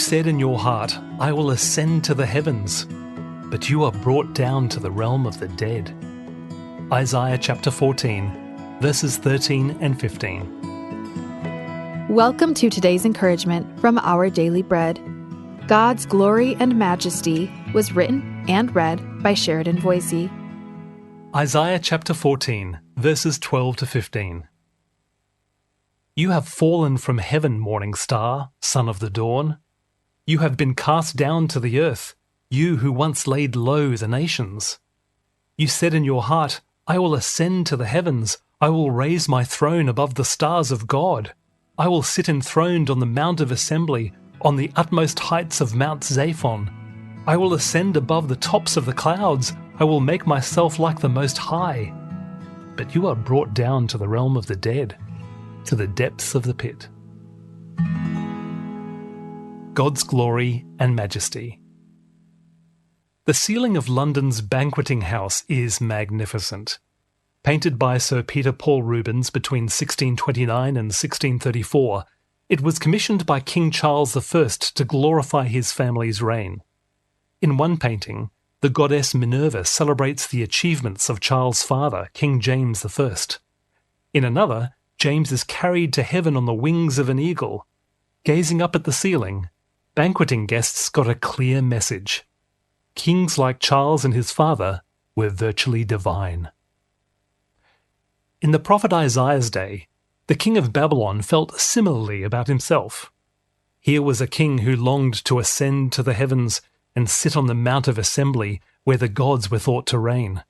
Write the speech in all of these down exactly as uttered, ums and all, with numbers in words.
said in your heart, "I will ascend to the heavens," but you are brought down to the realm of the dead. Isaiah chapter fourteen, verses thirteen and fifteen. Welcome to today's encouragement from Our Daily Bread. God's Glory and Majesty was written and read by Sheridan Voysey. Isaiah chapter fourteen, verses twelve to fifteen. You have fallen from heaven, morning star, son of the dawn. You have been cast down to the earth, you who once laid low the nations. You said in your heart, "I will ascend to the heavens. I will raise my throne above the stars of God. I will sit enthroned on the mount of assembly, on the utmost heights of Mount Zaphon. I will ascend above the tops of the clouds. I will make myself like the Most High." But you are brought down to the realm of the dead, to the depths of the pit. God's Glory and Majesty. The ceiling of London's banqueting house is magnificent. Painted by Sir Peter Paul Rubens between sixteen twenty-nine and sixteen thirty-four, it was commissioned by King Charles the First to glorify his family's reign. In one painting, the goddess Minerva celebrates the achievements of Charles' father, King James the First. In another, James is carried to heaven on the wings of an eagle. Gazing up at the ceiling, banqueting guests got a clear message. Kings like Charles and his father were virtually divine. In the prophet Isaiah's day, the king of Babylon felt similarly about himself. Here was a king who longed to ascend to the heavens and sit on the mount of assembly where the gods were thought to reign.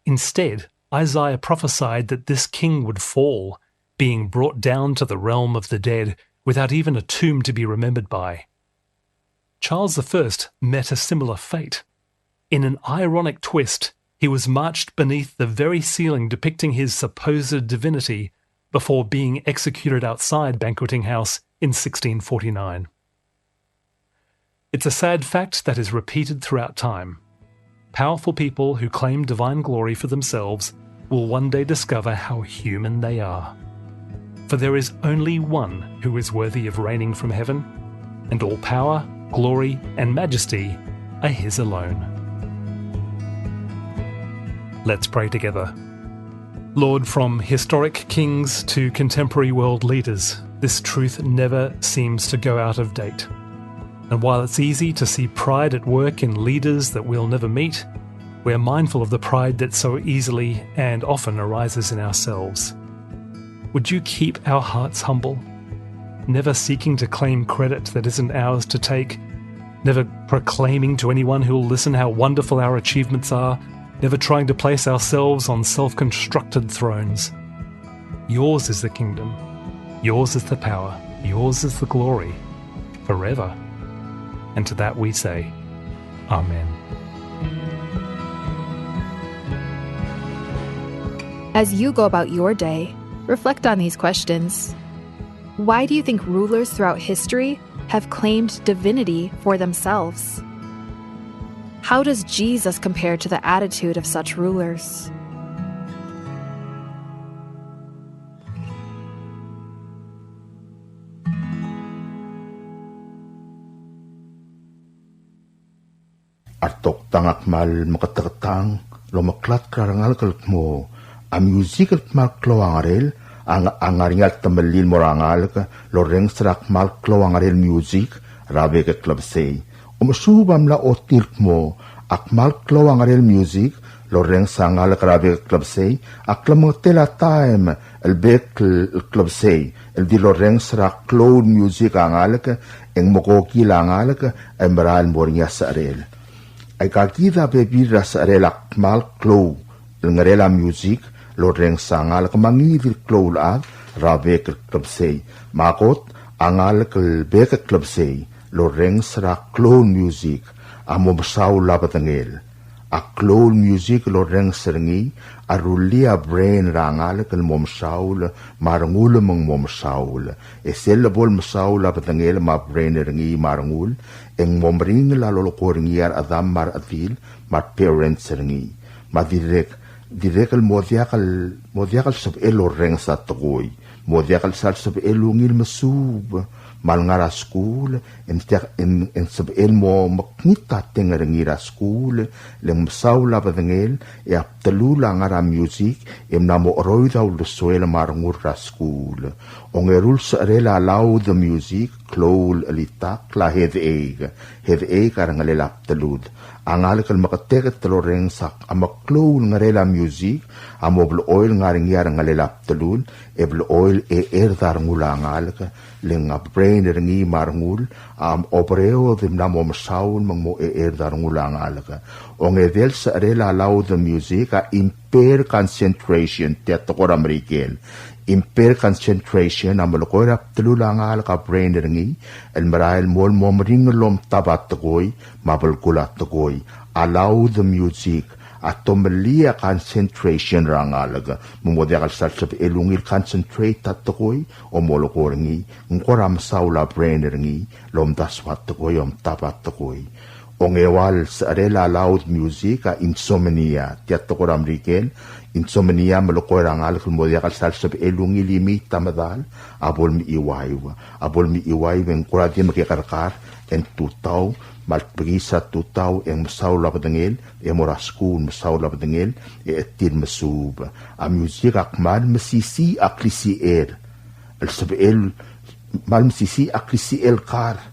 Instead, Isaiah prophesied that this king would fall, being brought down to the realm of the dead without even a tomb to be remembered by. Charles the First met a similar fate. In an ironic twist, he was marched beneath the very ceiling depicting his supposed divinity before being executed outside Banqueting House in sixteen forty-nine. It's a sad fact that is repeated throughout time. Powerful people who claim divine glory for themselves will one day discover how human they are. For there is only one who is worthy of reigning from heaven, and all power, glory, and majesty are his alone. Let's pray together. Lord, from historic kings to contemporary world leaders, this truth never seems to go out of date. And while it's easy to see pride at work in leaders that we'll never meet, we're mindful of the pride that so easily and often arises in ourselves. Would you keep our hearts humble, never seeking to claim credit that isn't ours to take, never proclaiming to anyone who'll listen how wonderful our achievements are, never trying to place ourselves on self-constructed thrones? Yours is the kingdom, yours is the power, yours is the glory, forever. And to that we say, Amen. As you go about your day, reflect on these questions. Why do you think rulers throughout history have claimed divinity for themselves? How does Jesus compare to the attitude of such rulers? A retoktang a kmal meketeketang el omeklatk er a rengalek el kmo a music el kmal klou a ngerel a ng-, a ngar er ngii a temellel el mo er a ngalek el orrenges er a kmal klou a ngerel music er a bek el klebesei. Omesuub a mla ochotii el kmo a kmal klou a ngerel music el orrenges a ngalek er a bek el klebesei a klemengetel a taem el bek el klebesei el di lorrenges er a klou el music a ngalek e ng mekokil a ngalek e merael el mo er ngii a secherel. Aika kid a bebil er a secherel a kmal klou el ngerel a music el orrenges a ngalek me a ngii di el klou el chad er a bek el klebesei. Me a kot a ngalek el bek el klebesei el orrenges er a klou el music a mo mesaul a bedengel. A klou el music el orrenges er ngii a rullii a brain er a ngalek el mo mesaul me a rengul me ng mo mesaul. E sel lebo el mesaul a bedengel me a brain er ngii me a rengul e ng mo meringel a lolekoi er ngii a rechedam me a rechedil me a re parents er ngii. Me a dirrek, dirrek el mo diak el, mo diak el sebechel el orrenges a tekoi. Mo diak el sal sebechel el ungil mesuub. Me a lengar er a skuul, e ng diak, e ng, e ng sebechel mo mekngit a teng er ngii er a skuul, le ng mesaul a bedengel, e a bdelul a ngar er a music, e mla mo cheroid a uldesuel me a rengul er a skuul. Ongeru el secherel a loud music, klou el chelitakl a headache, headache a rengelel a bdelud. A ngalek el meketeket el orrenges a meklou el ngerel a music, a mo blechoel ngar er ngii a rengelel a bdelul, e blechoel e cherd a rengul a ngalek, le ng a brain er ngii me a rengul a obereod e mla mo mesaul me ng mo checherd a rengul a ngalek. Ongedei el secherel a loud music a impair concentration, tia tekoi er a Merikel. Impair concentration a melekoi er a bdelul a ngalek a brain er ngii el merael el mo, mo meringel el omtab a tekoi me a belkul a tekoi. A loud music a tomellii a concentration er a ngalek, me mo diak el sal sebechel ungil concentrate a tekoi, o molekoi er ngii, ng kora mesaul a brain er ngii el omdasu a tekoi, omtab a tekoi. Ongeua el secherel a loud music a insomnia, tia tekoi er a Merikel, insomnia a melekoi er a ngalek el mo diak el sal sebechel ungil imiit a medal, a bo lemechiuaiu, a bo lemechiuaiu e ng kora di mekekerkar, e ng tutau, me a lebekiis er a tutau, e ng mesaul a bedengel, e mo er a skuul mesaul a bedengel, e chetil mesuub. A music a kmal mesisiich a klisichel. El sebechel, kmal mesisiich a klisichel el kar.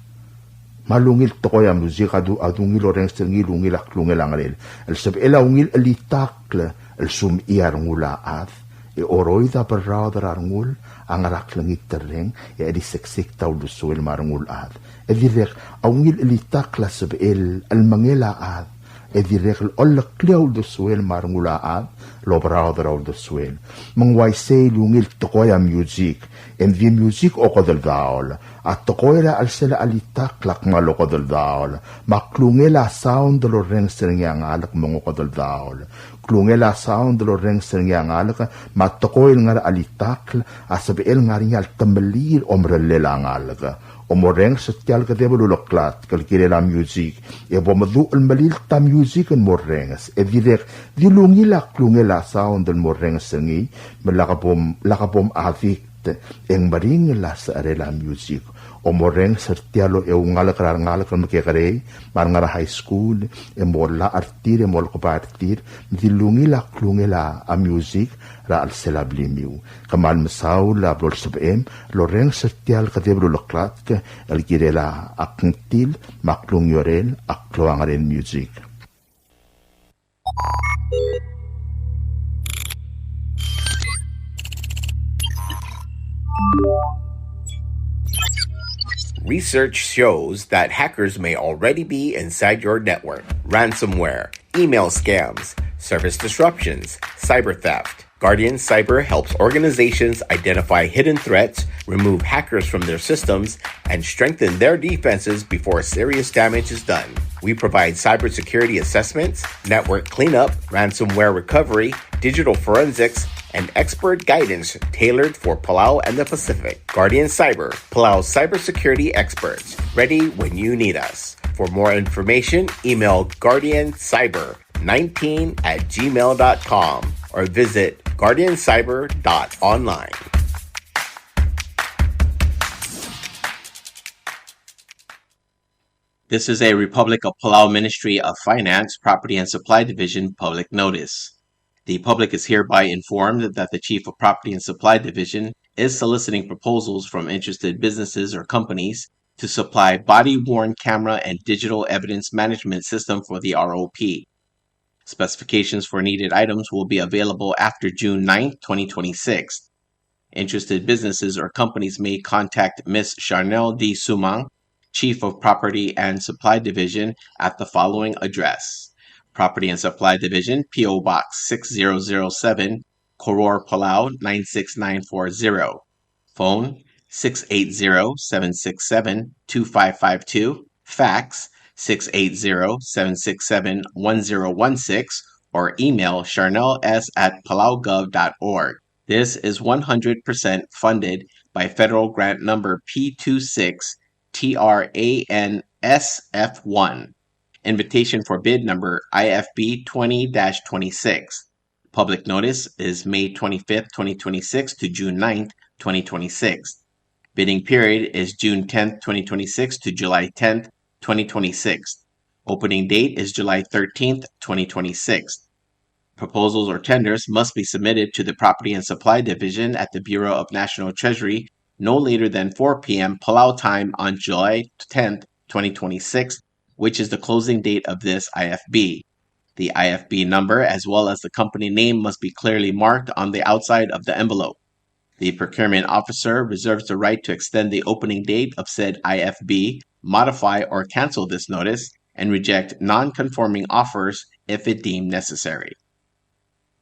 Me a ungil tekoi a music a du, a dungil orrenges er ngii el ungil a klungel a ngerel. El sebechel a ungil chelitakl el sumechii a rengul a chad, e oroid a berraod er a rengul a ngar er a klengiterreng, e cheliseksek a uldesuel me a rengul a chad. E dirrek, a ungil chelitakl a sebechel el mengel a chad, e dirrek el oleklii a uldesuel me a rengul a chad el oberaod er a uldesuel. Me ng uaisei el ungil tekoi a music, e ng di music okedeldaol. A tekoi er a chelsel a chelitakl a kmal okedeldaol, me a klungel a sound el orrenges er ngii a ngalek me ng okedeldaol. Klungel a sound el orrenges er ngii a ngalek, me a tekoi el ngar er a chelitakl a sebechel ngar er ngii a ltemellii el omerellel a ngalek. Omorrenges er tia el kedeb el uleklatk el kirel a music, e bo meduch el melilt a music el morrenges. E dirrek, di lungil a klungel a sound el morrenges er ngii, me lak bo m, lak bo m addict, e ng meringel a secherel a music. Omorrenges er tia el oungalek er a rengalek el mekekerei, me a rengar er a high school, e mo llach er tir, e mo lekebai er tir, me di lungil a klungel a music er a chelsel a blimiu. Kmal mesaul a blo lsebechem el orrenges er tia el kedeb el uleklatk el kirel a kngtil me a klungiolel a klou a ngerel music. Research shows that hackers may already be inside your network. Ransomware, email scams, service disruptions, cyber theft. Guardian Cyber helps organizations identify hidden threats, remove hackers from their systems, and strengthen their defenses before serious damage is done. We provide cybersecurity assessments, network cleanup, ransomware recovery, digital forensics, and expert guidance tailored for Palau and the Pacific. Guardian Cyber, Palau's cybersecurity experts, ready when you need us. For more information, email guardian cyber nineteen at gmail dot com or visit guardian cyber dot online. This is a Republic of Palau Ministry of Finance, Property and Supply Division public notice. The public is hereby informed that the Chief of Property and Supply Division is soliciting proposals from interested businesses or companies to supply body-worn camera and digital evidence management system for the R O P. Specifications for needed items will be available after June ninth, twenty twenty-six. Interested businesses or companies may contact Miss Charnel D. Sumang, Chief of Property and Supply Division, at the following address: Property and Supply Division, P O Box six zero zero seven, Koror, Palau nine six nine four zero. Phone six eight zero, seven six seven, two five five two. Fax six eight zero, seven six seven, one zero one six, or email charnels at palaugov dot org. This is one hundred percent funded by federal grant number P two six T R A N S F one. Invitation for bid number I F B twenty dash twenty-six. Public notice is May twenty-fifth, twenty twenty-six to June ninth, twenty twenty-six. Bidding period is June tenth, twenty twenty-six to July tenth, twenty twenty-six. Opening date is July thirteenth, twenty twenty-six. Proposals or tenders must be submitted to the Property and Supply Division at the Bureau of National Treasury no later than four p m Palau time on July tenth, twenty twenty-six, which is the closing date of this I F B. The I F B number as well as the company name must be clearly marked on the outside of the envelope. The procurement officer reserves the right to extend the opening date of said I F B, modify or cancel this notice, and reject non-conforming offers if it deemed necessary.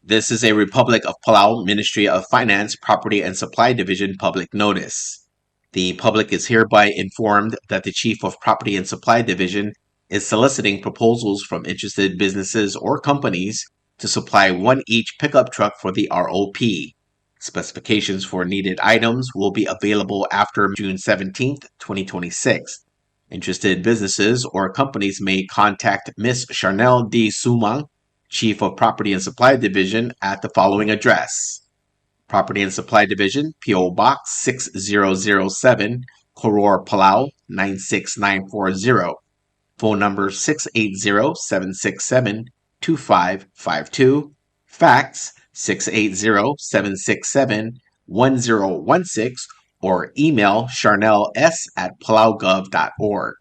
This is a Republic of Palau Ministry of Finance, Property and Supply Division public notice. The public is hereby informed that the Chief of Property and Supply Division is soliciting proposals from interested businesses or companies to supply one each pickup truck for the R O P. Specifications for needed items will be available after June seventeenth, twenty twenty-six. Interested businesses or companies may contact Miss Charnel D. Sumang, Chief of Property and Supply Division, at the following address: Property and Supply Division, P O Box six zero zero seven, Koror, Palau nine six nine four zero. Phone number six eight zero, seven six seven, two five five two. Fax six eight zero, seven six seven, one zero one six, or email charnels at palaugov dot org.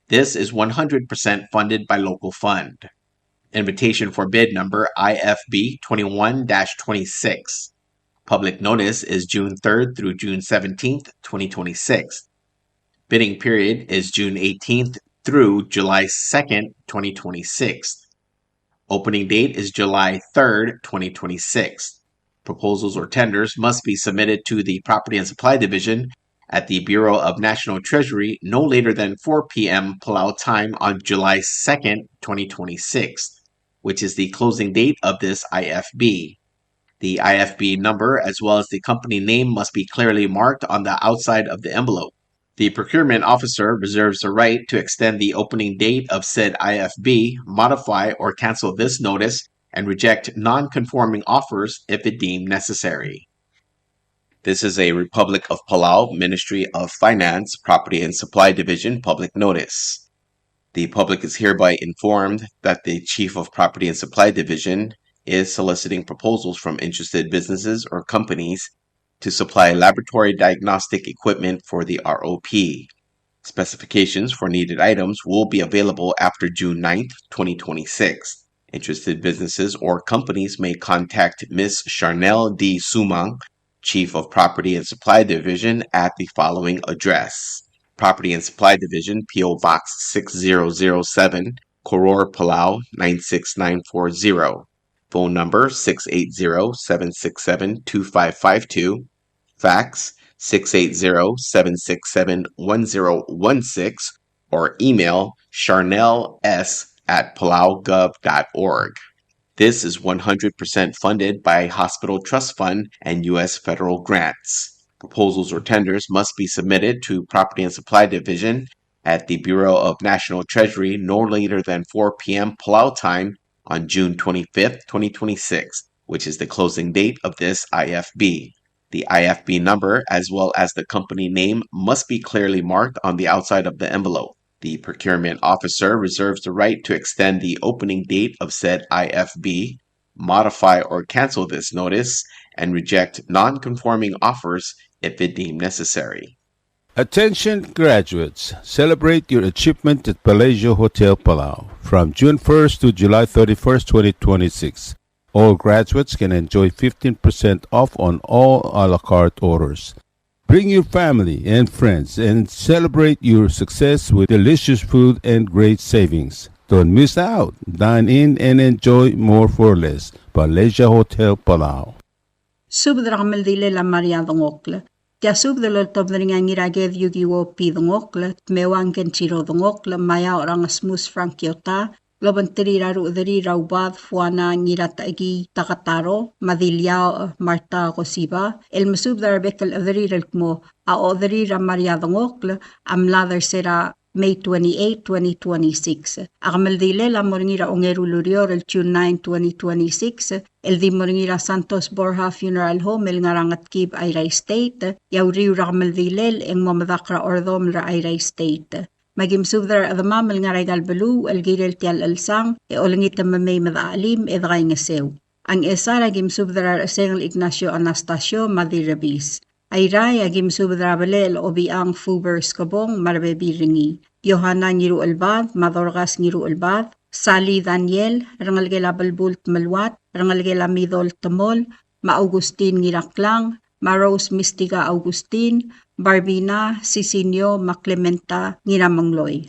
This is one hundred percent funded by local fund. Invitation for bid number I F B twenty-one dash twenty-six. Public notice is June third through June seventeenth, twenty twenty-six. Bidding period is June eighteenth through July second, twenty twenty-six. Opening date is July third, twenty twenty-six. Proposals or tenders must be submitted to the Property and Supply Division at the Bureau of National Treasury no later than four p m Palau time on July second, twenty twenty-six, which is the closing date of this I F B. The I F B number as well as the company name must be clearly marked on the outside of the envelope. The procurement officer reserves the right to extend the opening date of said I F B, modify or cancel this notice, and reject non-conforming offers if it deemed necessary. This is a Republic of Palau Ministry of Finance, Property and Supply Division public notice. The public is hereby informed that the Chief of Property and Supply Division is soliciting proposals from interested businesses or companies to supply laboratory diagnostic equipment for the R O P. Specifications for needed items will be available after June ninth, twenty twenty-six. Interested businesses or companies may contact Miss Charnel D. Sumang, Chief of Property and Supply Division, at the following address: Property and Supply Division, P O Box six zero zero seven, Koror, Palau nine six nine four zero. Phone number six eight zero, seven six seven, two five five two. Fax six eight zero, seven six seven, one zero one six, or email charnels at palaugov dot org. This is one hundred percent funded by Hospital Trust Fund and U S federal grants. Proposals or tenders must be submitted to Property and Supply Division at the Bureau of National Treasury no later than four p m Palau time on June twenty-fifth, twenty twenty-six, which is the closing date of this I F B. The I F B number, as well as the company name, must be clearly marked on the outside of the envelope. The procurement officer reserves the right to extend the opening date of said I F B, modify or cancel this notice, and reject non-conforming offers if it deemed necessary. Attention graduates, celebrate your achievement at Palasia Hotel Palau from June first to July thirty-first, twenty twenty-six. All graduates can enjoy fifteen percent off on all a la carte orders. Bring your family and friends and celebrate your success with delicious food and great savings. Don't miss out. Dine in and enjoy more for less. Palasia Hotel Palau. Subed er a kemeldilel a Maria Dengokl. Tia subed el oltobed er ngii a Ngiraked Yukiwo P. Dengokl, Tmewang Kenshiro Dengokl, Maiaorang Smus Frank Kiota, el obengterir a ruchederir a Ubad Fuana Ngiratechekii Takataro, me a Diliaoch Marta Kosiba, el mesubed er a rebek el chederir el kmo a ochederir a Maria Dengokl a mlad er se er a May twenty-eight, twenty twenty-six. A kemeldilel a mo er ngii er a ongeru el ureor el June nine, twenty twenty-six, el di mo er ngii er a Santos Borja Funeral Home el ngar er a Ngetkib, Airai State, e a uriul er a kemeldilel e ng mo medakl er a Ordomel er a Airai State. Me aki mesubed er a rechedemam el ngar er aika el beluu el kirel tia el chelsang e olengit me mei me dechachelim e dekaingeseu. A Ngchesar aki mesubed er a Rechesengel Ignacio Anastasio me a Dirrebis. Airai aki mesubed er a Belechel Obichang Fuber Skebong me a rebebil er ngii. Yohana Ngiruchelbad me a Dorcas Ngiruchelbad, Sally Daniel, rengelekel a Belbult Meluat, rengelekel a Midol Temol, me a Augustin Ngiraklang, me a Rose Mistika Augustin, Barbina, Sisinio, me a Clementa Ngiramengloi.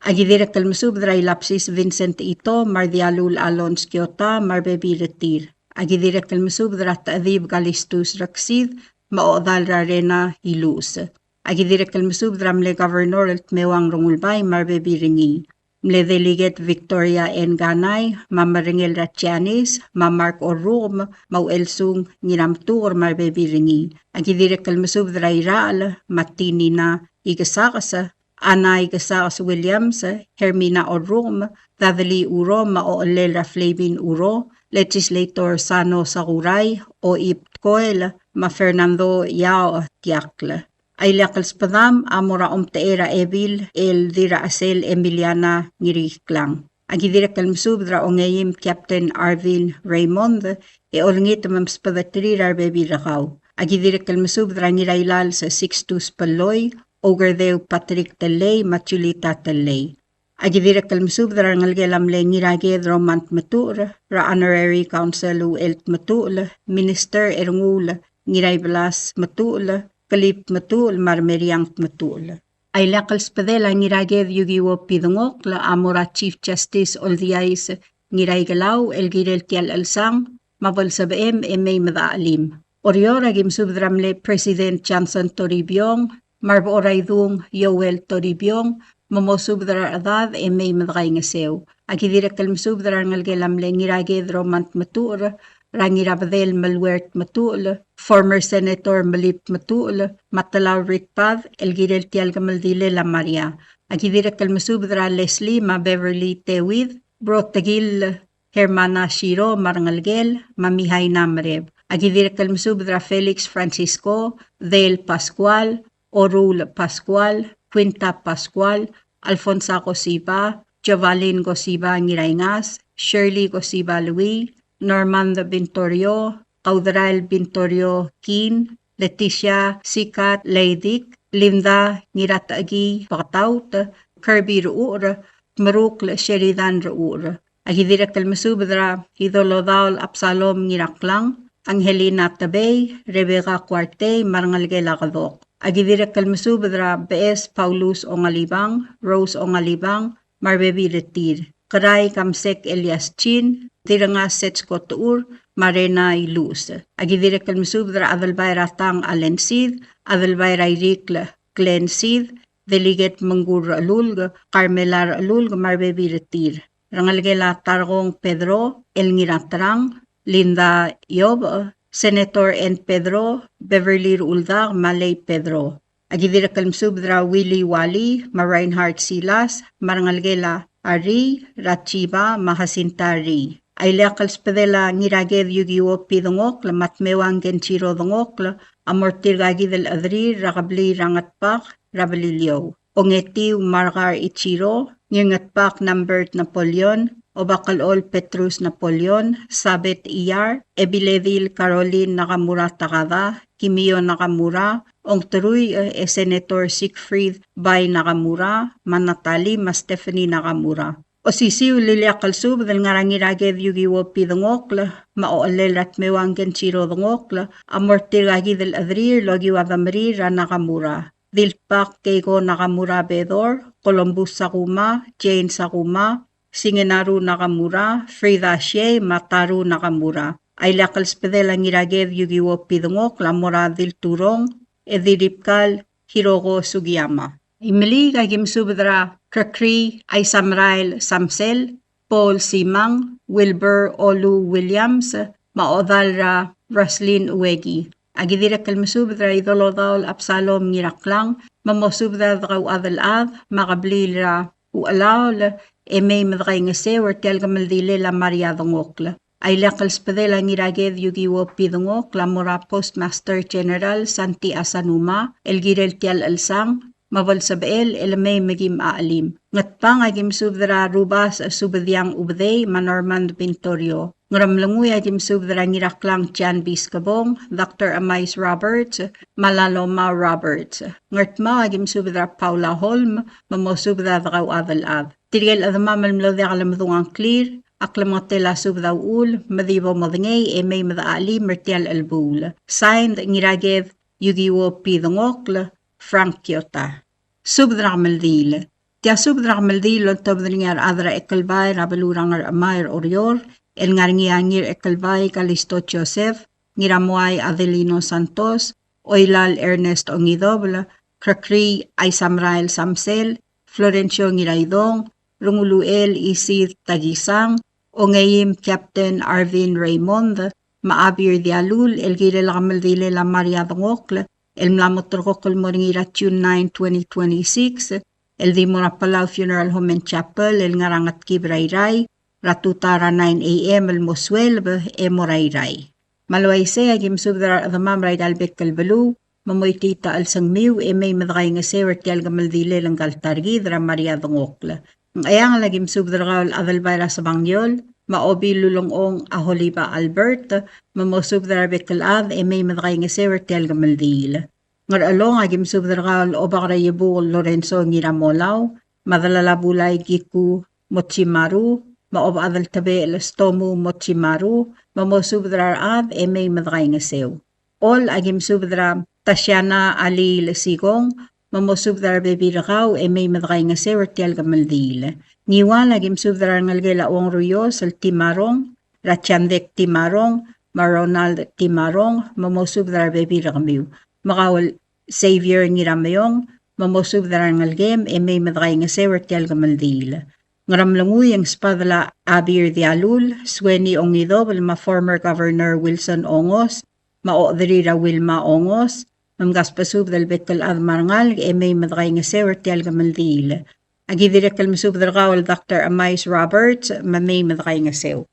Aki dirrek el mesubed er a Ilapsis Vincent Ito, me a Rdialul Alons Kiota, me a rebebil er tir. Aki dirrek el mesubed er a Techedib Kalistus Reksid, me a ochedal er a Rena Iluches. Aki dirrek el mesubed er a mle Governor el Tmewang Rengulbai, me a rebebil er ngii. Mle Delegate Victoria N. Kanai, me a Merengel er a Janice, me a Mark Orrukem, me a Uchelsung Ngiramtuker, me a rebebil er ngii. Aki dirrek el mesubed er a Irachel, me a Tinina Ikesakes, Ana Ikesakes Williams, Hermina Orrukem, Dudley Urom, me a ochellel er a Flavin Uro, Legislator Sano Sakurai, Oip Tkoel, me a Fernando Yao Tiakl. A ileakl el sbedam a mo er a omtechei er a Ebil el Dirrachesel Emiliana Ngiriklang. Aki dirrek el mesubed er a ongeim Captain Arvin Raymond, e olengit me msbedeterir a rebebil er kau. Aki dirrek el mesubed er a Ngirailals Sixtus Peloi, Oukerdeu Patrick Tellei, me a Julita Tellei. Aki dirrek el mesubed er a rengelekel a mle Ngiraked Roman Tmetuchl, er a Honorary Consul Uchel Tmetuchl, Minister Ernguul Ngiraibelas Tmetuchl, Kelib Tmetuchl, me a Remeriang Tmetuchl. A ileakl el sbedel a Ngiraked Yukiwo Pidengokl a mo er a Chief Justice Oldiais Ngiraikelau el kirel tia el chelsang, me a bo lsebechem e mei me dechachelim. Oreor aki mesubed er a mle President Johnson Toribiong, me a Rebechor a Idung Yoel Toribiong, me mosubed er a rechedad e mei me dekaingeseu. Aki dirrek el mesubed er a rengelekel a mle Ngiraked Roman Tmetuchl, er a Ngirabedel Meluert Tmetuchl, former Senator Melib Tmetuchl, me a Telau Ritbad, el kirel tia el kemeldilel a Maria. Aki dirrek el mesubed er a Leslie me a Beverly Tewid, Brotekil Hermana Shiro me a rengelekel, me a Mihaina Mereb. Aki dirrek el mesubed er a Felix Francisco, Dale Pascual, Orul Pascual, Quinta Pascual, Alfonsa Kosiba, Jovalin Kosiba Ngiraingas, Shirley Kosiba Lui, Normand Bintorio, Kauderael Bintorio Kin, Leticia Sikat Leidik, Linda Ngiratechekii Beketaut, Kirby Rechucher, Tmerukl Sheridan Rechucher. Aki dirrek el mesubed er a Idolodaol Absalom Ngiraklang, Angelina Tebei, Rebecca Kuartei, me a rengelekel a Kedok. Aki dirrek el mesubed er a Beches Paulus Ongalibang, Rose Ongalibang, me a rebebil er tir. Kerai Kamsek Elias Chin, Dirrengas Setsko Techur, me a Rena Iluches. Aki dirrek el mesubed er a Adelbai er a Tang Allen Sid, Adelbai er a Irikl Glenn Sid, Delegate Mengkur Rechelulk, Carmela Rechelulk, me a rebebil er tir. Rengelekel a Tarkong Pedro, el Ngiraterang, Linda Iobech, Senator N. Pedro, Beverly Ruldak, me a Lei Pedro. Aki dirrek el mesubed er a Willy Wally, me a Reinhard Silas, me a rengelekel a Ri, er a Chiba, me a Jacinta Ri. A ileakl el sbedel a Ngiraked Yukiwo Pidengokl, me a Tmewang Kenjiro Dengokl, a mo er tirka kid el chederir er a kebliil er a Ngetbak, er a Beliliou. Ongetiu Margar Ichiro, Ngirngetbak Nambert Napoleon, Obakelol Petrus Napoleon, Sabet Iyar, Ebiledil Caroline Nakamura Takada, Kimio Nakamura, Ongterui e Senator Siegfried Bai Nakamura, me a Natalie me a Stephanie Nakamura. Osisiu el ileakl el subed el ngar er a Ngiraked Yukiwo Pidengokl, me a ochellel er a Tmewang Kenjiro Dengokl, a mo er tirka kid el chederir el okiu a demerir er a Nakamura. Dilbak Keiko Nakamura Bedor, Columbus Sakuma, Jane Sakuma, Singenaru Nakamura, Frida Shea, me a Taru Nakamura. A ileakl el sbedel a Ngiraked Yukiwo Pidengokl a mo er a Dilturong, e Diribkal Hiroko Sugiyama. Imeliik a ki mesubed er a Krekri Aisamrael Samsel, Paul Simang, Wilbur Olu Williams, me a ochedal er a Roslyn Ueki. A ki dirrek el mesubed er a Idolodaol Absalom Ngiraklang, me mosubed er a dekauchad el chad, me a kebliil er a Uchelaol, e mei me dekaingeseu er tia el kemeldilel a Maria Dengokl. A ileakl el sbedel a Ngiraked Yukiwo P. Dengokl a mo er a Postmaster General Santy Asanuma, el kirel tia el chelsang, me bo lsebechel el mei me kim chelim. Ngatpang a ki mesubed er a Rubasech Subediang Ubedei me a Norman Vintorio. Ngeremlengui a ki mesubed er a Ngiraklang John B. Skebong, Doctor Emais Roberts, me a Laloma Roberts. Ngardmau a ki mesubed er a Paula Holm, me mosubed er a dekauchad el chad. Tirke el chedemam el mlo diak lemdung a ngklir, a klemengetel a subed a uchul, me di bo modengei e mei me dechelim er tia el chelebuul. Signed, Ngiraked Yukiwo P. Dengokl, Frank Kyota. Subed er a kemeldiil. Tia subed er a kemeldiil el oltobed er ngii a rechad er a Ekelbai er a beluu er a Ngerchemai er Oreor, el ngar er ngii a Ngiraekelbai Kalisto Joseph, Ngiramoai Adelino Santos, Oilal Ernest Ongidobel, Krekrii Aisamrael Samsel, Florencio Ngiraidong, Renguluchel Isid Takisang, Ongeim Captain Arvin Raymond, me a Abir Dialul, el kirel a kemeldilel a Maria Dengokl, el mla mo terrekokl el mo er ngii er a June nine, twenty twenty-six, el di mo er a Palau Funeral Home and Chapel, el ngar er a Ngetkib er a Irrai, er a tutau er a nine A M el mo sueleb, e mo er a Irrai. Me a le uaisei a ki mesubed er a rechedemam er a Irrai el bek el beluu, me moitii a chelsengmiu e mei me dekaingeseu er tia el kemeldilel ngka el ta er kid er a Maria Dengokl. Ngcheangel a ki mesubed er kau el Adelbai er a Sebangiol, me a Obilulengchong Aholiba Albert, me mosubed er a rebek el chad e mei me dekaingeseu er tia el kemeldiil. Ngerchelong a ki mesubed er kau el Obak er a Iebukel Lorenzo Ngiramolau, me a Delal a Bulai Kiku Mochimaru, me a Obak a Deltebechel Stomu Mochimaru, me mosubed er a rechad e mei me dekaingeseu. Chol a ki mesubed er a Tasiana Aliil Sikong, me mosubed er a rebebil er kau e mei me dekaingeseu er tia el kemeldiil. Ngiwal a ki mesubed er a rengelekel a Uongruios el Timarong, er a Chandek Timarong, me a Ronald Timarong, me mosubed er a rebebil er kemiu. Me kau el Xavier Ngirameong, me mosubed er a rengelekem e mei me dekaingeseu er tia el kemeldiil. Ngeremlengui e ng sbadel a Abir Dialul, Sueni Ongidobel, me a former Governor Wilson Ongos, me a ochederir a Wilma Ongos, me mkasbesubed el bek el chad me a rengalek e mei me dekaingeseu er tia el kemeldiil. A ki dirrek el mesubed er kau el Doctor Emais Roberts, me mei me dekaingeseu.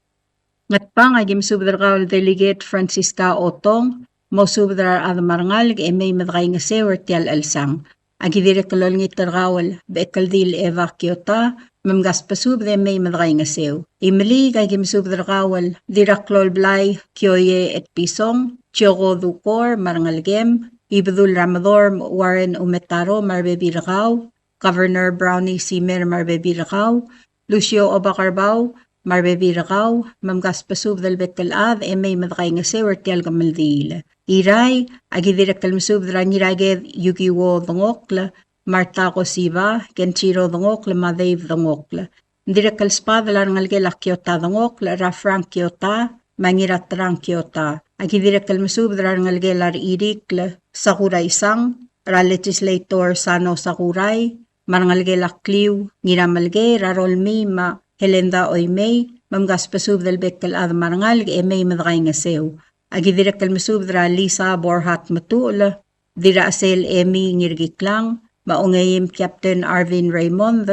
Ngatpang a ki mesubed er kau el Delegate Francisca Otong, mosubed er a rechad me a rengalek e mei me dekaingeseu er tia el chelsang. A ki dirrek el olengit er kau el Bechekeldil Eva Kiota, me mkasbesubed e mei me dekaingeseu. Imeliik a ki mesubed er kau el Dirraklolblai Kioie Etpison, Chioko Dukor me a rengelekem, Ibedul er a Medorm Warren Umetaro me a rebebil er kau, Governor Brownie Simer me a rebebil er kau, Lucio Obakerbau me a rebebil er kau, me mkasbesubed el bek el chad e mei me dekaingeseu er tia el kemeldiil. Irrai, a ki dirrek el mesubed er a Ngiraked Yukiwo Dengokl, Marta Kosiba, Kenjiro Dengokl, me a Dave Dengokl. Ng dirrek el sbadel a rengelekel a Kiota Dengokl, er a Frank Kiota, me a Ngiraterang Kiota. A ki dirrek el mesubed er a rengelekel a Rechirikl Sakurai Sang, er a Legislator Sano Sakurai, me a rengelekel a Kliu Ngiramelkei, er a Rolmii me a Helenda Oimei, me mkasbesubed el bek el chad me a rengalek e mei me dekaingeseu. A ki dirrek el mesubed er a Lisa Borhat Metuchel, Dirrachesel Emi Ngirkiklang, me a Ongeim Captain Arvin Raymond,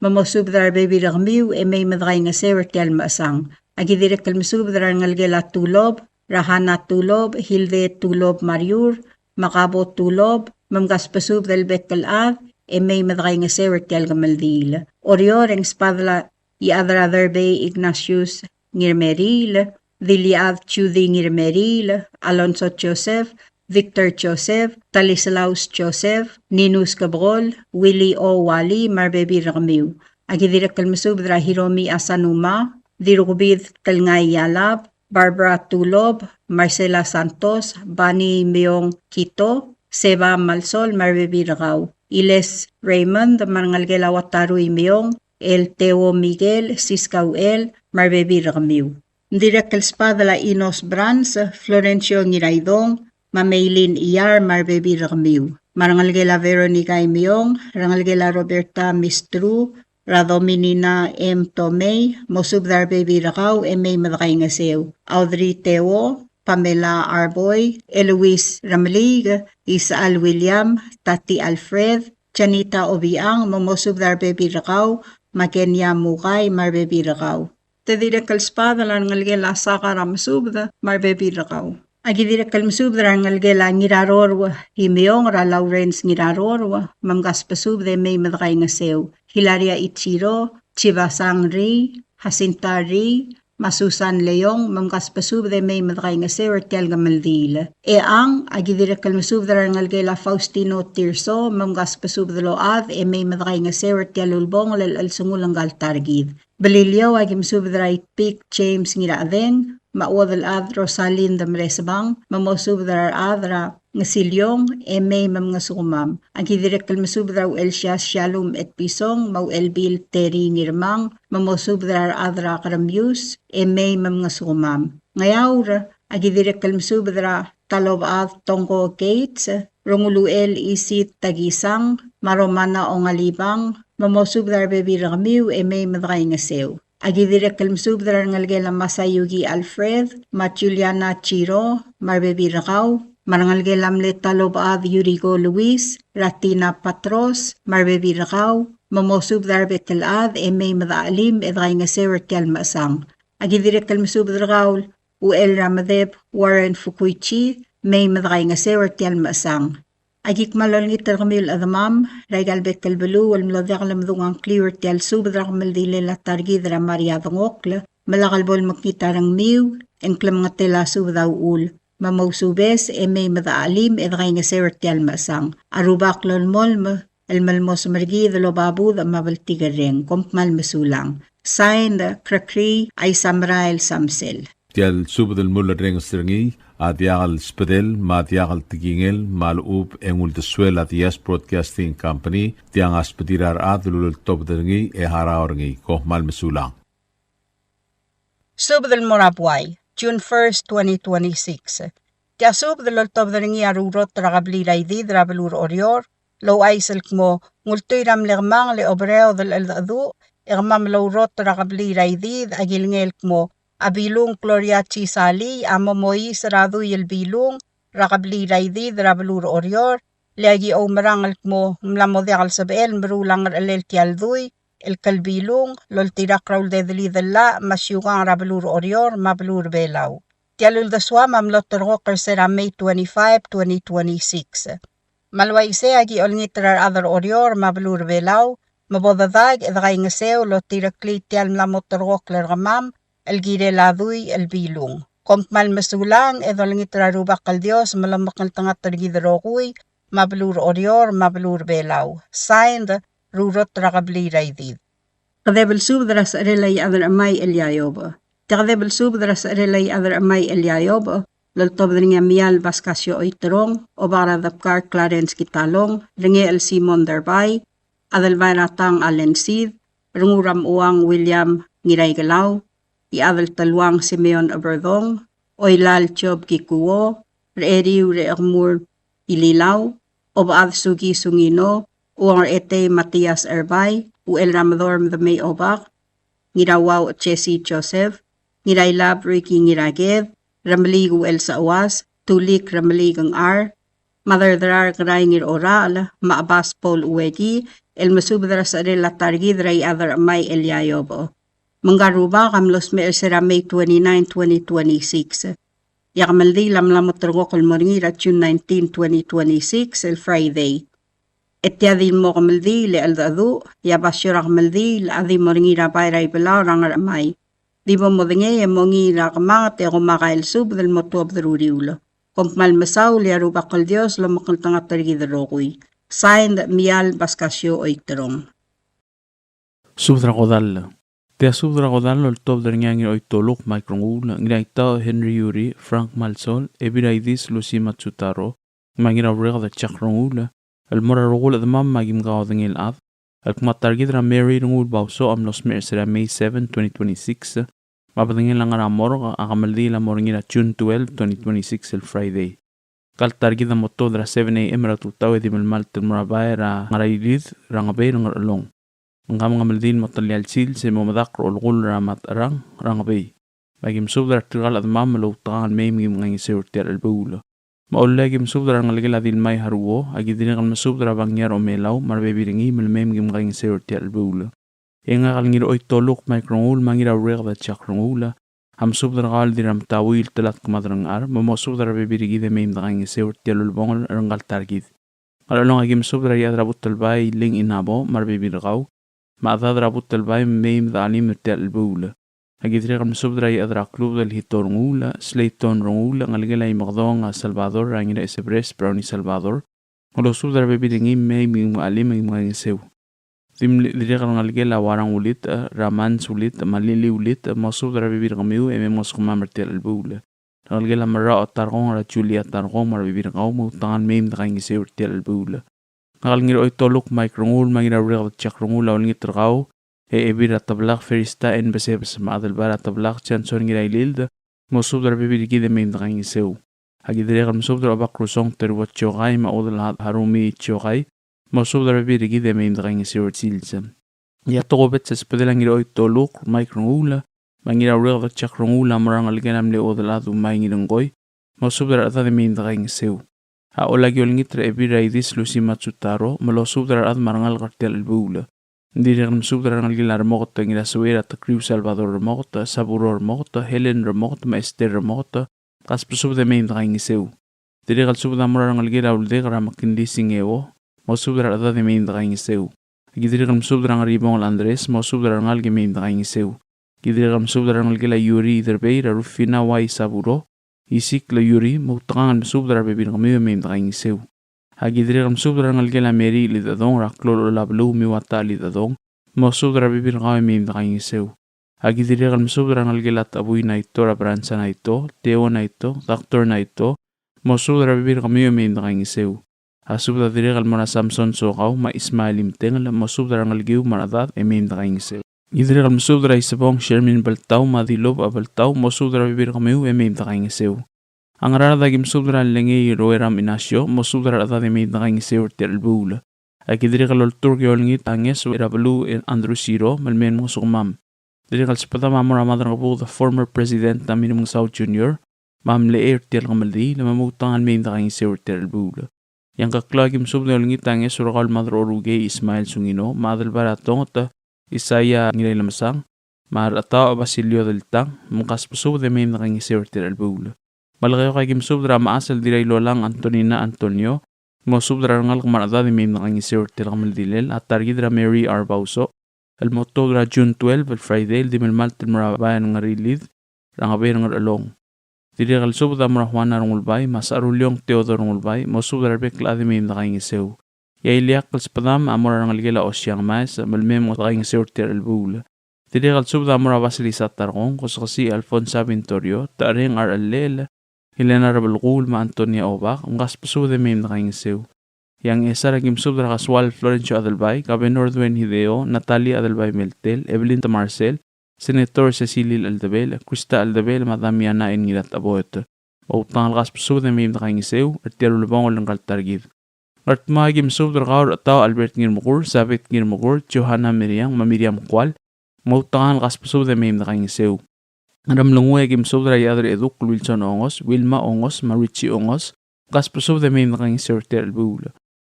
me mosubed er a rebebil er kemiu e mei me dekaingeseu er tia el mechesang. A ki dirrek el mesubed er a rengelekel a Tulob, er a Hana Tulob, Hilde Tulob Mariur, me a Kabo Tulob, me mkasbesubed el bek el chad e mei me dekaingeseu er tia el kemeldiil. Oreor e ng sbadel a Iechad er a Derbei Ignatius Ngirmeriil, Diliad Judy Ngirmeriil, Alonso Joseph, Victor Joseph, Talislaus Joseph, Ninus Kebekol, Willy O. Wali, me a rebebil er kemiu. A ki dirrek el mesubed er a Hiromi Asanuma, Dirukbid Telngai Yalab, Barbara Tulob, Marcela Santos, Bani Meong Kito, Seba Malsol, me a rebebil er kau. Iles Raymond, me a rengelekel a Wataru Imeong, el Teo Miguel, Siska Uchel, me a rebebil er kemiu. Ng dirrek el sbadel a Inos Brans, Florencio Ngiraidong, me a Meilin Iyar, me a rebebil er kemiu. Me a rengelekel a Veronica Imeong, rengelekel a Roberta Mistru, er a Dominina M. Tomei, mosubed er a rebebil er kau e mei me dekaingeseu. Audrey Teo, Pamela Arboi, Eloise Remeliik, Isechal William, Tati Alfred, Janita Obichang, me mosubed er a rebebil er kau, me a Kenia Mukai, me a rebebil er kau. Te dirrek el sbadel a rengelekel a Saka er a Mesubed, me a rebebil er kau. Aki dirrek el mesubed er a rengelekel a Ngiraroru Imeong, er a Lawrence Ngiraroru, me mkasbesubed e mei me dekaingeseu. Hilaria Ichiro, Chibasang Ri, Jacinta Ri, me a Susan Leong, me mkasbesubed e mei me dekaingeseu er tia el kemeldiil. E ang, aki dirrek el mesubed er a rengelekel a Faustino Tirso, me mkasbesubed el ochad e mei me dekaingeseu er tia el ulebongel el chelsengul ngka el ta er kid. Beliliou, aki mesubed er a Itpik James Ngirachedeng, me a Uodelchad Rosalind Mresbang, me mosubed er a rechad er a Ngesiliong, e mei me mngesukemam. Aki dirrek el mesubed er a Uchelsias Shalom Etpison, me a Uchelbil Terry Ngirmang, me mosubed er a rechad er a Keremius, e mei me mngesukemam. Ngeaur, aki dirrek el mesubed er a Talobechad Tongko Gates, Renguluchel Isit Takisang, me a Romana Ongalibang, me mosubed er a rebebil er kemiu e mei me dekaingeseu. Aki dirrek el mesubed er a rengelekel a Masayuki Alfred, me a Juliana Chiro, me a rebebil er kau, me a rengelekel a mle Talobechad Yuriko Luis, er a Tina Patros, me a rebebil er kau, me mosubed er a rebek el chad e mei me dechachelim e dekaingeseu er tia el mechesang. Aki dirrek el mesubed er kau, Uchel er a Medeb Warren Fukuichi, mei me dekaingeseu er tia el mechesang. Aki kmal olengit er kemiu el chedemam er aika el bek el beluu el mlo diak lemdung a ngkliu er tia el subed er a kemeldilel a ta er kid er a Maria Dengokl, me lak el bo lemekngit a rengmiu, e ng klemengetel a subed a uchul, me mousubes e mei me dechachelim e dekaingeseu er tia el mechesang. A Rubak lolemolem el melmosem er kid el oba budech me a bltikerreng. Kom kmal mesulang. Signed, Krekrii Aisamerael Samsel. Tia el subed el mulerrenges er ngii a diak el sbedel me a diak el tekingel me a lechub e ng uldesuel a Diaz Broadcasting Company, tiang a sbedir a rechad el uleltobed er ngii e harau er ngii. Kom kmal mesulang. Subed el mo er a buai, June first, twenty twenty-six. Tia subed el oltobed er ngii a Rurot er a Kebliil er a Idid er a beluu er Oreor, el ouchais el kmo, ng ultuil er a mle kemanget e oberaod el cheldecheduch, e kemam el Rurot er a Kebliil er a Idid a kilengei el kmo a Bilung Gloria G. Salii a mo mois er a dui el Bilung er a Kebliil er a Idid er a beluu er Oreor, le aki oumerang el kmo ng mla mo diak el sebechel el meruul a ngerechelel tia el dui el klbilung el oltirakl er a uldedelid el llach me a siukang er a beluu er Oreor me a beluu er Belau. Tia el uldesuam a mlo ulterekokl er se er a May twenty-five, twenty twenty-six. Me a le uaisei aki olengit er a rechad er Oreor me a beluu er Belau me bo dedak e dekaingeseu el otireklii tia el mla mo ulterekokl er kemam el kirel a dui el Bilung. Kom kmal mesulang e dolengit er a Rubak el Dios me lomekngeltengat er kid el rokui me a beluu er Oreor me a beluu er Belau. Signed, Rurot er a Kebliil er a Idid. Kedeb el subed er a secherel a Iechad er Chemai Elia Iobech. Tia kedeb el subed er a secherel a Iechad er Chemai Elia Iobech el oltobed er ngii a Mial Pascasio Oiterong, Obak er a Debkar Clarence Kitalong, Rengechel Simon Derbai, Adelbai er a Tang Allen Sid, Rengul er a Mechuang William Ngiraikelau, Iechad el Teluang Simeon Eberdong, Oilal Job Kikuo, Recheriu Rechekemur Ililau, Obechad Suki Sungino, Uong er Etei Matias Erbai, Uchel er a Medorm Demei Obak, Ngirauau Jesse Joseph, Ngirailab Ricky Ngiraked, Remeliik Uchel Sauas, Tulik Remeliik Ngar, Maderderar Kerai Ngirorachel, me a Bas Paul Ueki, el mesubed er a secherel a ta er kid er a Iechad er Chemai Elia Iobech. Me ngka el rubak a mlo smecher er se er a May twenty-nine, twenty twenty-six. E a kemeldiil a mla mo ulterekokl el mo er ngii er a June nineteen, twenty twenty-six, el Friday. E tia di mo kemeldiil e cheldecheduch, e a basio er a kemeldiil a di mo er ngii er a bai er a Ibelau er a Ngerchemai. Di bo modengei e mongiil er a kemanget e kom a kael subed el mo tuobed er uriul. Kom kmal mesaul e a Rubak el Dios lomekngeltengat er kid el rokui. Signed, Mial Pascasio Oiterong. Subed er a kodall. Tia subed er a kodall el oltobed er ngii a Ngiroitoluk Mike Renguul, Ngiraitau Henry Yuri, Frank Malsol, Ebil er a Idis Lucy Matsutaro, me a Ngiraureked Jack Renguul, el mo er a rokui el chedemam me a kim kaodengei el chad, el kmo a ta er kid er a Mary Renguul Bausoch a mlo smecher er se er a May seven, twenty twenty-six, me a bedengel a ngar er a morgue, a kemeldiil a mo er ngii er a June twelve, twenty twenty-six, el Friday. Ngka el ta er kid a mo tuobed er a seven A.M. er a tutau e di melemalt el mo er a bai er a Ngarailid er a Ngebei er a Ngerchelong. Me ngka me a kemeldiil a mo telia el sils e mo medakl er a olekull er a Materang er a Ngebei. Me aki mesubed er a tirka el chedemam el outekangel mei me ki mkaingeseu er tia el chelebuul. Me a Ollei aki mesubed er a rengelekel a Dilmai Haruo, aki dirrek el mesubed er a Bangiar Omelau me a rebebil er ngii me le mei me ki mkaingeseu er tia el chelebuul. E ngak el Ngiraoitoluk Mike Renguul me a Ngiraureked Jack Renguul a mesubed er kau el Dirramtauil Telatk Madrangchar, me mosubed er a rebebil er kid e mei me dekaingeseu er tia el ulebongel er ngka el ta er kid. Ngerchelong aki mesubed er a Iechad er a Butelbai Ling Inabo me a rebebil er kau, me a chedad er a Butelbai me mei me dechelim er tia el chelebuul. Aki dirrek el mesubed er a Iechad er a Klubed el Hito Renguul, Sleiton Renguul, ngelekel a Imekedong a Salvador, er a Ngiraisebres Brownie Salvador, me losubed er a rebebil er ngii me mei me ki mchelim me ki mkaingeseu. Di mle dirrek el rengelekel a Uarang Ulitech, er a Mans Ulitech, me a Lili Ulitech, mosubed er a rebebil er kemiu e mei mngosukemam er tia el chelebuul. Rengelekel a Merrau Tarkong, er a Julia Tarkong me a rebebil er kau, me outekangel mei me dekaingeseu er tia el chelebuul. Ngak el Ngiraoitoluk Mike Renguul me a Ngiraureked Jack Renguul a olengit er kau e Ebil er a Teblak Ferista N. Besebes me a Adelbai er a Teblak Johnson Ngirailild, mosubed er a rebebil er kid e mei me dekaingeseu. Aki dirrek el mesubed er a Obakrusong Teruo Tiokai me a Udelhad Harumi Tiokai, mosubed er a rebebil er kid e mei me dekaingeseu er sils. E a tokubets el subedel a Ngiraoitoluk Mike Renguul me a Ngiraureked Jack Renguul a mo er a rengelekel a mle Udelchad Umai Ngirengkoi, mosubed er a rechedad e mei me dekaingeseu. A Ollei aki olengit er a Ebil er a Idis Lucy Matsutaro, me losubed er a rechad me a rengalek er tia el chelebuul. Ng dirrek el mesubed er a rengelekel a Remoket Ngirasuei, er a Tekriu Salvador Remoket, Saburo Remoket, Helen Remoket me a Esther Remoket, kasbesubed e mei me dekaingeseu. Dirrek el subed a mo er a rengelekel a Uldek, er a McKinley Singeo, mosubed er a rechedad e mei me dekaingeseu. Aki dirrek el mesubed er a Ngeribongel Andres, mosubed er a rengalek e mei me dekaingeseu. Aki dirrek el mesubed er a rengelekel a Yuri Iderbei, er a Rufina Wai Saburo, Isikl Yuri, me outekangel mesubed er a rebebil er kemiu e mei me dekaingeseu. Aki dirrek el mesubed er a rengelekel a Mary Lidadong, er a Klou el Olabeluu Miwata Lidadong, mosubed er a rebebil er kau e mei me dekaingeseu. Aki dirrek el mesubed er a rengelekel a Tabui Naito, er a Bransa Naito, Teo Naito, Doctor Naito, mosubed er a rebebil er kemiu e mei me dekaingeseu. A subed a dirrek el mo er a Samson Sokau me a Ismael Imtengel, mosubed er a rengelekiu me a rechedad e mei me dekaingeseu. Ki dirrek el mesubed er a Isebong Shermin Beltau me a Dilub a Beltau, mosubed er a rebebil er kemiu e mei me dekaingeseu. A Ngaraard aki mesubed er a Lengei Roeram Inacio, mosubed er a rechedad e mei me dekaingeseu er tia el chelebuul. Aki dirrek el olturk e olengit a ngeso er a beluu er a Andrew Siro, me le mei mngosukemam. Dirrek el subedam a mo er a Madrengebuked, the former president a Mirmengesau Junior, me a mle er tia el kemeldiil, me moutekangel mei me dekaingeseu er tia el chelebuul. E a Ngkeklau aki mesubed e olengit a ngeso er kau el Madraorukei Ismael Sungino, me a Adelbai er a Tonget Isaia Ngirailemesang, me a Rechetaoch Basilio Deltang, me kasbesubed e mei me dekaingeseu er tia el chelebuul. Melekeok aki mesubed er a mechas el Dirrailolang Antonina Antonio, mosubed er a rengalek me a rechedad e mei me dekaingeseu er tia el kemeldilel a ta er kid er a Mary R. Bauso, el mo tuobed er a June twelve el Friday el di melemalt el mo er a bai er a Ngerilid er a Ngebei er a Ngerchelong. Dirrek el subed a mo er a Juana Rengulbai me a Saruliong Theodore Rengulbai, mosubed er a rebek el chad e mei me dekaingeseu. E a ileakl el subedam a mo er a rengelekel a Osiang Maes, me le mei me dekaingeseu er tia el chelebuul. Dirrek el subed a mo er a Basilisa Tarkong, Kosekesii Alfonsa Vintorio, Techereng Archellel, Helena Rebelkuul me a Antonia Obak, me kasbesubed e mei me dekaingeseu. E a Ngchesar aki mesubed er a Kasual Florencio Adelbai, Governor Duane Hideo, Natalie Adelbai Meltel, Evelyn Temarsel, Senator Secilil Eldebel, Krista Eldebel, me a Damiana N. Ngiratecheboet. Moutekangel kasbesubed e mei me dekaingeseu er tia el ulebongel er ngka el ta er kid. Ngardmau aki mesubed er kau er a Rechetaoch Albert Ngirmekur, Sabeth Ngirmekur, Johanna Miriam, me a Miriam Kual, moutekangel kasbesubed e mei me dekaingeseu. Ngeremlengui aki mesubed er a Iechad er a Eduk el Wilson Ongos, Wilma Ongos, me a Richie Ongos, kasbesubed e mei me dekaingeseu er tia el chelebuul.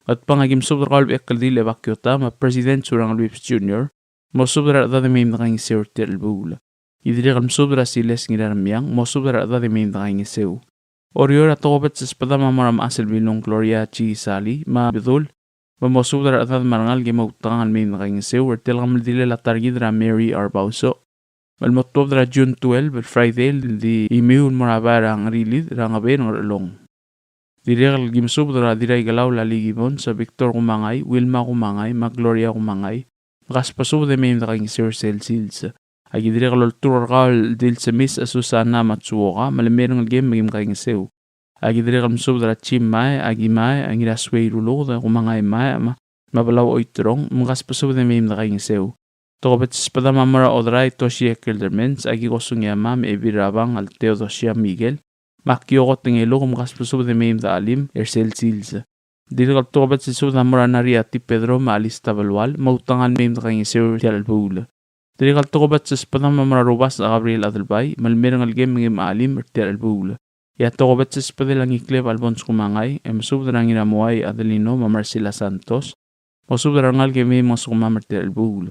Ngatpang aki mesubed er kau el Bechekldil Ebakiota me a President Surangel Whipps Junior, mosubed er a rechedad e mei me dekaingeseu er tia el chelebuul. Ki dirrek el mesubed er a Siles Ngiraremiang, mosubed er a rechedad e mei me dekaingeseu. Oreor a tokubets el subedam a mo er a mechas el Bilung Gloria G. Salii me a Bedul, me mosubed er a rechedad me a rengalek e moutekangel mei me dekaingeseu er tia el kemeldilel a ta er kid er a Mary R. Bauso, me le mo tuobed er a June twelve el Friday el di imiu el mo er a bai er a Ngerilid er a Ngebei er a Ngerchelong. Dirrek el ki mesubed er a Dirraikelau Lali Gibbons, Victor Kumangai, Wilma Kumangai, me a Gloria Kumangai, me kasbesubed e mei me dekaingeseu er sel sils. Aki dirrek el olturk er kau el Dilsemis Susana Matsuoka, me le mei er a rengelekem me ki mkaingeseu. Aki dirrek el mesubed er a Jim Mae, Aki Mae, Ngirasuei Ruluked, Kumangai Mae, me a, me a Belau Oiterong, me kasbesubed e mei me dekaingeseu. Tokubets el subedam a mo er a Oderai Toshie Keldermans, Akiko Sugiyama, me a Ebil er a Bang el Theodosia Miguel, me a Kioko Tengeluk, me kasbesubed e mei me dechelim er sel sils. Dirrek el tokubets el subed a mo er a Nariati Pedro me a Alista Belual, moutekangel mei me dekaingeseu er tia el chelebuul. Dirrek el tokubets el sbedam a mo er a Rubasech Gabriel Adelbai, me le mei a rengelekem me kim a chelim er tia el chelebuul. E a tokubets el sbedel a Ngikleb Alphonse Kumangai, e mesubed er a Ngiramuai Adelino me a Marcela Santos, mosubed er a rengalek e mei mngesukemam er tia el chelebuul.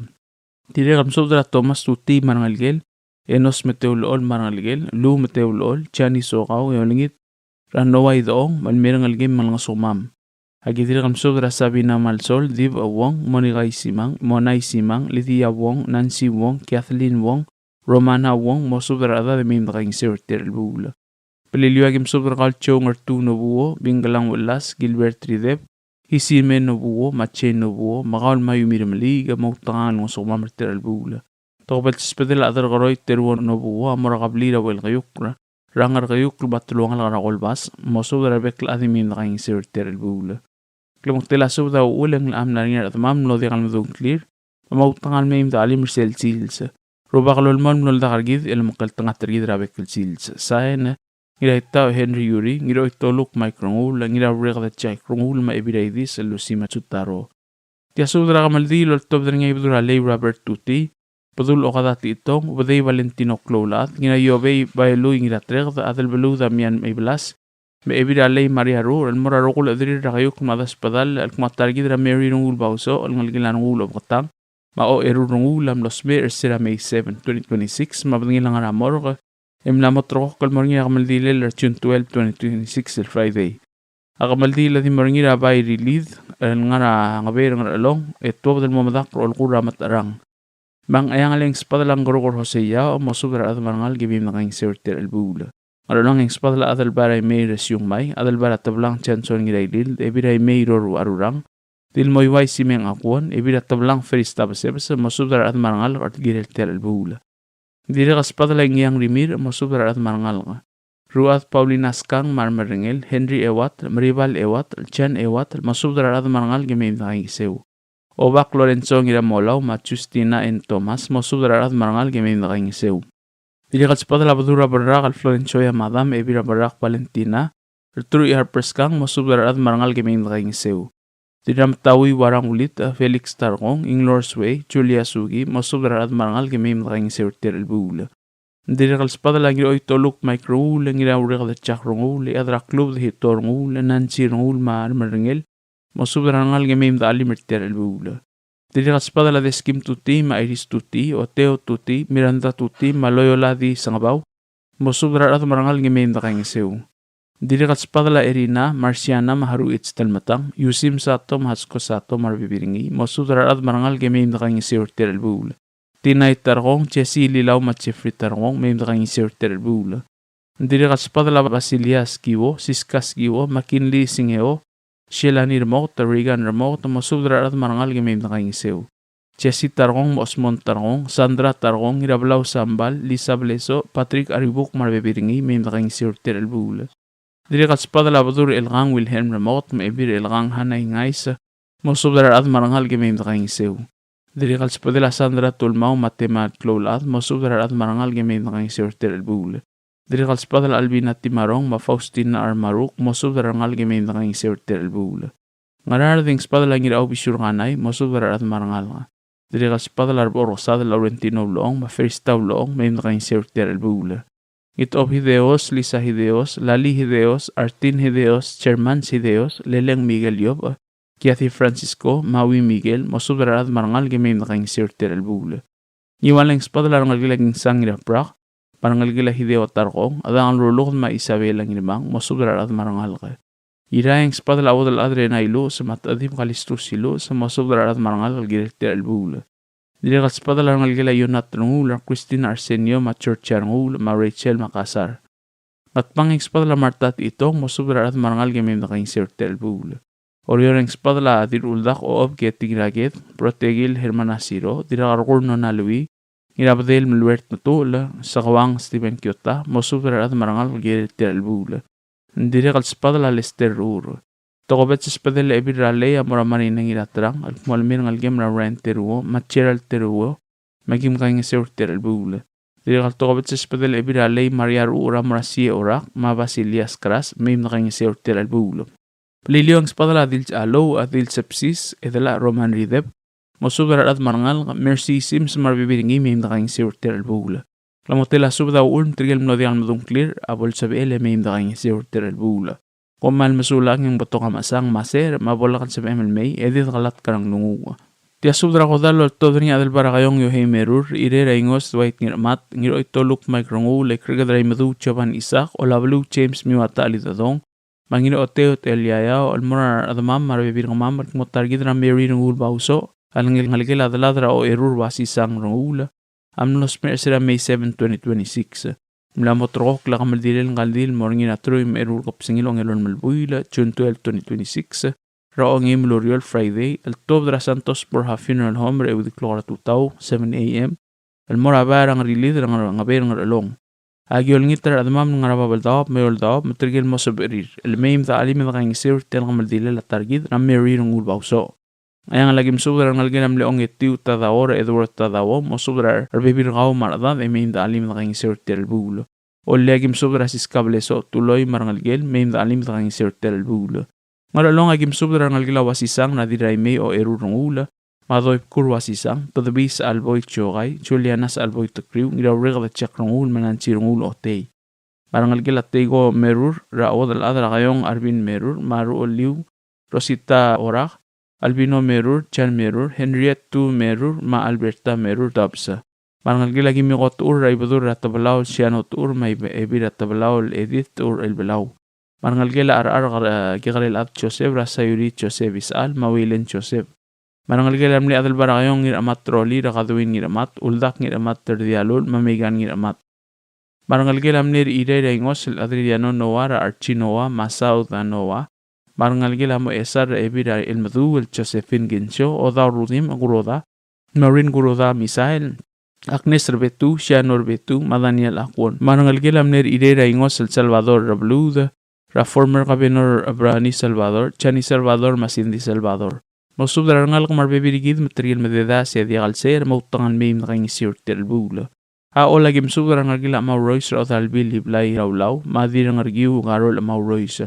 Dirrek el mesubed er a Thomas Tutii me a rengelekel, Enos Meteulechol me a rengelekel, Lou Meteulechol, Jani Sokau, e olengit er a Noah Idechong, me le mei a rengelekem me lngesukemam. Aki dirrek el mesubed er a Sabina Malsol, Dib Wong, Monica Isimang, Mona Isimang, Lydia Wong, Nancy Wong, Kathleen Wong, Romana Wong, mosubed er a rechedad e mei me dekaingeseu er tia el chelebuul. Beliliou, aki mesubed er kau el Joe Ngertu Nobuo, Bingkelang Uelas, Gilbert Rideb, Isime Nobuo, me a Jane Nobuo, me kau el Mayumi Remeliik, e moutekangel el ngosukemam er tia el chelebuul. Tokubets el sbedel a Chederkeroi Teruo Nobuo a mo er a kebliil er a Uelkeiukl er a Ngerkeiukl me a telungalek er a Kolbas, mosubed er a rebek el chad e mei me dekaingeseu er tia el chelebuul. Klemengetel a subed a uchul e ng locha mla er ngii a rechedemam el mlo diak el medung a ngklir, me moutekangel mei me de chelim er sel sils. Rubak el olemolem el oldak er kid el omekngeltengat er kid er a bek el sils. Sain, Ngiraitau Henry Yuri, Ngiroitoluk Mike Renguul, Ngiraureked Jack Renguul, me a Ebilraidis el Lucy Matsutaro. Tia subed er a kemeldiil el oltobed er ngii a Ibedul a Lei Robert Tutii, Bedul Okada Techitong, Ubedei Valentino Kloulechad, Ngiraiobei Baelui Ngiratreked, Adelbeluu Damian Meibelas, me a Ebil er a Lei Maria Ruur, el mo er a rokui el chederir er a Keiukl me a Desbedall, el kmo a ta er kid er a Mary Renguul Bausoch, el ngelekel a Renguul Obeketang, me a Ocherur Renguul a mlo smecher er se er a May seven, twenty twenty-six, me a bedengel a ngar er a morgue, e mla mo ulterekokl el mo er ngii a kemeldilel er a June twelve, twenty twenty-six, el Friday. A kemeldiil a di mo er ngii er a Bai er Ilid, el ngar er a Ngebei er a Ngerchelong, e tuobed el mo medakl er a olekull er a Metecherang. Me a Ngcheangel e ng sbedel a Ngkeruker Hosea, mosubed er a rechad me a rengalek e mei me dekaingeseu er tia el chelebuul. Ngerchelong e ng sbedel a Adelbai er a Imei er a Siungmai, Adelbai er a Teblang Johnson Ngirailild, Ebil er a Imei Roru Arurang, Dilmoiuai Simeng Akuon, Ebil er a Teblang Ferista Besebes, mosubed er a rechad me a rengalek el kirel tia el chelebuul. Dirrek el sbedel a Ngiang Rimirch, mosubed er a rechad me a rengalek. Ruad Paulina Skang me a remerengel, Henry Ewatl, Meribal Ewatl, Jan Ewatl, mosubed er a rechad me a rengalek e mei me dekaingeseu. Obak Lorenzo Ngiramolau me a Justina N. Thomas, mosubed er a rechad me a rengalek e mei me dekaingeseu. Dirrek el sbedel a Bedul er a Berrak el Florencio Yamada me a Ebil er a Berrak Valentina, Rteruich Harper Skang, mosubed er a rechad me a rengalek e mei me dekaingeseu. Dirrek el Metaui Warang Ulit, Felix Tarkong, Inglor Suei, Julia Suki, mosubed er a rechad me a rengalek e mei me dekaingeseu er tia el chelebuul. Dirrek el sbedel a Ngiroitoluk Mike Renguul, Ngiraureked Jack Renguul, Eadra Klub de Hito Renguul, Nancy Renguul me a remerengel, mosubed er a rengalek e mei me dechelim er tia el chelebuul. Dirrek el sbedel a Deskim Tutii me a Iris Tutii, Oteo Tutii, Miranda Tutii me a Loyola D. Sengebau, mosubed er a rechad me a rengalek e mei me dekaingeseu. Dirrek el sbedel a Erina, Marciana me a Haruich Telmetang, Yusim Sato me a Hatsko Sato me a rebebil er ngii, mosubed er a rechad me a rengalek e mei me dekaingeseu er tia el chelebuul. Tinai Tarkong, Jesse Lilau me a Jeffrey Tarkong, mei me dekaingeseu er tia el chelebuul. Ng dirrek el sbedel a Basilia Skiwo, Siska Skiwo, McKinley Singeo, Shelani Remoket, Reagan Remoket, mosubed er a rechad me a rengalek e mei me dekaingeseu. Jesse Tarkong me a Osmond Tarkong, Sandra Tarkong, Ngirabelau Sambal, Lisa Blesoch, Patrick Aribuk me a rebebil er ngii, mei me dekaingeseu er tia el chelebuul. Dirrek el sbedel a Bedul er Chelkang Wilhelm Remoket me a Ebil er Chelkang Hana Ingais, mosubed er a rechad me a rengalek e mei me dekaingeseu. Dirrek el sbedel a Sandra Tulmau me a Tema Kloulechad, mosubed er a rechad me a rengalek e mei me dekaingeseu er tia el chelebuul. Dirrek el sbedel a Albina Timarong me a Faustina Armaruk, mosubed er a rengalek e mei me dekaingeseu er tia el chelebuul. Ngaraard e ng sbedel a Ngirau Bisur Kanai, mosubed er a rechad me a rengalek. Dirrek el sbedel a Rebechor Kesadel Laurentino Ulechong me a Ferista Ulechong, mei me dekaingeseu er tia el chelebuul. Ngitchob Hideos, Lisa Hideos, Lali Hideos, Artin Hideos, Germans Hideos, Leleng Miguel Yob, Kiathi Francisco, Maui Miguel, mosubed er a rechad me a rengalek e mei me dekaingeseu er tia el chelebuul. Ngiwal e ng sbedel a rengelekel a Kingsang Ngiraprak, me a rengelekel a Hideo Tarkong, a Dangelruluked me a Isabel Ngirmang, mosubed er a rechad me a rengalek. Irrai e ng sbedel a Uodelchad er a Nailuches me a Techedib Kalistus Iluches, mosubed er a rechad me a rengalek el kirel tia el chelebuul. Dirrek el sbedel a rengelekel a Ionat Renguul, er a Christina Arsenio, me a Georgia Renguul, me a Rachel Makaasar. Ngatpang e ng sbedel a Marta Techitong, mosubed er a rechad me a rengalek e mei me dekaingeseu er tia el chelebuul. Oreor e ng sbedel a Dirruldak Ochob Keting Raked, Brotekil Hermana Siro, Dirrakerkur Nona Lui, Ngirabedel Meluert Metuchel, Sekeuang Steven Kiota, mosubed er a rechad me a rengalek el kirel tia el chelebuul. Ng dirrek el sbedel a Lester Rur. Tokubets el sbedel a Ebil er a Lei a mo er a Marina Ngiraterang, el kmo le mei a rengelekem er a Ryan Teruo, me a Gerald Teruo, me kim kaingeseu er tia el chelebuul. Dirrek el tokubets el sbedel a Ebil er a Lei Maria Ruur a mo er a Sie Orak, me a Basilias Kras, mei me dekaingeseu er tia el chelebuul. Beliliou e ng sbedel a Dilch Alou, a Dilch Sepsis, Edelach Roman Rideb, Mosubed er a rechad me a rengalek, Mercy Sims me a rebebil er ngii, mei me dekaingeseu er tia el chelebuul. Klemotel a subed a uchul me tirke el mlo diak el medung a ngklir a bo lsebechel e mei me dekaingeseu er tia el chelebuul. Kom kmal mesulang e ng betok a mechesang me a secher me a bo lak el sebechem el mei e di dekelatk er a nglunguuch. Tia subed er a kodall el oltobed er ngii a Adelbai er a Kaiong Yohei Merur, Irrai er a Ingos Dwight Ngirchemat, Ngirchoitoluk Mike Renguul, Ikriked er a Imeduch Jovan Isaac, Olabeluu James Miwata Alidedong, me a Ngirchoteot Eliaiau, el mo er a rechedemam me a rebebil er kemam el kmo ta er kid er a Mary Renguul Bausoch, a ngelekel a delad er a Ocherur Uasisang Renguul, a mlo smecher er sera May seven, twenty twenty-six. Mla mo terrekokl a kemeldilel ngka el dil el mo er ngii er a teruich me a eru el kebesengil a ongelolem el buil, June twelve, twenty twenty-six, er a ongeim el ureor, Friday, el tuobed er a Santos Borja Funeral Home er a euid el klok er a tutau, seven A M, el mo er a bai er a Ngerilid er a Nge-, Ngebei er a Ngerchelong. Aki olengit er a rechedemam el ngar er a Babeldaob me a Eouldaob me tirke el mo sebechir el mei me de chelim e dekaingeseu er tia el kemeldilel a ta er kid er a Mary Renguul Bausoch. Ngcheangel aki mesubed er a rengelekel a mle Ongetiu Tadao er a Edward Tadao, mosubed er a rebebil er kau me a rechedad e mei me de chelim e dekaingeseu er tia el chelebuul. Ollei aki mesubed er a Siska Blesoch Tuloi me a rengelekel, mei me de chelim e dekaingeseu er tia el chelebuul. Ngerchelong aki mesubed er a rengelekel a Uasisang er a Dirraimei Ocherur Renguul, me a Doibkur Uasisang, Tedebis Alboi Tiokai, Juliana Alboi Tekriu, Ngiraureked Jack Renguul, me a Nancy Renguul Otei. Me a rengelekel a Teiko Merur, er a Uodelchad er a Kaiong Arvin Merur, me a Ruoliu Rosita Orak, Albino Merur, Jan Merur, Henriette Tu Merur, me a Alberta Merur Dobbs. Me a rengelekel a Kimiko Techur er a Ibedul er a Tebelau el Siano Techur, me a Ibe-, Ebil er a Tebelau el Edith Techur Elbelau. Me a rengelekel a Archar, eh, Kekerelchad Joseph er a Sayuri Joseph Isechal, me a Wilen Joseph. Me a rengelekel a mle Adelbai er a Kaiong Ngirchemat Roli er a Kaduin Ngirchemat, Uldak Ngirchemat Terdialul, me a Meikan Ngirchemat. Me a rengelekel a mle Irrai er a Ingos el Adriano Noah er a Archie Noah, me a Sauda Noah. Me a rengelekel a mo Esar er a Ebil er a Elmeduu el Josephine Kinsio, Odau Rudim Kuroda, Maureen Kuroda Misael, Agnes Rebetu, Siano Rebetu, me a Daniel Akwon. Me a rengelekel a mle Irrai er a Ingos el Salvador Rebluud, er a former governor Brownie Salvador, Johnny Salvador, me a Cindy Salvador. Mosubed er a rengalek me a rebebil er kid me tirke el mededaes e diak el secher, moutekangel mei me dekaingeseu er tia el chelebuul. A Ollei aki mesubed er a rengelekel a Chemau Rois er a Odalbil Iblai Raulau, me a Dirrengerkiu Karol Chemau Rois.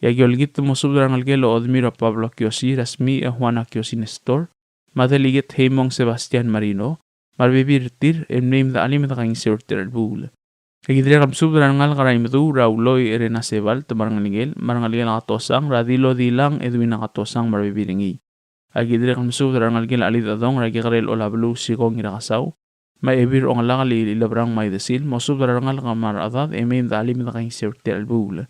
E aki olengit el mosubed er a rengelekel a Odemir a Pablo Kiosi, er a Smi a Juana Kiosi Nestor, me a Delegate Heimong Sebastian Marino, me a rebebil er tir, el mei me de chelim e dekaingeseu er tia el chelebuul. Aki dirrek el mesubed er a rengalek er a Imeduu er a Uloi Erena Sebalt me a rengelekel, me a rengelekel a Katosang er a Dilo Dilang Edwina Katosang me a rebebil er ngii. Aki dirrek el mesubed er a rengelekel a Chelidechedong er a Kekerel Olabeluu Sikong Ngirakesau, me a Ebil er a Ongelakl Ilebrang Maidesil, mosubed er a rengalek me a rechedad e mei me de chelim e dekaingeseu er tia el chelebuul.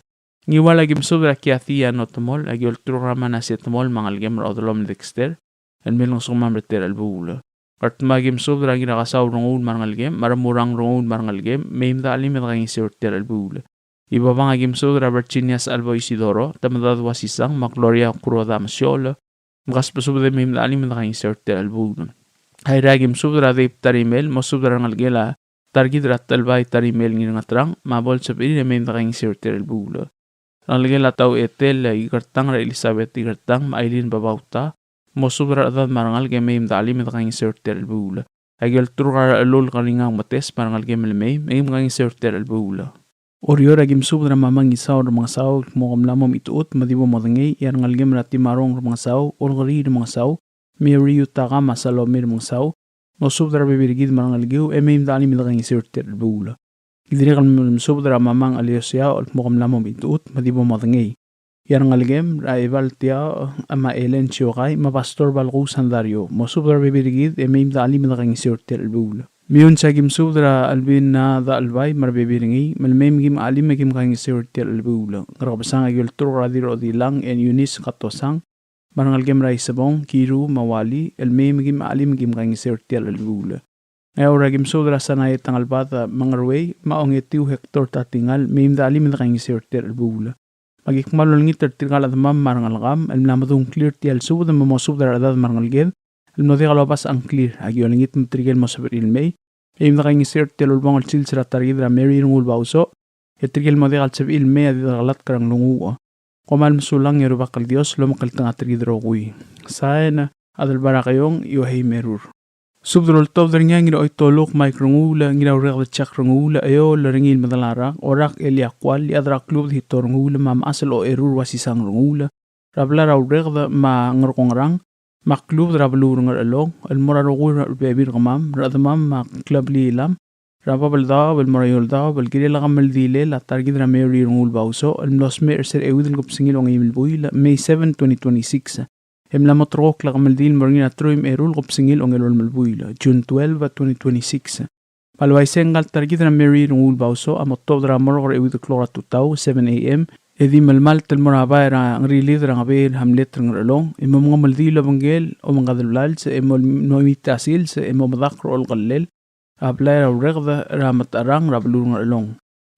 Ngiual aki mesubed er a Kiatia Notemol, aki olturk er a Manase Temol me a ngelekem er a Odelom Dexter, el mle ngosukemam er tia el chelebuul. Ngardmau aki mesubed er a Ngirakesau Renguul me a rengelekem, me a Remurang Renguul me a rengelekem, mei me de chelim e dekaingeseu er tia el chelebuul. Ibobang aki mesubed er a Virginia Salvo Isidoro, Temedad Uasisang, me a Gloria Kuroda Mesiol, mkasbesubed e mei me de chelim e dekaingeseu er tia el chelebuul. Airai aki mesubed er a Dave Tarimel, mosubed er a rengelekel a ta er kid er a Telbai Tarimel Ngirngetrang, me a bo lsebechir e mei me dekaingeseu er tia el chelebuul. Rengelekel a Tau Etel Ikertang er a Elizabeth Ikertang, me a Aileen Babauta, mosubed er a rechedad me a rengalek e mei me de chelim e dekaingeseu er tia el chelebuul. Aki olturk er a Rechelulk Ringang Metes me a rengelekem el mei, mei me kaingeseu er tia el chelebuul. Oreor aki mesubed er a Mamang Isau Remengesau, el kmo kom mla mo mechitechut me di bo modengei, e a rengelekem er a Timarong Remengesau, Olkeriil Remengesau, Mary Yutaka me a Salome Remengesau, mosubed er a rebebil er kid me a rengelekiu, e mei me de chelim e dekaingeseu er tia el chelebuul. Ki dirrek el mesubed er a Mamang Aliosiau, el kmo kom mla mo mechitechut me di bo modengei. E a rengelekem er a Ebal Tiaoch, me a Ellen Siokai, me a Pastor Balkuu Sandario, mosubed er a rebebil er kid, e mei me de chelim e dekaingeseu er tia el chelebuul. Meyuns aki mesubed er a Albina Dachelbai me a rebebil er ngii, me le mei me kim chelim e kim kaingeseu er tia el chelebuul. Ngerkebesang aki olturk er a Dirrodilang, e Eunice Katosang, me a rengelekem er a Isebong, Kiru, me a Wali, el mei me kim chelim e kim kaingeseu er tia el chelebuul. Ngeaur aki mesubed er a Sanae Tangelbad, me a Ngeruei, me a Ongetiu Hector Tatingal, mei me de chelim e dekaingeseu er tia el chelebuul. Me aki kmal olengit er tirka el chedemam me a rengelekam, el mla medung a ngklir er tia el subed, me mosubed er a rechedad me a rengeleked, el mlo diak lobasech a ngklir, aki olengit me tirke el mo sebechir el mei, e mei me dekaingeseu er tia el ulebongel sils er a ta er kid er a Mary Renguul Bausoch, e tirke el mo diak el sebechir el mei a di dekelatk er a nglunguuch. Kom kmal mesulang e a Rubak el Dios lomekngeltengat er kid el rokui. Sain, Adelbai er a Keiong Yohei Merur. Subed el oltobed er ngii a Ngiraoitoluk Mike Renguul, Ngiraureked Jack Renguul, Eol er ngii el Medalarak, Orak Elia Kual, Iechad er a Klubed Hito Renguul, me a Mechas el Ocherur Uasisang Renguul, er a blai er a Ureked me a Ngerkongerang, me a klubed er a beluu er a Ngerchelong, el mo er a rokui el bebil er kemam, rechedemam me a kleblilam, er a bab el daob el mo er a eou el daob, el kirel a kemeldilel a ta er kid er a Mary Rengul Bausoch, el mlo smecher er se er a euid el kebesengil a ongeim el buil, May seven, twenty twenty-six. E mla mo terrekokl a kemeldiil el mo er ngii er a teruich me a eru el kebesengil a ongelolem el buil, June twelve, twenty twenty-six. Me a le uaisei e ngka el ta er kid er a Mary Rengul Bausoch a mo tuobed er a morgue er a euid el klok er a tutau, seven A M, e di melemalt el mo er a bai er a Ngerilid er a Ngebei er a hamlet er a Ngerchelong, e mo mengemeldiil el obengkel a omengades el blals, e mo, mo mei tia el sils, e mo medakl er a olekellel a blai er a Ureked er a Metecherang er a beluu er a Ngerchelong.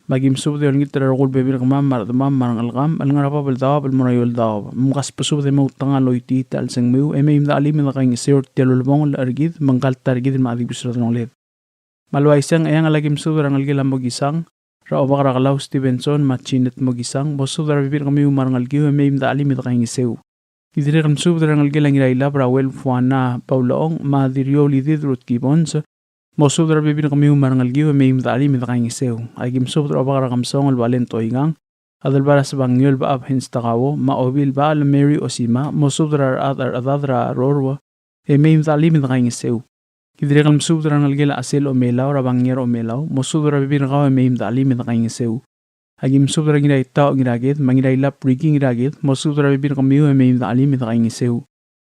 Me aki mesubed e olengit er a rokui el bebil er kemam me a rechedemam me a rengelekam el ngar er a bab el daob el mo er a eou el daob. Me mkasbesubed e moutekangel el choitii a chelsengmiu e mei me de chelim e de kaingeseu er tia el ulebongel er kid me ngka el ta er kid el mla dibus er a delongeled. Me a le uaisei e ng Eangel, aki mesubed er a rengelekel a Mokisang, er a Obak er a Kelau Stevenson me a Jeanette Mokisang, mosubed er a rebebil er kemiu me a rengelekiu e mei me de chelim e de kaingeseu. Ki dirrek el mesubed er a rengelekel a Ngirailab er a Uel Fuana Paulaong me a Dirioulidid Ruth Gibbons, mosubed er a rebebil er kemiu me a rengelekiu e mei me de chelim e de kaingeseu. Aki mesubed er a Obak er a Kemesong el Valent Oikang, Adelbai er a Sebangiol Bechab Hens Takao, me a Obil Bechal Mary Osima, mosubed er a rechad, a rechedad er a Rorua, e mei me de chelim e de kaingeseu. Ki dirrek el mesubed er a rengelekel a Chesel Omelau er a Bangier Omelau, mosubed er a rebebil er kau e mei me de chelim e de kaingeseu. Aki mesubed er a Ngiraitau Ngiraked, me a Ngirailab Ricky Ngiraked, mosubed er a rebebil er kemiu e mei me de chelim e de kaingeseu.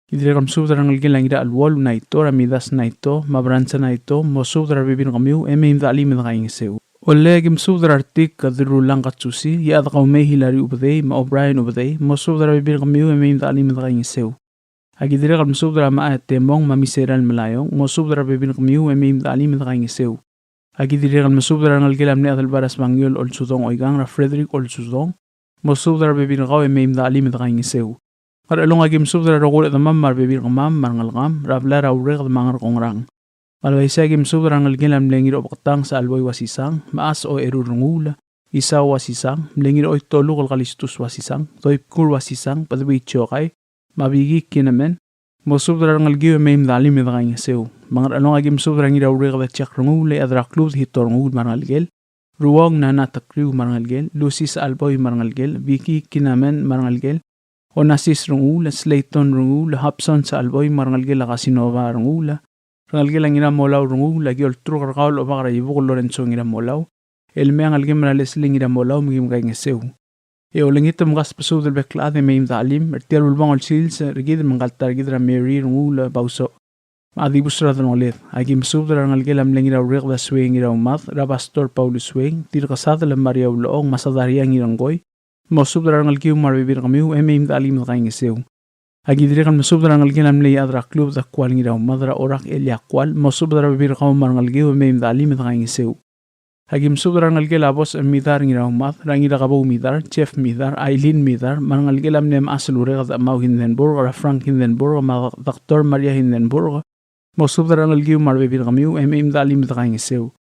Ki dirrek el mesubed er a rengelekel a Ngiracheluolu Naito, er a Midas Naito, me a Bransa Naito, mosubed er a rebebil er kemiu e mei me de chelim e de kaingeseu. Ollei, aki mesubed er a Retik, a Dirrulang Katsusi, Iechad Kaumei Hilary Ubedei, me a O'Brien Ubedei, mosubed er a rebebil er kemiu e mei me de chelim e de kaingeseu. Aki dirrek el mesubed er a Macha Temong me a Miserael Melaiong, mosubed er a rebebil er kemiu e mei me de chelim e de kaingeseu. Aki dirrek el mesubed er a rengelekel a mle Adelbai er a Sebangiol Olsudong Oikang, er a Frederick Olsudong, mosubed er a rebebil er kau e mei me de chelim e de kaingeseu. Ngerchelong, aki mesubed er a rokui el chedemam me a rebebil er kemam me a rengelekam er a blai er a Ureked me a Ngerkongrang. Me a le uaisei, aki mesubed er a rengelekel a mle Ngirobeketang Salboi Wasisang, me a Chas Oeru Renguul, Isau Wasisang, mle Ngiraoitoluk el Kalistus Wasisang, Doibkur Wasisang, Bedebei Jokai, me a Biki Kinamen, mosubed er a rengelekiu e mei me de chelim e de kaingeseu. Me a Ngerchelong, aki mesubed er a Ngiraureked a Jack Renguul, Iechad er a Klubed Hito Renguul me a rengelekel, Ruong Nana Tekriu me a rengelekel, Lucy Salboi me a rengelekel, Biki Kinamen me a rengelekel, Onasis Renguul, Slayton Renguul, Hobson Salboi me a rengelekel a Kasinova Renguul, rengelekel a Ngiramolau Renguul, aki olturk er kau el Obak er a Ibuk el Lorenzo Ngiramolau, el mei a ngelekem er a Leslie Ngiramolau me kim kaingeseu. E olengit me mkasbesubed el bek el chad e mei me de chelim er tia el ulebongel el sils er kid me ngka el ta er kid er a Mary Renguul Bausoch. Me a dibus er a delongeled, aki mesubed er a rengelekel a mle Ngiraureked a Suei Ngiraumad, er a Pastor Paulus Suei, Dirkesadel Maria Ulechong, me a Sadaria Ngirengkoi, mosubed er a rengelekiu me a rebebil er kemiu e mei me de chelim e de kaingeseu. Aki dirrek el mesubed er a rengelekel a mle Iechad er a Klubed a Kual Ngiraumad, er a Orak Elia Kual, mosubed er a rebebil er kau me a rengelekiu e mei me de chelim e de kaingeseu. Aki mesubed er a rengelekel a Bos Midar Ngiraumad, er a Ngirakebou Midar, Jeff Midar, Aileen Midar, me a rengelekel a mle Mechas el Ureked a Mau Hindenburg, er a Frank Hindenburg, me a Doctor Maria Hindenburg, mosubed er a rengelekiu me a rebebil er kemiu e mei me de chelim e de kaingeseu.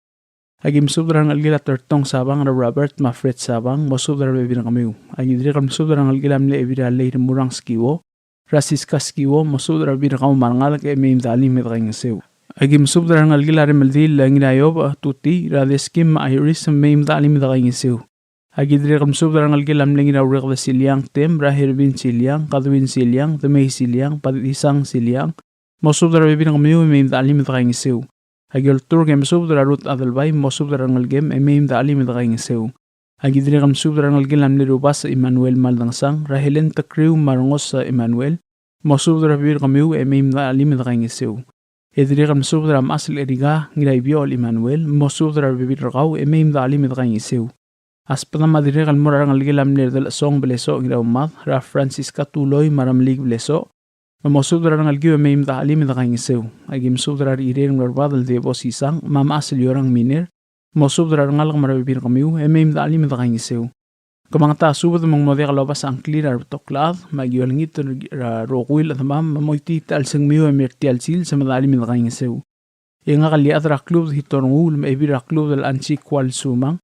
Aki mesubed er a rengelekel a Tertong Sabang, er a Robert me a Fred Sabang, mosubed er a rebebil er kemiu. Aki dirrek el mesubed er a rengelekel a mle Ebil er a Lei Remurang Skiwo, er a Siska Skiwo, mosubed er a rebebil er kau me a rengalek e mei me de chelim e de kaingeseu. Aki mesubed er a rengelekel a Remeldil Ngiraiob Tuti, er a Deskim me a Iris, mei me de chelim e de kaingeseu. Aki dirrek el mesubed er a rengelekel a mle Ngiraureked a Siliang Tem, er a Hervin Siliang, Kadwin Siliang, Demei Siliang, Padisang Siliang, mosubed er a rebebil er kemiu e mei me de chelim e de kaingeseu. Aki olturk e mesubed er a Ruth Adelbai, mosubed er a rengelekem e mei me de chelim e de kaingeseu. Aki dirrek el mesubed er a rengelekel a mle Rubasech Emmanuel Maldangesang, er a Helen Tekriu me a Rengosech Emmanuel, mosubed er a rebebil er kemiu e mei me de chelim e de kaingeseu. E dirrek el mesubed er a Mechas el Erika Ngiraibiol Emmanuel, mosubed er a rebebil er kau e mei me de chelim e de kaingeseu. A sbedam a dirrek el mo er a rengelekel a mle Redelchesong Blesoch Ngiraumad, er a Francisca Tuloi me a Remeliik Blesoch, me mosubed er a rengelekiu e mei me de chelim e de kaingeseu. Aki mesubed er a Rechirei Ngerbad el Debo Sisang, me a Mechas el Iorang Miner, mosubed er a rengalek me a rebebil er kemiu e mei me de chelim e de kaingeseu. Kemanget a subed me ng mo diak lobas a ngklir a rebetok el chad, me aki olengit er a rokui el chedemam me mo choitii a chelsengmiu e mei er tia el sils me de chelim e de kaingeseu. E ngak el Iechad er a Klubed Hito Renguul me a Ebil er a Klubed el Ansi Kual Sumang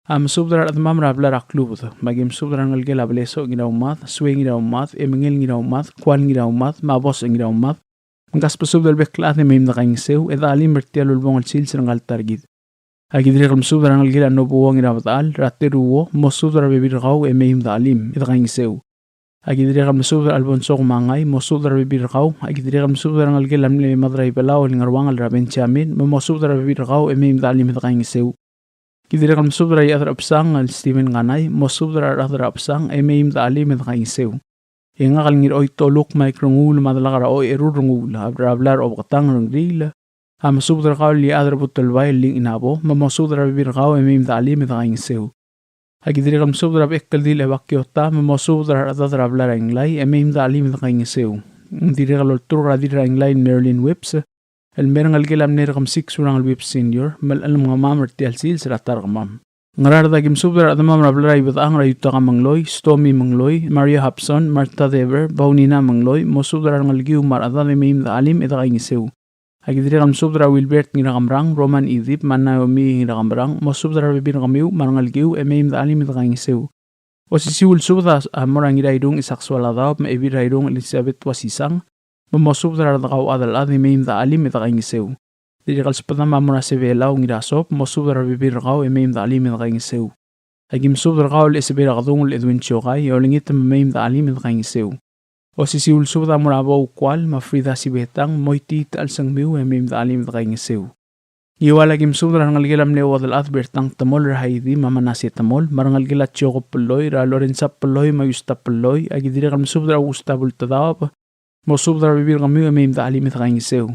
a mesubed er a rechedemam er a blai er a Klubed, me aki mesubed er a rengelekel a Blesoch Ngiraumad, Suei Ngiraumad, Emengel Ngiraumad, Kual Ngiraumad, me a Bos Ngiraumad, me kasbesubed el bek el chad e mei me de kaingeseu e de chelim er tia el ulebongel el sils er ngka el ta er kid. Aki dirrek el mesubed er a rengelekel a Nobuo Ngirabedechal, er a Teruo, mosubed er a rebebil er kau e mei me de chelim e de kaingeseu. Aki dirrek el mesubed er a Alfonso Kumangai, mosubed er a rebebil er kau. Aki dirrek el mesubed er a rengelekel a mle Madraibelau el Ngeruangel er a Benjamin, me mosubed er a rebebil er kau e mei me de chelim e de kaingeseu. Ki dirrek el mesubed er a Iechad er a Chebesang el Steven Kanai, mosubed er a rechad er a Chebesang e mei me de chelim e de kaingeseu. E ngak el Ngiraoitoluk Mike Renguul me a delak er a Ocherur Renguul, a blai er a Obeketang er a Ngeriil, a mesubed er kau el Iechad er a Butelbai el Link Inabo, me mosubed er a rebebil er kau e mei me de chelim e de kaingeseu. Aki dirrek el mesubed er a Bekeldil Ebakiota, me mosubed er a rechedad er a blai er a Inglai e mei me de chelim e de kaingeseu. Ng dirrek el olturk er a Dirrainglai el Marilyn Whipps, el mei er a rengelekel a mle Rekemesik Surangel Whipps Senior, me le chelem ngemam er tia el sils er a ta er kemam. Ngaraard, aki mesubed er a rechedemam er a blai er a Ibedechang er a Yutaka Mengloi, Stomy Mengloi, Maria Hobson, Martha Dever, Paunina Mengloi, mosubed er a rengelekiu me a rechedad e mei me de chelim e de kaingeseu. Aki dirrek el mesubed er a Wilbert Ngirakemrang, Roman Idip, me a Naomi Ngirakemrang, mosubed er a rebebil er kemiu me a rengelekiu e mei me de chelim e de kaingeseu. Osisiu el subed a mo er a Ngirairung Isaac Soaladaob me a Ebil er a Irung Elizabeth Uasisang, me mosubed er a redekau a chad el chad e mei me de chelim e de kaingeseu. Dirrek el sbedam a mo er a Sebelau Ngirasob, mosubed er a rebebil er kau e mei me de chelim e de kaingeseu. Aki mesubed er kau el Esebei er a Kedung el Edwin Siokai, e olengit me mei me de chelim e de kaingeseu. Osisiu el subed a mo er a Bou Kual, me a Frida Sibetang, moitii a chelsengmiu e mei me de chelim e de kaingeseu. Ngiual, aki mesubed er a rengelekel a mle Uodelchad Bertang Temol er a Haidi, me a Manase Temol, me a rengelekel a Jacob Pelloi, er a Lorenza Pelloi, me a Yusta Pelloi, aki dirrek el mesubed er a Augusta Bultedaob, mosubed er a rebebil er kemiu e mei me de chelim e de kaingeseu.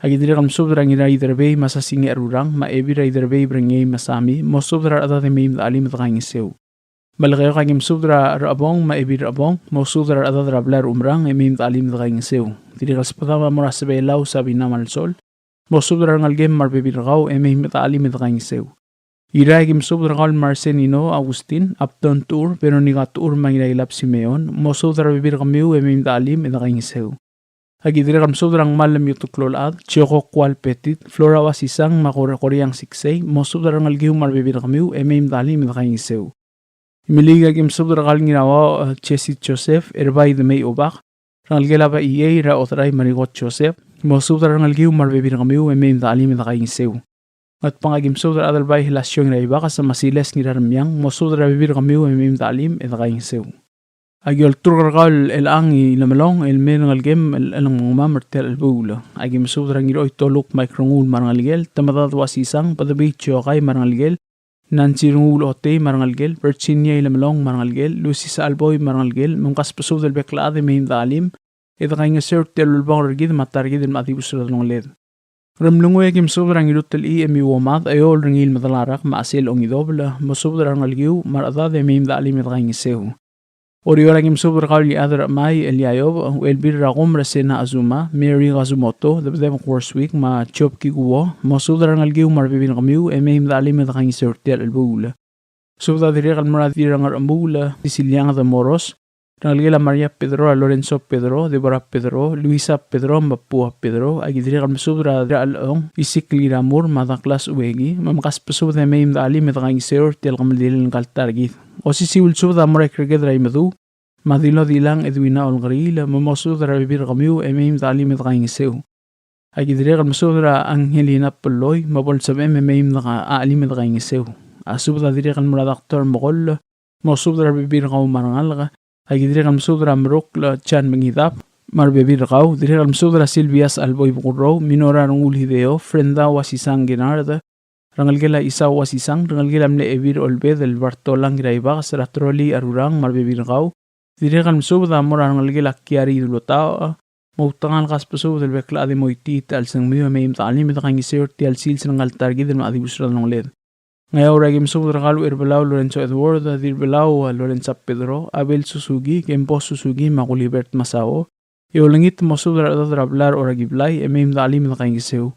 Aki dirrek el mesubed er a Ngiraiderbei me a Sasinge Arurang, me a Ebil er a Iderbei Brengei me a Sami, mosubed er a rechedad e mei me de chelim e de kaingeseu. Melekeok, aki mesubed er a Rechebong me a Ebil Rechebong, mosubed er a rechedad er a blai er a Umerang e mei me de chelim e de kaingeseu. Dirrek el sbedam a mo er a Sebelau Sabina Malsol, mosubed er a rengelekem me a rebebil er kau e mei me de chelim e de kaingeseu. Irrai, aki mesubed er kau el Marcelino Augustin, Abton Tur, Veronica Tur, me a Ngirailab Simeon, mosubed er a rebebil er kemiu e mei me de chelim e de kaingeseu. Aki dirrek el mesubed er a Ngmal Lemiu Tuklolchad, Chioko Kual Petit, Flora Uasisang, me a Kor-, Koriang Siksei, mosubed er a rengelekiu me a rebebil er kemiu e mei me de chelim e de kaingeseu. Imeliik, aki mesubed er kau el Ngirauau, eh, Jesse Joseph, Erbai Demei Obak, rengelekel a Baiei er a Oderai me a Rikot Joseph, mosubed er a rengelekiu me a rebebil er kemiu e mei me de chelim e de kaingeseu. Ngatpang, aki mesubed er a Adelbai Hilasiong er a Ibakes me a Siles Ngiraremiang, mosubed er a rebebil er kemiu e mei me de chelim e de kaingeseu. Aki olturk er kau el Elechang Ilemelong, el mei er a rengelekem el, el ngemam er tia el chelebuul. Aki mesubed er a Ngiroitoluk Mike Renguul me a rengelekel, Temedad Uasisang, Bedebii Chiokai me a rengelekel, Nancy Renguul Otei me a rengelekel, Virginia Ilemelong me a rengelekel, Lucy Saalboi me a rengelekel, me mkasbesubed el bek el chad e mei me de chelim e de kaingeseu er tia el ulebongel er kid me a ta er kid el mla dibus er a delongeled. Ngeremlengui, aki mesubed er a Ngirutelchii Emi Uomad, Eol Rengiil Medalarak, me a Asel Ongidobel, mosubed er a rengelekiu me a rechedad e mei me de chelim e de kaingeseu. Oreor, aki mesubed er kau el Iechad er a Chemai, Elia Iob, Uchelbil er a Kumer Sena Azuma, Mary Kazumoto, Debedebek Worswick, me a Job Kikuo, mosubed er a rengelekiu me a rebebil er kemiu e mei me de chelim e de kaingeseu er tia el chelebuul. Subed a dirrek el mo er a Dirrengerchemuul, Sisiliang de Moros, rengelekel a Maria Pedro, er a Lorenzo Pedro, Deborah Pedro, Luisa Pedro, me a Pua Pedro, aki dirrek el mesubed er a Dirrachelong Isikl Ngiramur, me a Douglas Ueki, me mkasbesubed e mei me de chelim e de kaingeseu er tia el kemeldiil er ngka el ta er kid. Osisiu el subed a mo er a Ikreked er a Imeduu, me a Dilodilang Edwina Olkeriil, me mosubed er a rebebil er kemiu e mei me de chelim e de kaingeseu. Aki dirrek el mesubed er a Angelina Pelloi, me bo lsebechem e mei me de ka-, a chelim e de kaingeseu. A subed a dirrek el mo er a Doctor Mekoll, mosubed er a rebebil er kau me a rengalek. Aki dirrek el mesubed er a Merukl Jan Mengidab me a rebebil er kau. Dirrek el mesubed er a Silvia Saalboi Bekurrou, Minora Renguul Hideo, Frenda Uasisang Ginard, rengelekel a Isau Uasisang, rengelekel a mle Ebil Olbed el Bartolang Ngiraibakes, er a Troli Arurang me a rebebil er kau. Dirrek el mesubed a mo er a rengelekel a Kiari Dulutaoch, me outekangel kasbesubed el bek el chad e moitii a chelsengmiu e mei me de chelim e de kaingeseu er tia el sils er ngka el ta er kid el mla dibus er a delongeled. Ngeaur, aki mesubed er kau el Ucherbelau Lorenzo Edward, Dirbelau Lorenza Pedro, Abel Suzuki, Kempo Suzuki, me a Gulibert Masao, e olengit mosubed er a rechedad er a blai er a Orakiblai e mei me de chelim e de kaingeseu.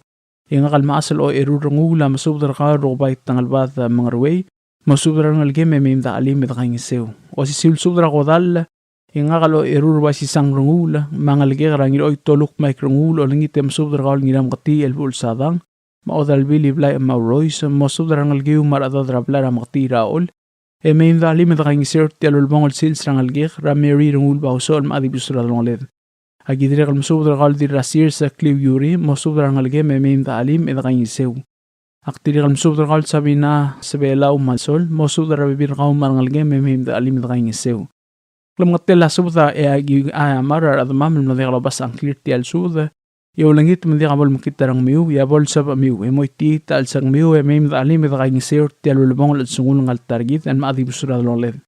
E ngak el mechas el Ocherur Renguul a mesubed er kau el Rukebai Tangelbad Mengeruei, mosubed er a rengelekem e mei me de chelim e de kaingeseu. Osisiu el subed er a kodall, e ngak el Ocherur Uasisang Renguul, me a ngelekek er a Ngiroitoluk Mike Renguul, olengit e mesubed er kau el Ngirameketii Elbuchel Sadang, me a Odalbil Iblai Emaurois, mosubed er a rengelekiu me a rechedad er a blai er a Meketii er a Chol, e mei me de chelim e de kaingeseu er tia el ulebongel el sils er a ngelekek er a Mary Renguul Bausoch el mla dibus er a delongeled. Aki dirrek el mesubed er kau el Dirrasirs Kliu Yuri, mosubed er a rengelekem e mei me de chelim e de kaingeseu. Ak dirrek el mesubed er kau el Sabina Sebelau Malsol, mosubed er a rebebil er kau me a rengelekem e mei me de chelim e de kaingeseu. Klemengetel a subed a, e aki, a, mla er a rechedemam el mlo diak lobasech a ngklir er tia el subed, e olengit me ng diak bo lemekngit a rengmiu, e a bo lsebechemiu, e moitii a chelsengmiu, e mei me dechelim e dekaingeseu er tia el ulebongel el chelsengul ngalek er kid el mla dibus er a delongeled.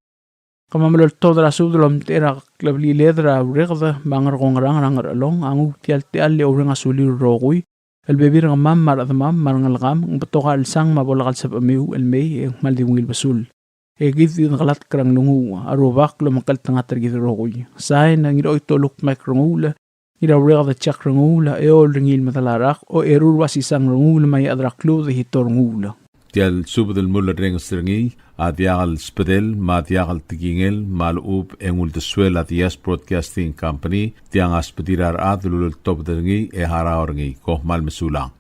Kemam el oltobed er a subed el omtechei er a klebliled er a Ureked me a Ngerkongerang er a Ngerchelong, a nguu tia el techall e oureng a sulir el rokui el bebil er kemam me a rechedemam me a rengelekam, ng betok a chelsang me a bo lak el sebechemiu el mei e ng kmal di ungil besul. E kid di dekelatk er a nglunguuch, a Rubak a lomekngeltengat er kid el rokui. Sain, Ngiroitoluk Mike Renguul, Ngiraureked Jack Renguul, Eol Rengiil Medalarak, Ocherur Uasisang Renguul, me a Iechad er a Klubed Hito Renguul. Tia el subed el mulerrenges er ngii a diak el sbedel me a diak el tekingel me a lechub e ng uldesuel a Diaz Broadcasting Company, tiang a sbedir a rechad el uleltobed er ngii e harau er ngii. Kom kmal mesulang.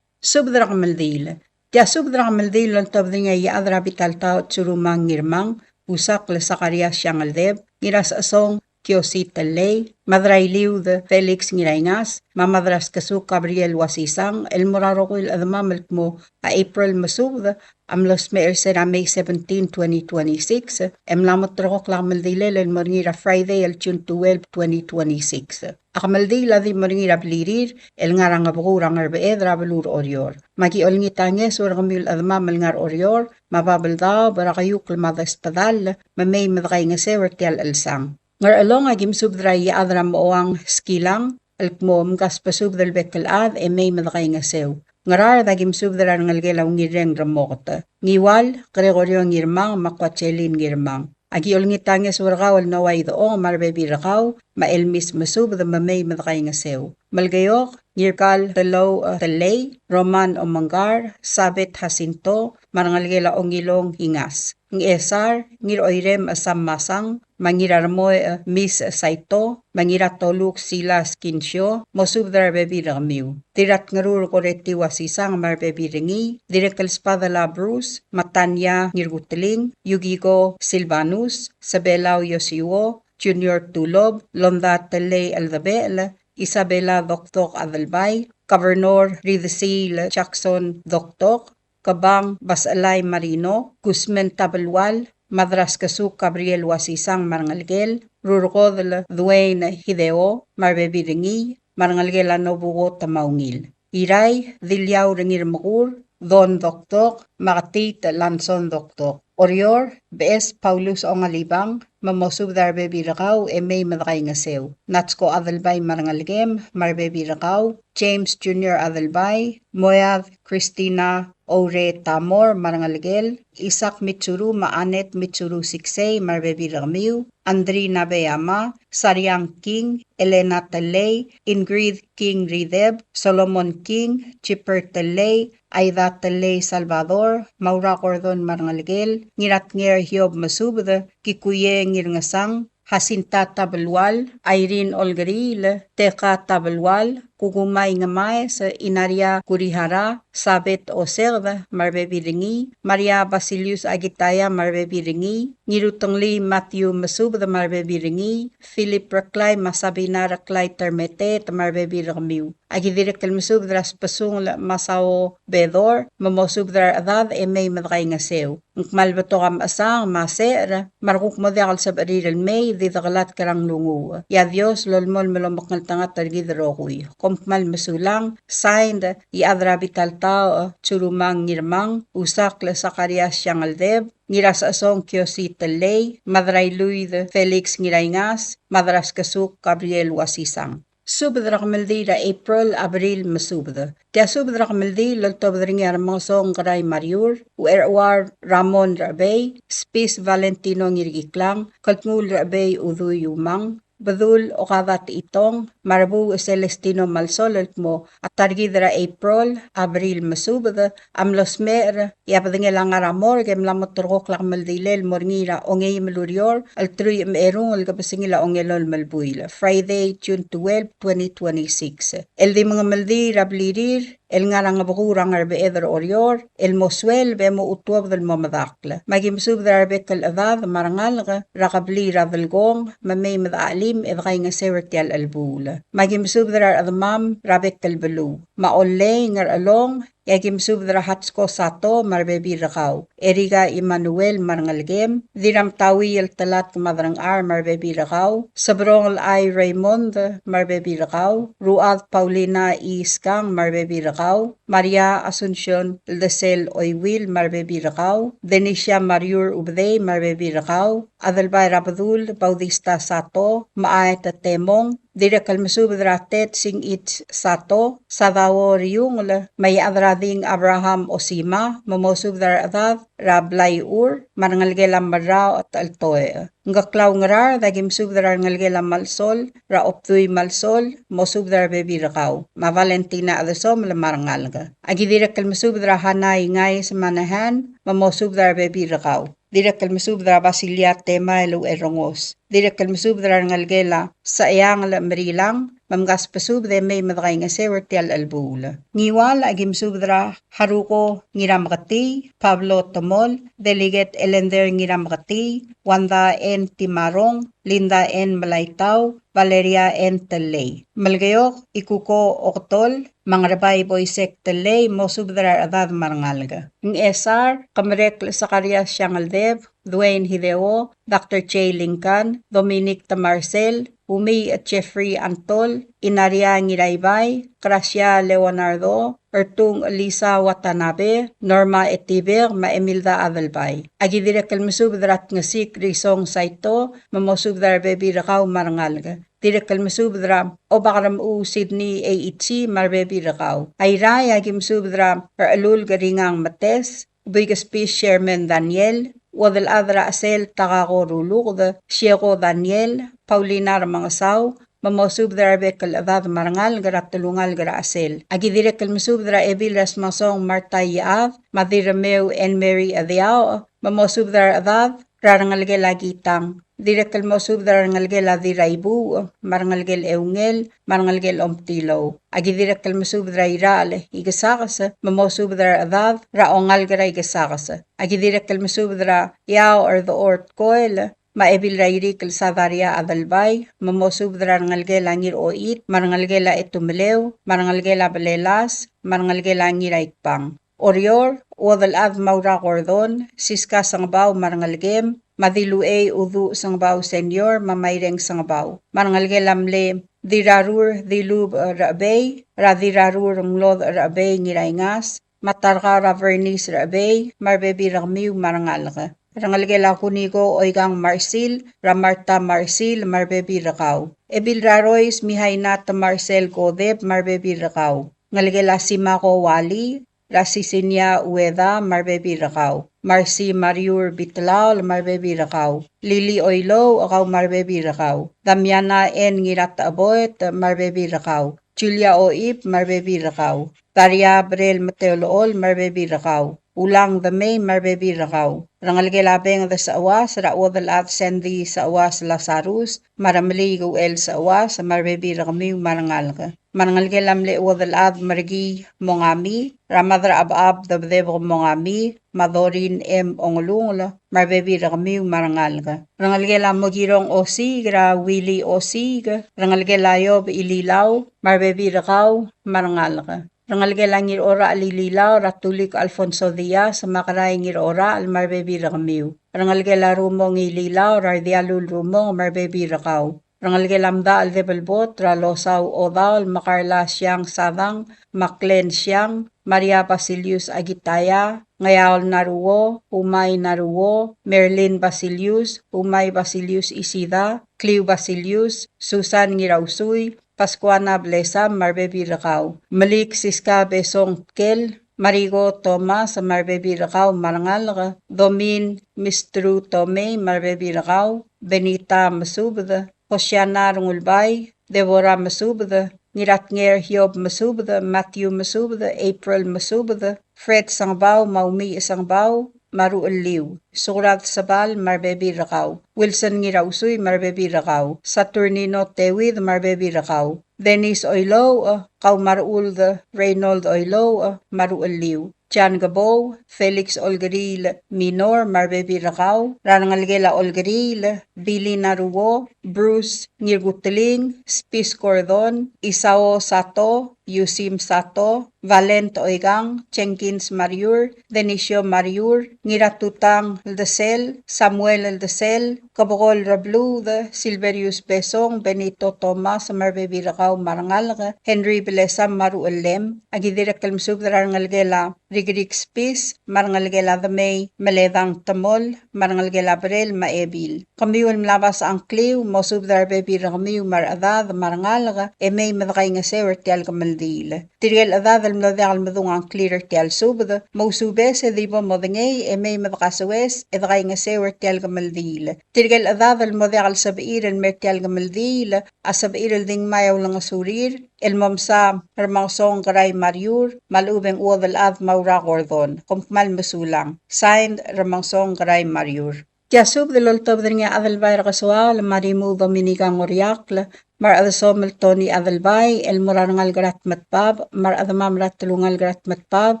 Subed er a kemeldiil. Tia subed er a kemeldiil el oltobed er ngii a Iechad er a Bitaltaoch Tsurumang Ngirmang, Usakl Sakarias Siangeldeb, Ngirasechesong Kiosi Tellei, Madrailiud Felix Ngiraingas, me a Madraskesuk Gabriel Uasisang, el mo er a rokui el chedemam el kmo a April Mesubed, a mlo smecher er se er a May seventeen, twenty twenty-six, e mla mo terrekokl a kemeldilel el mo er ngii er a Friday el June twelve, twenty twenty-six. A kemeldiil a di mo er ngii er a blirir el ngar er a Ngebekuu er a Ngerbeched er a beluu er Oreor. Me aki olengit a ngeso er kemiu el chedemam el ngar er Oreor, me a Babeldaob er a keiukl me a desbedall, me mei me dekaingeseu er tia el chelsang. Ngerchelong, aki mesubed er a Iechad er a Mochoang Skilang, el kmo mkasbesubed el bek el chad e mei me dekaingeseu. Ngaraard, aki mesubed er a rengelekel a Ungilreng Remoket. Ngiwal, Gregorio Ngirmang me a Kuachelin Ngirmang. Aki olengit a ngeso er kau el Noah Idechong me a rebebil er kau, me a Elmis Mesubed, me mei me dekaingeseu. Melekeok, Ngirkal Telou, e, Tellei, Roman Omengkar, Sabet Jacinto, me a rengelekel a Ongilong Ingas. Ngchesar, Ngiroirem, e, Sam Masang, me a Ngirarmoi, e, Miss Saito, me a Ngiratoluk Silas Kinsio, mosubed er a rebebil er kemiu. Dirratngerur Koreti Uasisang me a rebebil er ngii, dirrek el sbadel a Bruce, me a Tania Ngirkuteling, Yukiko Silvanus, Sebelau Yosiuo, Junior Tulob, Londa Tellei Eldebechel, Isabela Dokdok Adelbai, Governor Ridesiil Jackson Dokdok, Kebang Baselai Marino, Guzman Tabelual, Madraskesuk Gabriel Uasisang me a rengelekel, Rurkodel Dwayne Hideo me a rebebil er ngii, me a rengelekel a Nobuo Tamaungil. Irrai, Diliau Rengirmekur, Don Dokdok, me a Ketit Lanson Dokdok. Oreor, Beches Paulus Ongalibang, me mosubed er a rebebil er kau e mei me dekaingeseu. Natsko Adelbai me a rengelekem me a rebebil er kau, James Junior Adelbai, Moead Christina Oure Tamor me a rengelekel, Isaac Mitsuru me a Annette Mitsuru Siksei me a rebebil er kemiu, Andri Nabeyama, Sariang King, Elena Tellei, Ingrid King Rideb, Solomon King, Chipper Tellei, Aida Tellei Salvador, Maura Gordon me a rengelekel, Ngiratnger Hiob Mesubed, Kikuye Ngirngesang, Jacinta Tabelual, Irene Olkeriil, Teka Tabelual, Kukumai Ngemaes, Inaria Kurihara, Sabet Oseked me a rebebil er ngii, Maria Basilius Akitaya me a rebebil er ngii, Ngirutenglii Matthew Mesubed me a rebebil er ngii, Philip Reklai me a Sabina Reklai Termeteet me a rebebil er kemiu. Aki dirrek el mesubed er a Sbesungel Masao Bedor, me mosubed er a rechedad e mei me dekaingeseu. Ng kmal betok a mechesang me a secher, me a rekuk mo diak el sebechir el mei, di dekelatk er a nglunguuch. E a Dios lolemolem el omekngeltengat er kid el rokui. Kom kmal mesulang, signed, Iechad er a Bitaltaoch Tsurumang Ngirmang, Usakl Sakarias Siangeldeb, Ngirasechesong Kiosi Tellei, Madrailuid Felix Ngiraingas, Madraskesuk Gabriel Uasisang. Subed er a kemeldiil er a April, Abril Mesubed. Tia subed er a kemeldiil el oltobed er ngii a Remengesong Kerai Mariur, Ucherchuar Ramon Rechebei, Spis Valentino Ngirkiklang, Keltngul Rechebei Udui Umang, Bedul Okada Techitong, me a Rebuuch Celestino Malsol el kmo a ta er kid er a April, Abril Mesubed, a mlo smecher, e a bedengel a ngar er a morgue e mla mo terrekokl a kemeldilel el mo er ngii er a ongeim el ureor el teruich me a erung el kebesengil a ongelolem el buil, Friday, June twelve, twenty twenty-six. El di mengemeldiil er a blirir el ngar er a Ngebekuu er a Ngerbeched er Oreor, el mo sueleb e mo chutuobed el mo medakl. Me aki mesubed er a rebek el chedad me a rengalek er a kebliil er a Delkong, me mei me dechachelim e dekaingeseu er tia el chelebuul. Me aki mesubed er a rechedemam er a bek el beluu. Me a Ollei, Ngerchelong, e aki mesubed er a Hatsko Sato me a rebebil er kau, Erika Emmanuel me a rengelekem, Dirramtauiel Telatk me a Derengchar me a rebebil er kau, Sebrongel Ai Raymond me a rebebil er kau, Ruad Paulina Iskang me a rebebil er kau, Maria Asuncion Ldesel Oiwil me a rebebil er kau, Denisia Mariur Ubedei me a rebebil er kau, Adelbai er a Bedul Bautista Sato, me a Aet Temong, dirrek el mesubed er a Ted Singich Sato, Sadao Riungel, me a Iechad er a Ding Abraham Osima, me mosubed er a rechedad er a Blai Ur, me a rengelekel a Merrau Techeltoech. Ngkeklau Ngaraard, aki mesubed er a rengelekel a Malsol er a Optui Malsol, mosubed er a rebebil er kau, me a Valentina Chedesomel me a rengalek. Aki dirrek el mesubed er a Hana Ingais Manahan, me mosubed er a rebebil er kau. Dirrek el mesubed er a Basilia Tema el Ucherrengos. Dirrek el mesubed er a rengelekel a Secheangel Merilang, me mkasbesubed e mei me dekaingeseu er tia el chelebuul. Ngiwal, aki mesubed er a Haruko Ngirameketii, Pablo Temol, Delegate Elender Ngirameketii, Wanda N. Timarong, Linda N. Melaitau, Valeria N. Telei. Melekeok, Ikuko Oktol, me a Ngerbai Boisek Telei, mosubed er a rechedad me a rengalek. Ngchesar, Kemerekl Sakarias Siangeldeb, Dwayne Hideo, Doctor Jay Lincoln, Dominic Temarsel, Umiich Jeffrey Antol, Inaria Ngiraibai, Gracia Leonardo, Ertung Lisa Watanabe, Norma Etibek, me a Emilda Adelbai. Aki dirrek el mesubed er a Tngesik Risong Saito, me mosubed er a rebebil er kau me a rengalek. Dirrek el mesubed er a Obakermechuu Sydney Eichi me a rebebil er kau. Airai, aki mesubed er a Rechelulk Ringang Metes, Buikespis Sherman Daniel, Uodelchad er a Chesel Takako Ruluked, Sieko Daniel, Paulina Remengesau, me mosubed er a rebek el chedad me a rengalek er a telungalek er a Chesel. Aki dirrek el mesubed er a Ebil er a Smasong Martha Iechad, me a Dirremeu Anne Mary Chediaoch, me mosubed er a rechedad er a rengelekel a Kitang. Dirrek el mosubed er a rengelekel a Dirraibuuch, me a rengelekel Eungel, me a rengelekel Omtilou. Aki dirrek el mesubed er a Irachel Ikesakes, me mosubed er a rechedad er a ongalek er a Ikesakes. Aki dirrek el mesubed er a Iaoch er Dechor Tkoel, me a Ebil er a Irikl Sadaria Adelbai, me mosubed er a rengelekel a Ngirochit, me a rengelekel a Etumeleu, me a rengelekel a Belelas, me a rengelekel a Ngiraikbang. Oreor, Uodelchad Maura Gordon, Siska Sengebau me a rengelekem, me a Diluchei Uduch Sengebau Senior, me a Maireng Sengebau. Me a rengelekel a mle Dirrarur Dilubech Rechebei, er a Dirrarur Nglodech Rechebei Ngiraingas, me a Tarkau er a Vernice Rechebei, me a rebebil er kemiu me a rengalek. Rengelekel a Kuniko Oikang Marsil, er a Martha Marsil, me a rebebil er kau. Ebil er a Rois Mihaina Temarsel Kodep, me a rebebil er kau. Ngelekel a Simako Wali, er a Sisinia Ueda, me a rebebil er kau. Marsi Mariur Bitlaol, me a rebebil er kau. Lili Oilouch, kau me a rebebil er kau. Damiana N. Ngiratecheboet, me a rebebil er kau. Julia Oib, me a rebebil er kau. Daria Brel Meteolechol, me a rebebil er kau. Ulang Demei, me a rebebil er kau. Rengelekel a Benged Sechewas, er a Uodelchad Sandy Sechewas Lasarus, me a Remeliik Uchel Sechewas, me a rebebil er kemiu me a rengalek. Me a rengelekel a mle Uodelchad Merkii Mongami, er a Mad er a Chebechab Debedebek Mongami, me a Dorin M. Ongelungel, me a rebebil er kemiu me a rengalek. Rengelekel a Mokirong Osiik, er a Willy Osiik, rengelekel a Iob Ililau, me a rebebil er kau me a rengalek. Rengelekel a Ngirorachel Ililau, er a Tulik Alfonso Diaz, me a Kerai Ngirorachel, me a rebebil er kemiu. Rengelekel a Rumong Ililau, er a Rdialul Rumong, me a rebebil er kau. Rengelekel a Mdachel Debelbot, er a Losau Odaol, me a Karla Siang Sadang, me a Klen Siang, Maria Basilius Akitaya, Ngeaol Naruo, Umai Naruo, Merlin Basilius, Umai Basilius Isida, Kliu Basilius, Susan Ngirausui, Paskuana Blesam, me a rebebil er kau. Melik Siska Besong Tkel, Mariko Thomas, me a rebebil er kau me a rengalek. Domin Mistru Tomei, me a rebebil er kau. Benita Mesubed, Hosiana Rengulbai, Deborah Mesubed, Ngiratnger Hiob Mesubed, Matthew Mesubed, April Mesubed, Fred Sengebau, me a Umiich Sengebau, me a ruchelliu. Sukrad Sebal, me a rebebil er kau. Wilson Ngirausui, me a rebebil er kau. Saturnino Tewid, me a rebebil er kau. Dennis Oilouch, kau me a Rechuld Reynold Oilouch, me a ruchelliu. Jan Kebou, Felix Olkeriil Minor, me a rebebil er kau, er a rengelekel a Olkeriil, Billy Naruo, Bruce Ngirkuteling, Spis Gordon, Isao Sato, Yusim Sato, Valent Oikang, Jenkins Mariur, Denisio Mariur, Ngiratutang Ldesel, Samuel Ldesel, Kebekol Rebluud, Silverius Besong, Benito Thomas, me a rebebil er kau me a rengalek, Henry Belesam me a ruchellem, a ki dirrek el mesubed er a rengelekel a Rikrik Spis, me a rengelekel a Demei Meledang Temol, me a rengelekel a Brel me a Ebil. Kemiu el mla obes a ngkliu, mosubed er a rebebil er kemiu me a rechedad me a rengalek, e mei me dekaingeseu er tia el kemeldiil. Tirke el chedad el mlo diak el medung a ngklir er tia el subed, mousubes e di bo modengei, e mei me dekasoes, e dekaingeseu er tia el kemeldiil. Tirke el chedad el mo diak el sebechir el mer tia el kemeldiil, a sebechir el di ngmai a ulengesurir, el mo msa Remengesong Kerai Mariur, me a lechub e ng Uodelchad Maura Gordon. Kom kmal mesulang. Signed, Remengesong Kerai Mariur. Tia subed el oltobed er ngii a Adelbai er a Kesoaol, me a Rimuu Dominica Ngoriakl, me a Rechedesomel Tony Adelbai, el mo er a rengalek er a Tmetbab, me a rechedemam er a telungalek er a Tmetbab,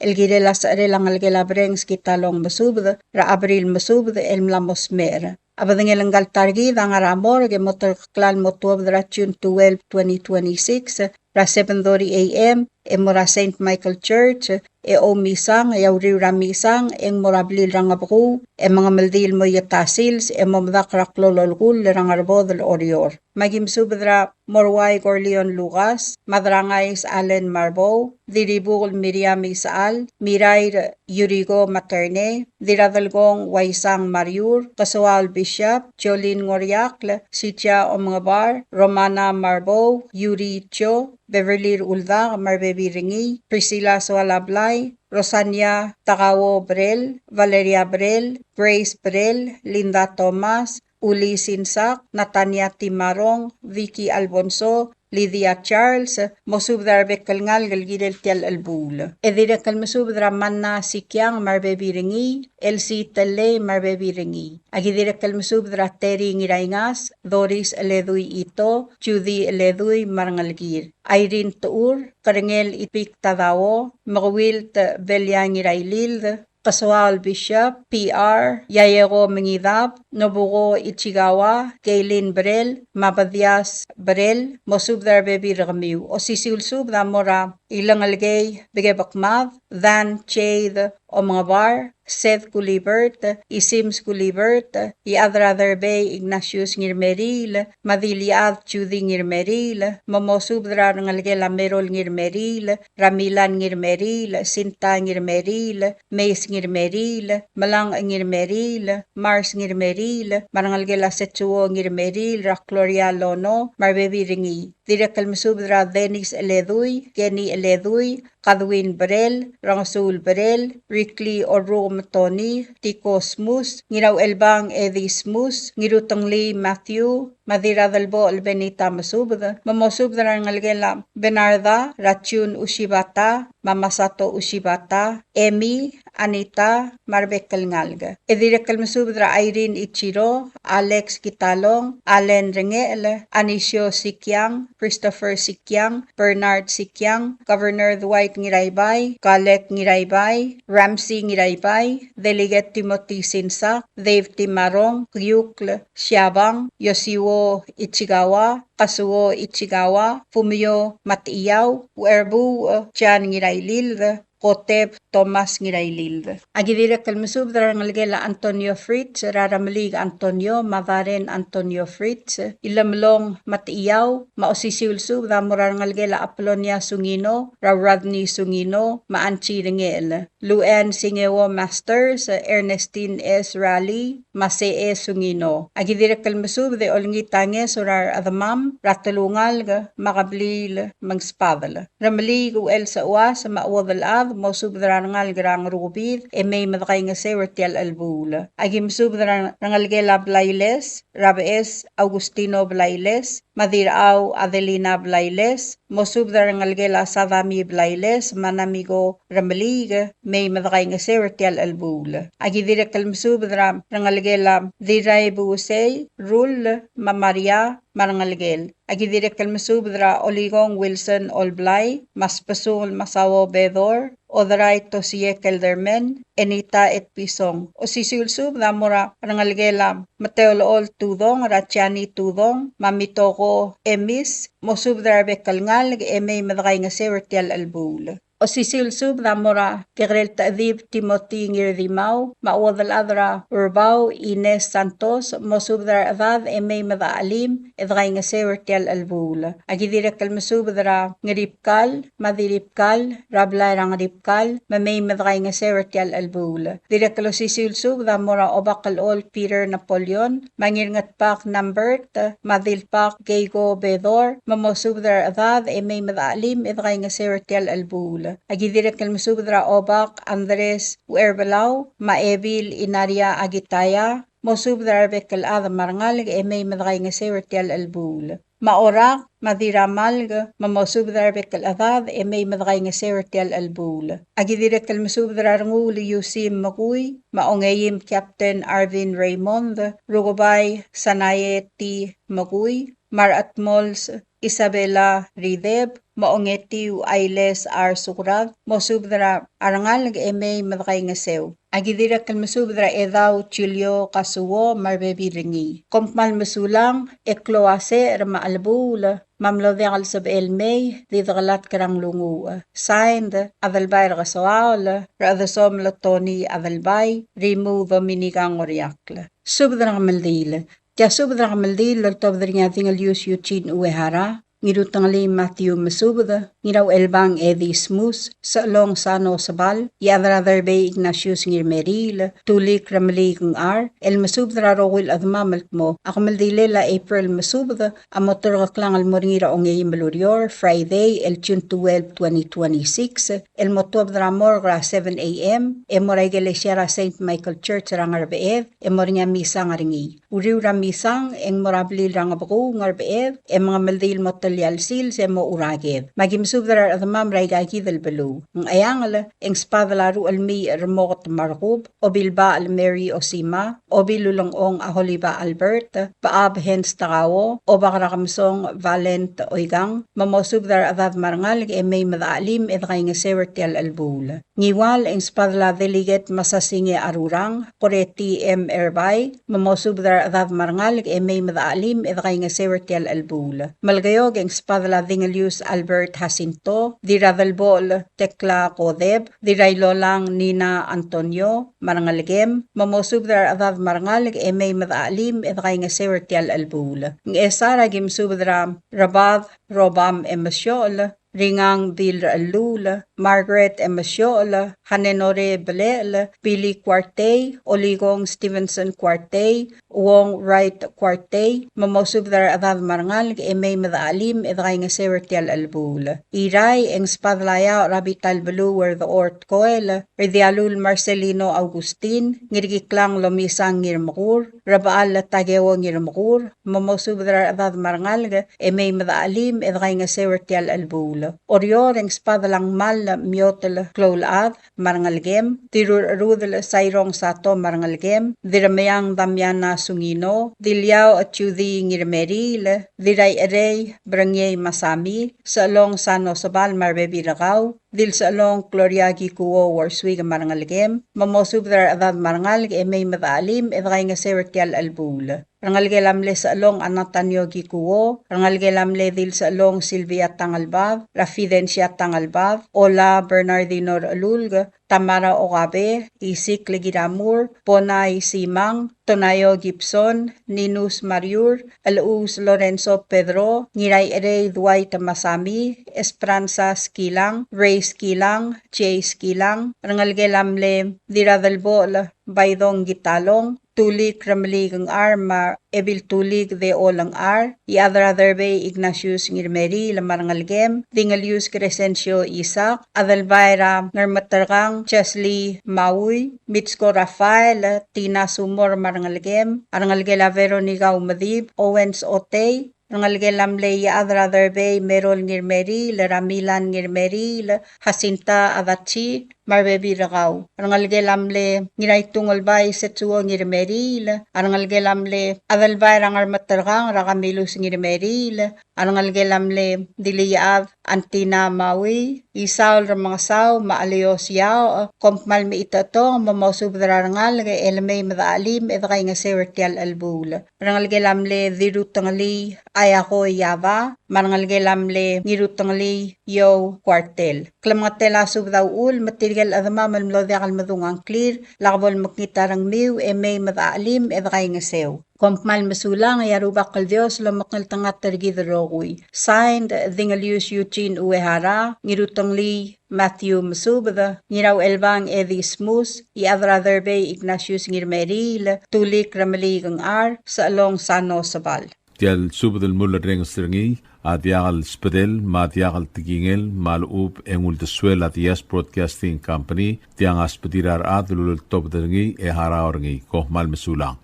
el kirel a secherel a ngelekel a Brengs Kitalong Mesubed, er a Abril Mesubed, el mla mo smecher. A bedengel ngka el ta er kid a ngar er a morgue e mo terkeklel el mo tuobed er a June twelve, twenty twenty-six, er a seven thirty A M, e mo er a Saint Michael Church, e oumisang, e a uriul er a misang, e ng mo er a blil er a Ngebekuu, e mengemeldiil el mo ieta sils, e mo medakl er a klou el olekull er a Ngerbodel er Oreor. Me a ki mesubed er a Moruai Corleone Lucas, me a Drangais Allen Marbou, Diribukl Miriam Isechal, Mirair Yuriko Materne, Diradelkong Waisang Mariur, Kesoaol Bishop, Jolene Ngoriakl, Sijia Omengebar, Romana Marbou, Yuri Cho, Beverly Uldak, me a rebebil er ngii, Priscilla Soalablai, Rosania Takao Brel, Valeria Brel, Grace Brel, Linda Thomas, Uli Sinsak, Natania Timarong, Vicky Alfonso, Lydia Charles, mosubed er a rebek el ngalek el kirel tia el chelebuul. E dirrek el mesubed er a Manna Sikiang me a rebebil er ngii, Elsie Tellei me a rebebil er ngii. A ki dirrek el mesubed er a Terry Ngiraingas, Doris Eledui Ito, Judy Eledui me a rengelekir. Irene Tuur, Kerengel Ipik Tadao, Mekewilt Belia Ngirailild, Kesoaol Bishop, P R, Yayeko Mengidab, Nobuko Ichigawa, Kaylin Brel, me a Bedias Brel, mosubed er a rebebil er kemiu. Osisiu el subed a mo er a Ilengelekei Bekebekmad, Dan Jade Omengebar, Seth Gulibert, Isims Gulibert, Iechad er a Derbei Ignatius Ngirmeriil, me a Dilichad Judy Ngirmeriil, me mosubed er a rengelekel a Merol Ngirmeriil, er a Milan Ngirmeriil, Sinta Ngirmeriil, Meis Ngirmeriil, Melang Ngirmeriil, Mars Ngirmeriil, me a rengelekel a Setsuo Ngirmeriil, er a Gloria Lono, me a rebebil er ngii. Dirrek el mesubed er a Dennis Eledui, Kenny Eledui, Kadwin Brel, Rengesuul Brel, Rikli Oruk Metoni, Tiko Smus, Ngirauchelbang Eddie Smus, Ngirutenglii Matthew, me a Dirradelbochel Benita Mesubed, me mosubed er a rengelekel a Bernarda, er a June Ushibata, me a Masato Ushibata, Emi, Anita, me a rebek el ngalek. E dirrek el mesubed er a Irene Ichiro, Alex Kitalong, Allen Rengechel, Anisio Sikiang, Christopher Sikiang, Bernard Sikiang, Governor Dwight Ngiraibai, Kalek Ngiraibai, Ramsey Ngiraibai, Delegate Timothy Sinsak, Dave Timarong, Kiukl Siabang, Yosiwo Ichigawa, Kazuo Ichigawa, Fumio Matiau, Uerbu Jan Ngirailild, Kotep Thomas Ngirailild. A ki dirrek el mesubed er a rengelekel a Antonio Fritz, er a Remeliik Antonio, me a Darren Antonio Fritz, Ilemelong Matiau, me a osisiu el subed a mo er a rengelekel a Apolonia Sungino, er a Rodney Sungino, me a Angie Rengechel, Luann Singeo Masters, Ernestine S. Raleigh, me a Sese Sungino. A ki dirrek el mesubed e olengit a ngeso er a rechedemam, er a telungalek, me a kebliil, me ng sbadel. Remeliik Uchel Sechuas me a Uodelchad, mosubed er a rengalek er a Ngerukebid, e mei me dekaingeseu er tia el chelebuul. A ki mesubed er a rengelekel a Blailes, er a Beches Augustino Blailes, me a Dirrau Adelina Blailes, mosubed er a rengelekel a Sadami Blailes, me a Namiko Remeliik, mei me dekaingeseu er tia el chelebuul. A ki dirrek el mesubed er a rengelekel a Dirrai Busei, Rull, me a Maria, me a rengelekel. A ki dirrek el mesubed er a Olikong Wilson Olblai, me a Sbesungel Masao Bedor, Oderai Tosie Kelderman, Enita Etpison. Osisiu el subed a mo er a rengelekel a Meteolechol Tudong, er a Jani Tudong, me a Mitoko Emis, mosubed er a rebek el ngalek e mei me dekaingeseu er tia el chelebuul. Osisiu el subed a mo er a Kekerel Techedib Timothy Ngirdimau, me a Uodelchad er a Urbau Ines Santos, mosubed er a rechedad e mei me dechachelim e dekaingeseu er tia el chelebuul. Aki dirrek el mesubed er a Ngeribkal, me a Diribkal, er a blai er a Ngeribkal, me mei me dekaingeseu er tia el chelebuul. Dirrek el osisiu el subed a mo er a Obak el Chol Peter Napoleon, me a Ngirngetbak Nambert, me a Dilbak Keiko Bedor, me mosubed er a rechedad e mei me dechachelim e dekaingeseu er tia el chelebuul. Aki dirrek el mesubed er a Obak Andres Ucherbelau, me a Ebil Inaria Akitaya, mosubed er a rebek el chad me a rengalek e mei me dekaingeseu er tia el chelebuul. Me a Orak, me a Diramalk, me mosubed er a rebek el chedad e mei me dekaingeseu er tia el chelebuul. Aki dirrek el mesubed er a Renguul Yusim Mekui, me a Ongeim Captain Arvin Raymond, Rukebai Sanae T. Mekui, me a Rechedmols Isabella Rideb, me a Ongetiu Ailes R. Sukrad, mosubed er a rengalek e mei me dekaingeseu. Aki dirrek el mesubed er a Edau Julio Kasuo me a rebebil er ngii. Kom kmal mesulang, e klou a secher me a chelebuul, me a mlo diak el sebechel mei, di dekelatk er a nglunguuch. Signed, Adelbai er a Kesoaol, Rechedesomel Tony Adelbai, Rimuu Dominica Ngoriakl. Subed er a kemeldiil. Tia subed er a kemeldiil el oltobed er ngii a Dingelius Eugene Uehara, Ngirutengelii Matthew Mesubed, Ngirauchelbang Eddie Smus, Sechelong Sano Sebal, Iechad er a Derbei Ignatius Ngirmeriil, Tulik Remeliik Ngchar, el mesubed er a rokui el chedemam el kmo a kemeldilel a April Mesubed a mo terkeklang el mo er ngii er a ongeim el ureor, Friday, el June twelve, twenty twenty-six, el mo tuobed er a morgue er a seven A.M., e mo er a ikelesia er a Saint Michael Church er a Ngerbeched, e mo er ngii a misang er ngii. Uriul er a misang e ng mo er a blil er a Ngebekuu, Ngerbeched, e mengemeldiil el mo telia el sils e mo churaked. Me aki mesubed er a rechedemam er aikakid el beluu. Ngcheangel e ng sbadel a Ruchelmiich Remoket me a Rekub, Obilbachel Mary Osima, Obilulengchong Aholiba Albert, Bechab Hans Takao, Obak er a Kemesong Valent Oikang, me mosubed er a rechedad me a rengalek e mei me dechachelim e dekaingeseu er tia el chelebuul. Ngiwal e ng sbadel a Delegate Masasinge Arurang, Koreti M. Erbai, me mosubed er a rechedad me a rengalek e mei me dechachelim e dekaingeseu er tia el chelebuul. Melekeok e ng sbadel a Dingelius Albert Jacinto, Dirradelbochel Tekla Kodep, Dirrailolang Nina Antonio, me a rengelekem, me mosubed er a rechedad me a rengalek e mei me dechachelim e dekaingeseu er tia el chelebuul. Ngchesar a ki mesubed er a Rebad Robam Emesiochel, Ringang Bill Rechelluul, Margaret Emesiochel, Hanenore Belechel, Billy Kuartei, Olikong Stevenson Kuartei, Uong Wright Kuartei, me mosubed er a rechedad me a rengalek e mei me dechachelim e dekaingeseu er tia el chelebuul. Irrai e ng sbadel a Iaoch er a bita el beluu er Dechor Tkoel, er Dialul Marcelino Augustin, Ngirkiklang Lomisang Ngirmekur, Rebechall Takeo Ngirmekur, me mosubed er a rechedad me a rengalek e mei me dechachelim e dekaingeseu er tia el chelebuul. Oreor e ng sbadel a Ngmall Miotel Kloulchad me a rengelekem, Dirurcherudel Sairong Sato me a rengelekem, Dirremeang Damiana Sungino, Diliaoch Judy Ngirmeriil, Dirraicherei Berengiei Masami, Sechelong Sano Sebal me a rebebil er kau, Dilsechelong Gloria Kikuo Worswick me a rengelekem, me mosubed er a rechedad me a rengalek e mei me dechachelim e dekaingeseu er tia el chelebuul. Rengelekel a mle Sechelong Anatanio Kikuo, rengelekel a mle Dilsechelong Silvia Tangelbad, er a Fidencia Tangelbad, Ola Bernardino Rechelulk, Tamara Okabe, Isikl Kiramur, Bona Isimang, Tonaio Gibson, Ninus Mariur, Elechuus Lorenzo Pedro, Ngiraicherei Dwight Masami, Esperanza Skilang, Ray Skilang, Jay Skilang, rengelekel a mle Dirradelbochel Baidong Kitalong, Tulik Remeliik Ngchar me a Ebil Tulik Deol Ngchar, Iechad er a Derbei Ignatius Ngirmeriil me a rengelekem, Dingelius Crescencio Isaac, Adelbai er a Ngermeterkang Chesley Maui, Mitsko Rafael, Tina Sumor me a rengelekem, a rengelekel a Veronica Umedib, Owens Otei, rengelekel a mle Iechad er a Derbei Merol Ngirmeriil, er a Milan Ngirmeriil, Jacinta Adachi, me a rebebil er kau. Rengelekel a mle Ngiraitungelbai Setsuo Ngirmeriil, a rengelekel a mle Adelbai er a Ngermeterkang er a Kamilus Ngirmeriil, a rengelekel a mle Diliad Antina Maui, Isaul Remengesau, me a Leo Siaoch, kom kmal mechitechutang, me mosubed er a rengalek, e le mei me de chelim, e de kaingeseu er tia el chelebuul. Rengelekel a mle Dirutengelii Ayako Yaba, me a rengelekel a mle Ngirutengelii Yo Kuartel. Klemengetel a subed a uchul, me tirke el chedemam el mlo diak el medung a ngklir, lak bo lemekngit a rengmiu, e mei me de chelim, e de kaingeseu. Kom kmal mesulang, e a Rubak el Dios lomekngeltengat er kid el rokui. Signed, Dingelius Eugene Uehara, Ngirutengelii Matthew Mesubed, Ngirauchelbang Eddie Smus, Iechad er a Derbei Ignatius Ngirmeriil, Tulik Remeliik Ngchar, Sechelong Sano Sebal. Tia el subed el mulerrenges er ngii a diak el sbedel me a diak el tekingel me a lechub e ng uldesuel a Diaz Broadcasting Company, tiang a sbedir a rechad el uleltobed er ngii e harau er ngii. Kom kmal mesulang.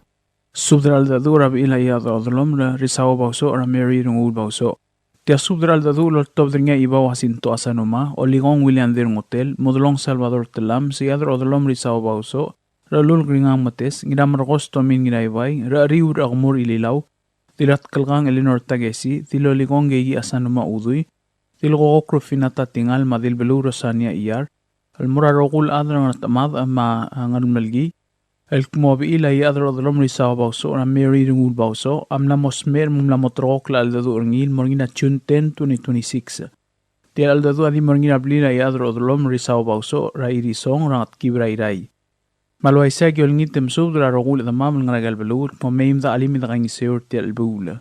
Subed er a cheldecheduch er a bechil a Iechad er a Odelomel Risao Bausoch er a Mary Renguul Bausoch. Tia subed er a cheldecheduch el oltobed er ngii a Ibau Jacinto Asanuma, Olikong William Dirngutel, Mudelong Salvador Tellames, Iechad er a Odelomel Risao Bausoch, Rechelulk Ringang Metes, Ngiramerkos Tomin Ngiraibai, Recheriu Rechekemur Ililau, Dilatkelkang Eleanor Takesi, Dilolikong Keiki Asanuma Udui, Dilkokok Rufinata Tingal, me a Dilbeluu Rosania Iyar, el mo er a rokui el chad er a Ngertemad me a Ngermelkii, el kmo a bechil a Iechad er a Odelomel Risao Bausoch er a Mary Renguul Bausoch a mla mo smecher me ng mla mo terrekokl a cheldecheduch er ngii el mo er ngii er a June ten, twenty twenty-six. Tia el cheldecheduch a di mo er ngii er a blil a Iechad er a Odelomel Risao Bausoch er a Irisong er a Ngetkib er a Irrai. Me a le uaisei e aki olengit e mesubed er a rokui el chedemam el ngar er aika el beluu el kmo mei me de chelim e de kaingeseu er tia el chelebuul.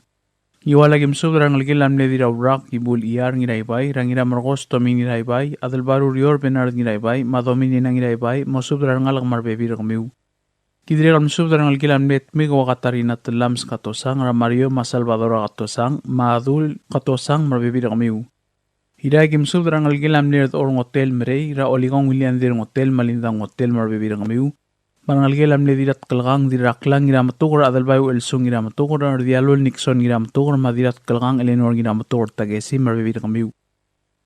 Ngiual aki mesubed er a rengelekel a mle Dirraurak Ibul Iyar Ngiraibai, er a Ngiramerkos Tomin Ngiraibai, Adelbai er a Urior Bernard Ngiraibai, me a Dominina Ngiraibai, mosubed er a rengalek me a rebebil er kemiu. Ki dirrek el mesubed er a rengelekel a mle Tmik Ua Katarina Tellames Katosang, er a Mario me a Salvador Katosang, me a Dul Katosang me a rebebil er kemiu. Irrai aki mesubed er a rengelekel a mle Rdechor Ngotel Merei, er a Olikong William Dirngotel me a Linda Ngotel me a rebebil er kemiu. Me a rengelekel a mle Dilatkelkang Dirraklang Ngirametuker, er a Adelbai Uchelsung Ngirametuker, er a Rdialul Nixon Ngirametuker, me a Dilatkelkang Eleanor Ngirametuker Takesi me a rebebil er kemiu.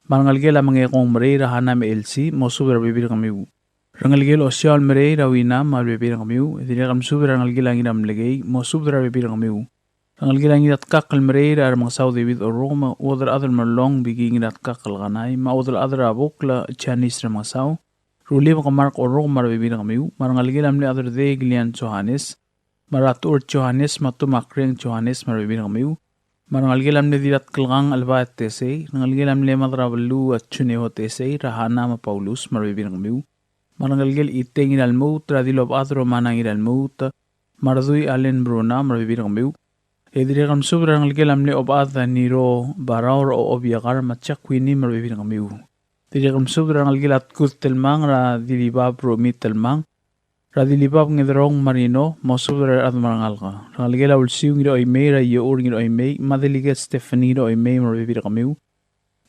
Me a rengelekel a Mengekong Merei, er a Hana me a Elsie, mosubed er a rebebil er kemiu. Rengelekel Osiaol Merei, er a Wina me a rebebil er kemiu. Dirrek el mesubed er a rengelekel a Ngiramlekei, mosubed er a rebebil er kemiu. Rengelekel a Ngiratkakl Merei, er a Remengesau David Orrukem, Uodelchad er a Merlong Biki Ngiratkakl Kanai, me a Uodelchad er a Bukl Janis Remengesau, Rulibek Mark Orrukem me a rebebil er kemiu, me a rengelekel a mle Chad er a Dei Kilian Johannes, me a Ratuchur Johannes, me a Tumakreng Johannes me a rebebil er kemiu, me a rengelekel a mle Dilatkelkang Elbaet Tesei, rengelekel a mle Mad er a Beluu a Juneo Tesei, er a Hana me a Paulus me a rebebil er kemiu, me a rengelekel Itei Ngiralmuut, er a Dilobechad Romana Ngiralmuut, me a Redui Allen Bruna me a rebebil er kemiu. E dirrek el mesubed er a rengelekel a mle Obechad a Niro Barau, er a Obiakar me a Jack Winnie me a rebebil er kemiu. Dirrek el mesubed er a rengelekel a Tkud Telmang, er a Dilibab Rumi Telmang, er a Dilibab Ngederong Marino, mosubed er a rechad me a rengalek. Rengelekel a Ulsiu Ngiroimei, er a Iour Ngiroimei, me a Delegate Stephanie Ngiroimei me a rebebil er kemiu.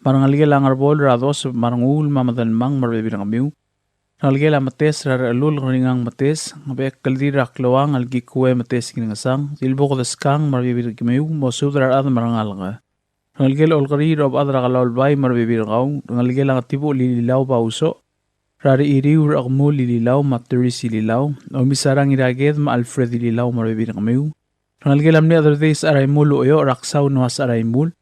Me a rengelekel a Ngerbol, er a Dos me a Renguul me a Medelmang me a rebebil er kemiu. Rengelekel a Metes, er a Rechelulk Ringang Metes, Ngebechekldil er a Kloang el Kikue Metes Ngirengesang, Dilboked Skang me a rebebil er kemiu, mosubed er a rechad me a rengalek. Rengelekel Olkeriil er a Obechad er a Kalaulbai me a rebebil er kau, rengelekel a Ngetibuchel Ililau Bausoch, er a Rechiriu er a Chekemul Ililau me a Teris Ililau, Omisarang Iraked me a Alfred Ililau me a rebebil er kemiu. Rengelekel a mle Chad er a Dei Secharaimul Ucheoch, er a Ksau Noah Secharaimul,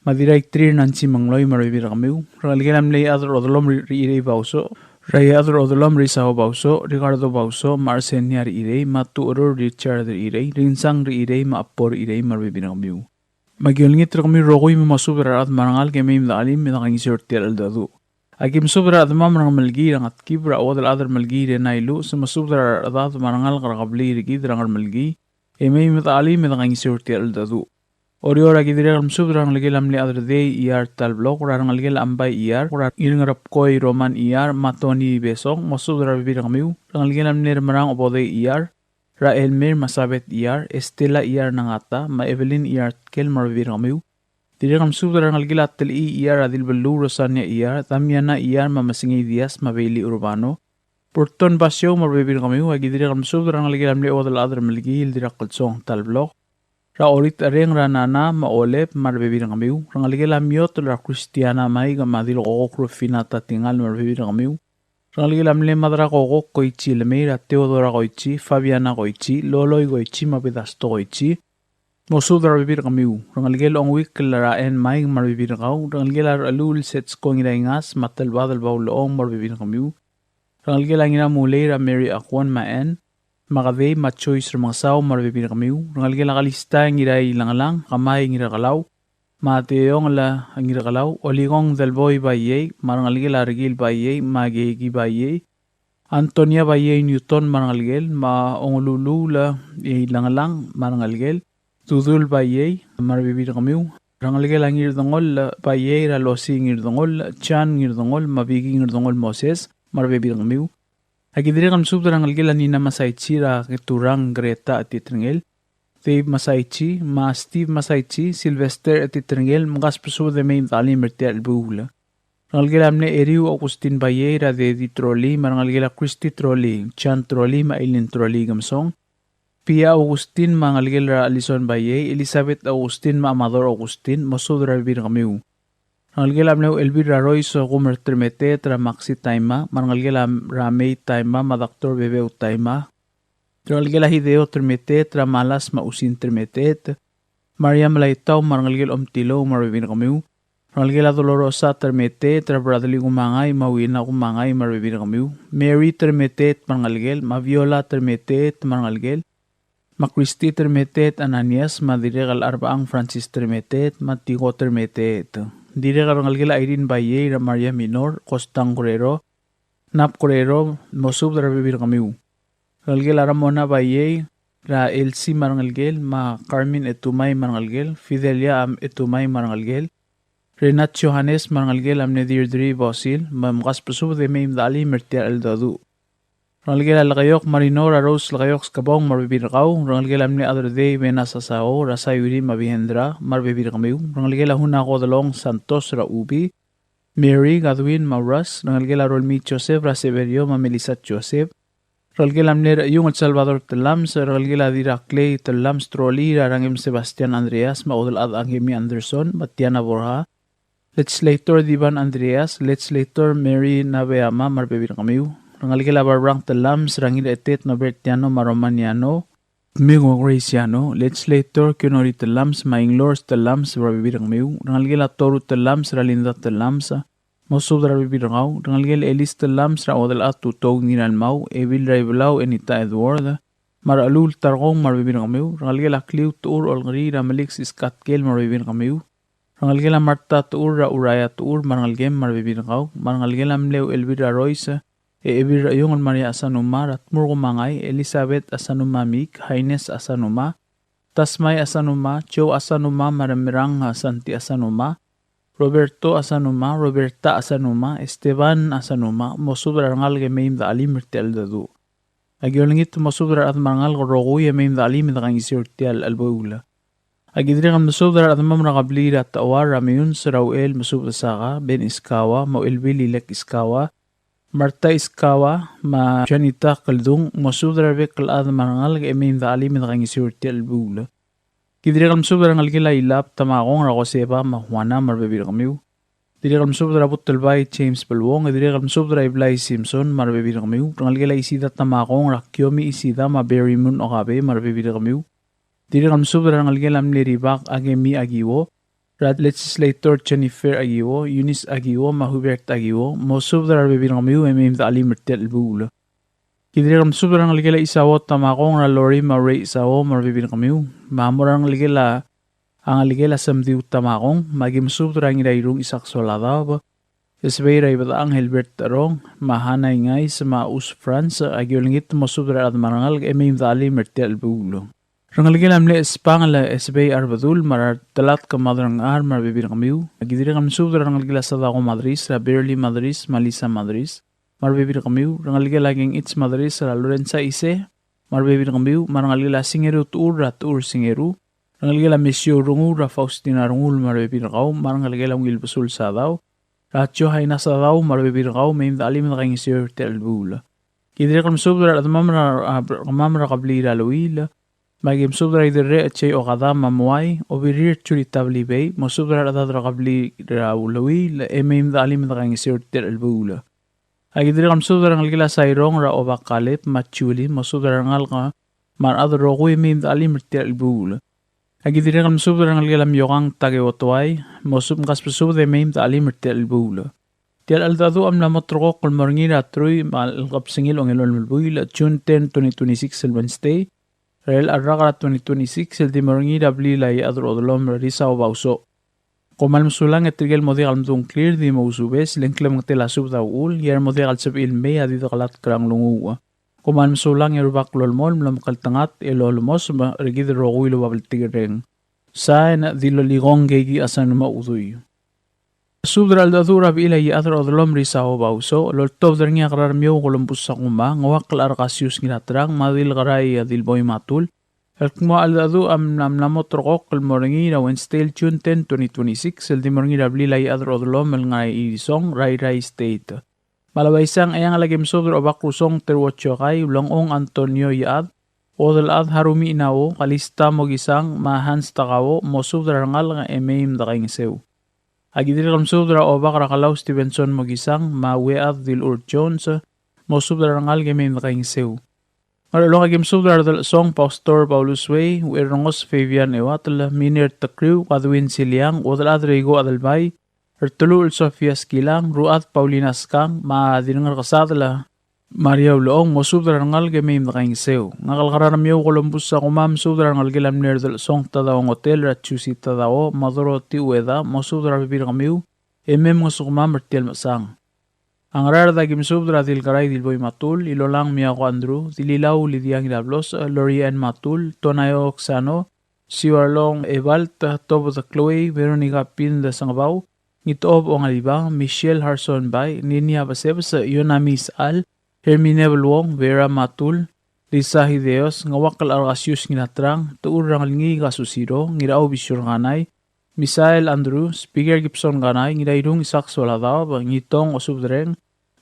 me a Dirraitrir Nancy Mengloi me a rebebil er kemiu. Rengelekel a mle Iechad er a Odelomel Rechirei Bausoch, er a Iechad er a Odelomel Risao Bausoch, Ricardo Bausoch, me a Arsenia Rechirei, me a Tucherur Richard Rechirei, Ringsang Rechirei, me a Apor Rechirei me a rebebil er kemiu. Me aki olengit er kemiu el rokui me mosubed er a rechad me a rengalek e mei me de chelim e de kaingeseu er tia el cheldecheduch. Aki mesubed er a rechedemam er a Ngermelkii, er a Ngetkib, er a Uodelchad er a Melkii, er a Nailuches, mosubed er a rechedad me a rengalek er a kebliil er kid er a Ngermelkii, e mei me de chelim e de kaingeseu er tia el cheldecheduch. Oreor, aki dirrek el mesubed er a rengelekel a mle Chad er a Dei Iyar Talblok, er a rengelekel a Ambai Iyar, er a Ngirngerepkoi Roman Iyar, me a Tony Besong, mosubed er a rebebil er kemiu, rengelekel a mle Remerang Obodei Iyar, er a Elmer me a Sabeth Iyar, Estela Iyar Nangata, me a Evelyn Iyar Tkel me a rebebil er kemiu. Dirrek el mesubed er a rengelekel a Telechii Iyar, er a Dilbeluu Rosania Iyar, Damiana Iyar, me a Mesengei Diaz, me a Bailey Urbano, Burton Basio me a rebebil er kemiu. Aki dirrek el mesubed er a rengelekel a mle Uodelchad er a Melkii el Dirraklsong Talblok, er a Orit Ereng, er a Nana me a Olep me a rebebil er kemiu. Rengelekel a Miotel, er a Christiana Maik me a Dilkokok Rufinata Tingal me a rebebil er kemiu. Rengelekel a mle Madra Kokok Koichi Lemei, er a Theodora Koichi, Fabiana Koichi, Loloi Koichi, me a Bedasto Koichi. Mosubed er a rebebil er kemiu. Rengelekel Ongwik el er a En Maing me a rebebil er kau. Rengelekel a Rechelul Setsko Ngiraingas, me a Telbadel Baulechong me a rebebil er kemiu. Rengelekel a Ngiramulei er a Mary Akwon me a Ann, me a Kadei me a Joyce Remengesau me a rebebil er kemiu. Rengelekel a Kalista Ngirailengelang, Kamai Ngirakelau, me a Teongel Ngirakelau, Olikong Delboi Baiei, me a rengelekel a Rekil Baiei, me a Keiki Baiei, Antonia Baiei Newton me a rengelekel, me a Ongeluluul Ilengelang me a rengelekel, Dudul Baiei me a rebebil er kemiu. Rengelekel a Ngirdengoll Baiei, er a Losi Ngirdengoll, Jan Ngirdengoll, me a Biki Ngirdengoll Moses me a rebebil er kemiu. Aki dirrek el mesubed er a rengelekel a Nina Masaichi, er a Keturang Greta Etiterngel, Dave Masaichi, me a Steve Masaichi, Sylvester Etiterngel, mkasbesubed e mei me de chelim er tia el chelebuul. Rengelekel a mle Eriu Augustin Baiei, er a Dedi Troli, me a rengelekel a Christy Troli, John Troli, me a Eileen Troli Kemesong. Pia Augustin, me a rengelekel er a Alison Baiei, Elizabeth Augustin, me a Amador Augustin, mosubed er a rebebil er kemiu. Rengelekel a mle Uchelbil er a Rois Kumer Termeteet, er a Maxi Taima, me a rengelekel a Ramei Taima, me a Doctor Bebeu Taima. Rengelekel a Hideo Termeteet, er a Malas me a Usin Termeteet, Maria Melaitau me a rengelekel Omtilou me a rebebil er kemiu. Rengelekel a Dolorosa Termeteet, er a Bradley Kumangai me a Wina Kumangai me a rebebil er kemiu. Mary Termeteet me a rengelekel, me a Viola Termeteet me a rengelekel, me a Christy Termeteet Ananias, me a dirrek el Arbang Francis Termeteet, me a Tiko Termeteet. Dirrek el rengelekel a Irene Baiei, er a Maria Minor, Kostang Guerrero, Nap Guerrero, mosubed er a rebebil er kemiu. Rengelekel a Ramona Baiei, er a Elsie me a rengelekel, me a Carmen Etumai me a rengelekel, Fidelia Am Etumai me a rengelekel, Renat Johannes me a rengelekel a mle Deirdre Bosil, me mkasbesubed e mei me de chelim er tia el cheldecheduch. Rengelekel a Lekeiok Marino, er a Rose Lekeiok Skebong me a rebebil er kau. Rengelekel a mle Aderdei Bena Sasao, er a Sayuri me a Bihendra me a rebebil er kemiu. Rengelekel a Hunako Delong Santos, er a Ubi, Mary, Godwin, me a Russ. Rengelekel a Rolmii Joseph, er a Severio me a Melissa Joseph. Rengelekel a mle Rechiungl Salvador Telams, rengelekel a Dirraklei Telams Troli, er a Rangem Sebastian Andreas, me a Udelchad Angemi Anderson, me a Tiana Borja. Legislator Divan Andreas, Legislator Mary Nabeama, me a rebebil er kemiu. Rengelekel a Barbrang Telams, er a Ngiraetet Nobertiano me a Romaniano, Migo Graciano, Legislator Kionori Telams, me a Inglors Telams, me a rebebil er kemiu. Rengelekel a Toru Telams, er a Linda Telams, mosubed er a rebebil er kau. Rengelekel a Elis Telams, er a Udelchad Tutou Ngiralmau, Ebil er a Ibelau Enita Edward, me a Rechelul Tarkong me a rebebil er kemiu. Rengelekel a Kliu Techur Olngeriil, er a Melik Siskatkel me a rebebil er kemiu. Rengelekel a Marta Techur, er a Uraia Techur me a rengelekem me a rebebil er kau. Me a rengelekel a mle Uchelbil er a Rois, e Ebil er a Iungel Maria Asanuma, er a Tmur Kumangai, Elizabeth Asanuma Mik, Haines Asanuma, Tasmai Asanuma, Joe Asanuma, me a Remerang Santi Asanuma, Roberto Asanuma, Roberta Asanuma, Esteban Asanuma, mosubed er a rengalek e mei me de chelim er tia el cheldecheduch. Aki olengit mosubed er a rechad me a rengalek el rokui e mei me de chelim e de kaingeseu er tia el chelebuul. Aki dirrek el mesubed er a rechedemam er a kebliil er a Techouar, er a Meiuns, er a Uchel, mesubed er a Saka, Ben Iskawa, me a Uchelbil Ilek Iskawa, Marta Iskawa, me a Janita Keldung, mosubed er a rebek el chad me a rengalek e mei me de chelim e de kaingeseu er tia el chelebuul. Ki dirrek el mesubed er a rengelekel a Ilab Tamakong, er a Joseba me a Juana me a rebebil er kemiu. Dirrek el mesubed er a Butelbai James Beluong, e dirrek el mesubed er a Iblai Simpson me a rebebil er kemiu. Rengelekel a Isida Tamakong, er a Kiomi Isida me a Berry Moon Okabe me a rebebil er kemiu. Dirrek el mesubed er a rengelekel a mle Ribak Akemi Akiwo, er a Legislator Jennifer Akiwo, Eunice Akiwo, me a Hubert Akiwo, mosubed er a rebebil er kemiu e mei me de chelim er tia el chelebuul. Ki dirrek el mesubed er a rengelekel a Isao Tamakong, er a Lori me a Rei Isao me a rebebil er kemiu, me a mo er a rengelekel a, a ngelekel a Semdiu Tamakong, me aki mesubed er a Ngirairung Isak Soladaob, Esbei er a Ibedechang Helbert Terong, me a Hana Ingais, me a Us Franz, aki olengit mosubed er a rechad me a rengalek e mei me de chelim er tia el chelebuul. Rengelekel a mle Espangel Esbei Arbedul, me a Telatk Madrengchar me a rebebil er kemiu. Aki dirrek el mesubed er a rengelekel a Sadako Madris, er a Berly Madris, me a Lisa Madris me a rebebil er kemiu. Rengelekel a Kengich Madris, er a Lorenza Ise me a rebebil er kemiu. Me a rengelekel a Singeru Techur, er a Techur Singeru. Rengelekel a Mesio Rengul, er a Faustina Rengul me a rebebil er kau. Me a rengelekel a Ungil Besul Sadau, er a Johaina Sadau me a rebebil er kau, mei me de chelim e de kaingeseu er tia el chelebuul. Ki dirrek el mesubed er a rechedemam er a, a, kemam er a kebliil er a Luil, me aki mesubed er a Iderrech Jei Okada me a Muai, Obirir Jurita Blibei, mosubed er a rechedad er a kebliil er a Luil, e mei me de chelim e de kaingeseu er tia el chelebuul. Aki dirrek el mesubed er a rengelekel a Sairong er a Obak Kaleb me a Julie, mosubed er a rengalek me a rechad el rokui e mei me de chelim er tia el chelebuul. Aki dirrek el mesubed er a rengelekel a Miokang Takeo Toai, mosubed, mkasbesubed e mei me de chelim er tia el chelebuul. Tia el cheldecheduch a mla mo terrekokl el mo er ngii er a truich me a le kebesengil a ongelolem el buil, June ten, twenty twenty-six, el Wednesday, er a elecha el rak er a twenty twenty-six, el di mo er ngii er a blil a Iechad er a Odelom er a Risao Bausoch. Kom kmal mesulang e tirke el mo diak el mdung a ngklir, di mo ousubes, le ng klemengetel a subed a uchul, e a re mo diak el sebechir el mei a di dekelatk er a nglunguuch. Kom kmal mesulang e a Rubak a lolemolem el omekngeltengat e lolemos me er kid el rokui el oba bltikerreng. Sain, Dilolikong Keiki Asanuma Udui. Subed er a cheldecheduch er a bechil a Iechad er a Odelom er a Isao Bausoch, el oltobed er ngii a Kerarmiou Columbus Sakuma, Ngeuakl Arkasius Ngiraterang, me a Dilkerai a Dilboi Matul, el kmo a cheldecheduch a mla, mla mo terrekokl el mo er ngii er a Wednesday el June ten, twenty twenty-six, el di mo er ngii er a blil a Iechad er a Odelom el ngar er a Irisong er a Irrai State. Me a le uaisei e ng ngar er ngii a ki mesubed er a Obak Rusong Teruo Chokai, Ulengchong Antonio Iechad, Uodelchad Harumi Inao, Kalista Mokisang, me a Hans Takao, mosubed er a rengalek e mei me dekaingeseu. Aki dirrek el mesubed er a Obak er a Kalau Stevenson Mokisang, me a Uead Dilur Jones, mosubed er a rengalek e mei me dekaingeseu. Ngerchelong, aki mesubed er a Redelchesong Pastor Paulus Wei, Uerrengos Fabian Euatel, Miner Tekriu, Kadwin Siliang, Uodelchad Reiko Adelbai, Erteluchel Sofia Skilang, Ruchad Paulina Skang, me a Dirrengerkesadel Maria Ulechong, mosubed er a rengalek e mei me dekaingeseu. Ngak el Kerarmiou Columbus Sakuma, mesubed er a rengelekel a mle Redelchesong Tadao Ngotel er a Jusi Tadao, me a Dorothy Ueda, mosubed er a rebebil er kemiu, e mei mngesukemam er tia el mechesang. A Ngaraard, aki mesubed er a Dilkerai Dilboi Matul, Ilolang Miako Andrew, Dililau Lydia Ngirablos, Lori Ann Matul, Tonaio Oksano, Siuarlong Ebalt, Tobed Chloe, Veronica Pin de Sengebau, Ngitob Ongalibang, Michelle Harson Bai, Ninia Besebes, Ionamis Al, Hermine Beluong, Vera Matul, Lisa Hideos, Ngeuakl Arkasius Ngiraterang, Techur Rangelngii Kasusiro, Ngirau Bisior Kanai, Misael Andrew, Speaker Gibson Kanai, Ngirairung Isaac Soaladaob, Ngitong Osubedreng,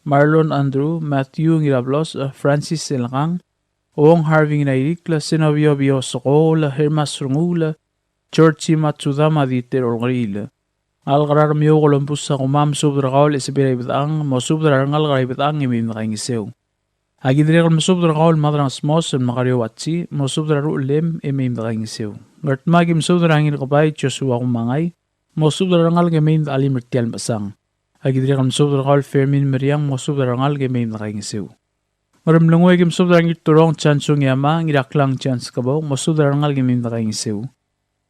Marlon Andrew, Matthew Ngirablos, Francis Selkang, Ong Harvey Ngirairikl, Senobio Bio Sokol, Hermas Rengul, George Matsuda me a Dieter Olkeriil. Ngak el Kerarmiou Columbus Sakuma, mesubed er kau el Esebei er a Ibedechang, mosubed er a rengalek er a Ibedechang e mei me dekaingeseu. Aki dirrek el mesubed er kau el Madrang Smos el Makario Watsi, mosubed er a ruchelem e mei me dekaingeseu. Ngardmau, aki mesubed er a Ngirkebai Joshua Kumangai, mosubed er a rengalek e mei me dechelim er tia el mechesang. Aki dirrek el mesubed er kau el Fermin Meriang, mosubed er a rengalek e mei me dekaingeseu. Ngeremlengui, aki mesubed er a Ngirturong Chansung Yama, Ngiraklang Chans Kebou, mosubed er a rengalek e mei me dekaingeseu.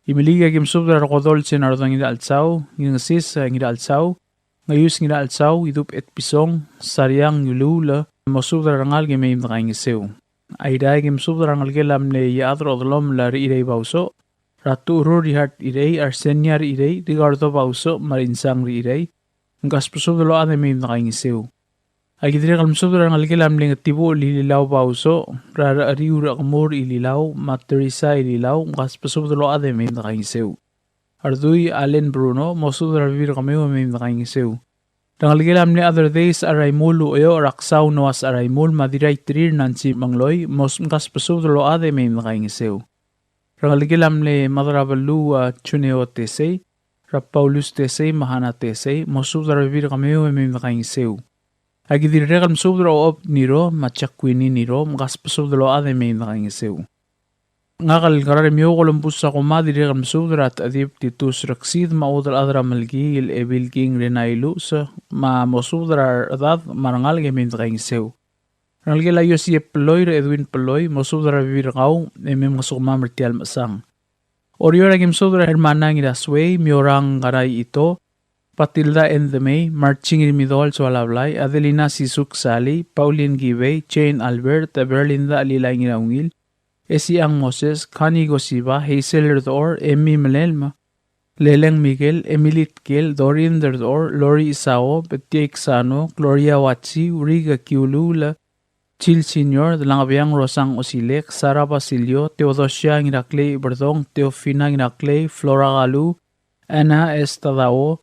Imeliik, aki mesubed er a Rekodol Senardong Ngirachelsau, Ngirngesis Ngirachelsau, Ngeius Ngirachelsau, Idub Etpison, Sariang Iuluul, mosubed er a rengalek e mei me dekaingeseu. Airai, aki mesubed er a rengelekel a mle Iechad er a Odelom el Rechirei Bausoch, er a Tucherur Richard Irei, Arsenia Rechirei, Ricardo Bausoch, me a Rinsang Rechirei, mkasbesubed el ochad e mei me dekaingeseu. Aki dirrek el mesubed er a rengelekel a mle Ngetibuchel Ililau Bausoch, er a Recheriu er a Kemur Ililau, me a Teresa Ililau, mkasbesubed el ochad e mei me dekaingeseu. Ardui Allen Bruno, mosubed er a rebebil er kemiu e mei me dekaingeseu. Rengelekel a mle Other Days Araimul Ueo, er a Ksau Noas Araimul, me a Diraiterir Nancy Mengloi, mos-, mkasbesubed el ochad e mei me dekaingeseu. Rengelekel a mle Madrabeluu a Juneo Tesei, er a Paulus Tesei, me a Hana Tesei, mosubed er a rebebil er kemiu e mei me dekaingeseu. Aki dirrek el mesubed er a Ochob Niro, me a Jakwini Niro, mkasbesubed el ochad e mei me dekaingeseu. Ngak el Kerarmiou Columbus Sakuma, dirrek el mesubed er a Techedib Titus Reksid, me a Uodelchad er a Melkii el Ebil King Renai Luchs, me mosubed er a rechedad me a rengalek e mei me dekaingeseu. Rengelekel a Iosiep Peloi, er a Edwin Peloi, mosubed er a rebebil er kau, e mei mngesukemam er tia el mechesang. Oreor, aki mesubed er a Hermana Ngirasuei, Miorang Karai Ito, Patilda Endemei, Marching Rimidol Soalablai, Adelina Sisuk Sali, Pauline Kibei, Jane Albert, Berlinda Lilai Ngiraungil, Esiang Moses, Connie Gosiba, Hazel Erdor, Emmy Melelma, Leleng Miguel, Emily Tkel, Dorin Derdor, Lori Isao, Betie Ksano, Gloria Watsi, Uriga Kiulula, Jill Senior, Delangebiang Rosang Osilek, Sara Basilio, Theodosia Ngiraklei Berdong, Teofina Ngiraklei, Flora Galu, Anna Estadao,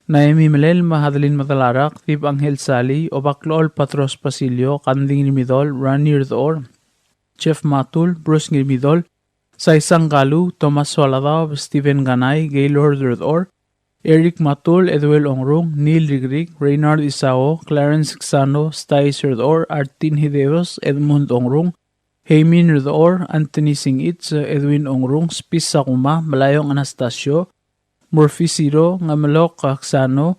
Naemi Melel, me a Adeline Madalarak, Dib Angel Sali, Obaklechol Patros Basilio, Kanding Rimidol, Rani Rdor, Jeff Matul, Bruce Ngirimidol, Saisang Kalu, Thomas Soaladaob, Stephen Kanai, Gaylord Rdor, Eric Matul, Eduel Ongrung, Neil Rikrik, Reynard Isao, Clarence Ksano, Stais Rdechor, Artin Hideos, Edmund Ongrung, Heimin Rdechor, Anthony Singich, Edwin Ongrung, Spis Sakuma, Melaiong Anastasio, Murphy Siro, Ngemelok Ksano,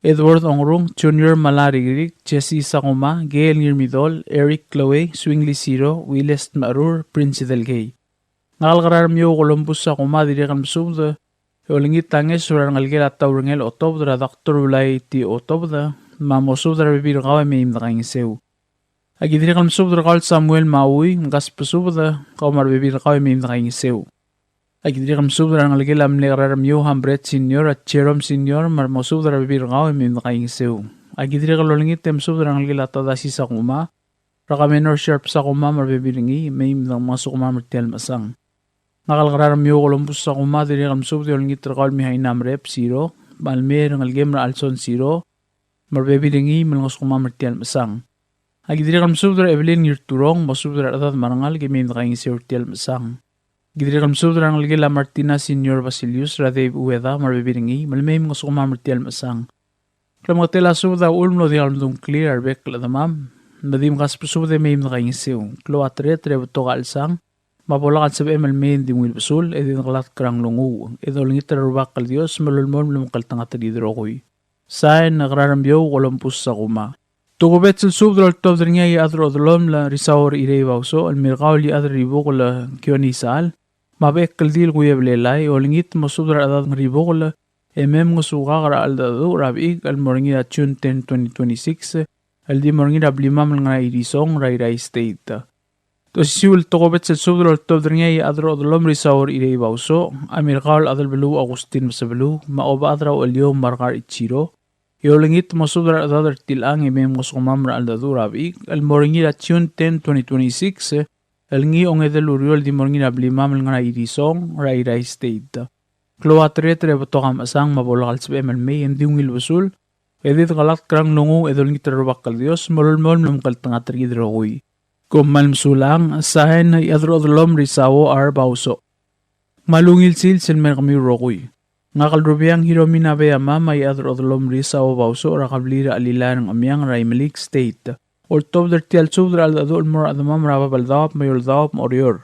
Edward Ongrung, Junior Malarikrik, Jesse Sakuma, Gail Ngirmidol, Eric Chloe, Swingly Siro, Willis Tmarur, Prince Delgei. Ngak el Kerarmiou Columbus Sakuma, dirrek el mesubed e olengit a ngeso er a rengelekel a Taurengel Otobed er a Doctor Ulai T. Otobed, me mosubed er a rebebil er kau e mei me dekaingeseu. Aki dirrek el mesubed er kau el Samuel Maui, mkasbesubed kau me a rebebil er kau e mei me dekaingeseu. Aki dirrek el mesubed er a rengelekel a mle Kerarmiou Hambret Senior, a Jerome Senior, me mosubed er a rebebil er kau e mei me dekaingeseu. Aki dirrek el olengit e mesubed er a rengelekel a Tadasi Sakuma, er a Kamenor Sharp Sakuma me a rebebil er ngii, mei me dengmasukemam er tia el mechesang. Ngak el Kerarmiou Columbus Sakuma, dirrek el mesubed e olengit er kau el Mihaina Merep Siro, me a le mei er a rengelekem er a Alson Siro, me a rebebil er ngii, me lengesukemam er tia el mechesang. Aki dirrek el mesubed er a Evelyn Ngirturong, mosubed er a rechedad me a rengalek e mei me dekaingeseu er tia el mechesang. Aki dirrek el mesubed er a rengelekel a Martina Senior Basilius, er a Dave Ueda, me a rebebil er ngii, me le mei me lengesukemam er tia el mechesang. Klemengetel a subed a uchul me ng diak el medung a ngklir a rebek el chedemam, me di mkasbesubed e mei me dekaingeseu. Klou a tereter e betok a chelsang, me a bo lak el sebechem el mei e ng di ungil besul, e di dekelatk er a nglunguuch, e dolengit er a Rubak el Dios me lolemolem el omekngeltengat er kid el rokui. Sain, Kerarmiou Columbus Sakuma. Tokubets el subed el oltobed er ngii a Iechad er a Odelomel Risao er Irei Bausoch, el mo er kau el Iechad er a Ribukel Kione Isechal, me a bechek el dil Kuiebelelai, olengit mosubed er a rechedad er a Ribukel, e mei mngesukak er a cheldecheduch er a bechik el mo er ngii er a June ten, twenty twenty-six, el di mo er ngii er a blimam el ngar er a Irisong er a Irrai State. Te osisiu el tokubets el subed el oltobed er ngii a Iechad er a Odelomel Risao er Irei Bausoch, a mo er kau el Chadelbeluu Augustin Mesebeluu, me a Obechad er a Ucheliou me a Rekar Ichiro, e olengit mosubed er a rechedad er tilechang e mei mngesukemam er a cheldecheduch er a bechik el mo er ngii er a June ten, twenty twenty-six, el ngii a ongedei el ureor el di mo er ngii er a blimam el ngar er a Irisong er a Irrai State. Klou a tereter e betok a mechesang me a bo lak el sebechem el mei e ng di ungil besul, e di dekelatk er a nglunguuch e dolengit er a Rubak el Dios me lolemolem el omekngeltengat er kid el rokui. Kom kmal mesulang. Sain, Iechad er a Odelomel Risao R. Bausoch. Me a ungil sils el mo er kemiu el rokui. Ngak el Rubeang Hiromi Nabeyama me a Iechad er a Odelomel Risao Bausoch er a kebliil er a Chelilai er a Ngchemiang er a Imeliik State, oltobed er tia el subed er a cheldecheduch el mo er a chedemam er a Babeldaob me a Eouldaob me a Oreor.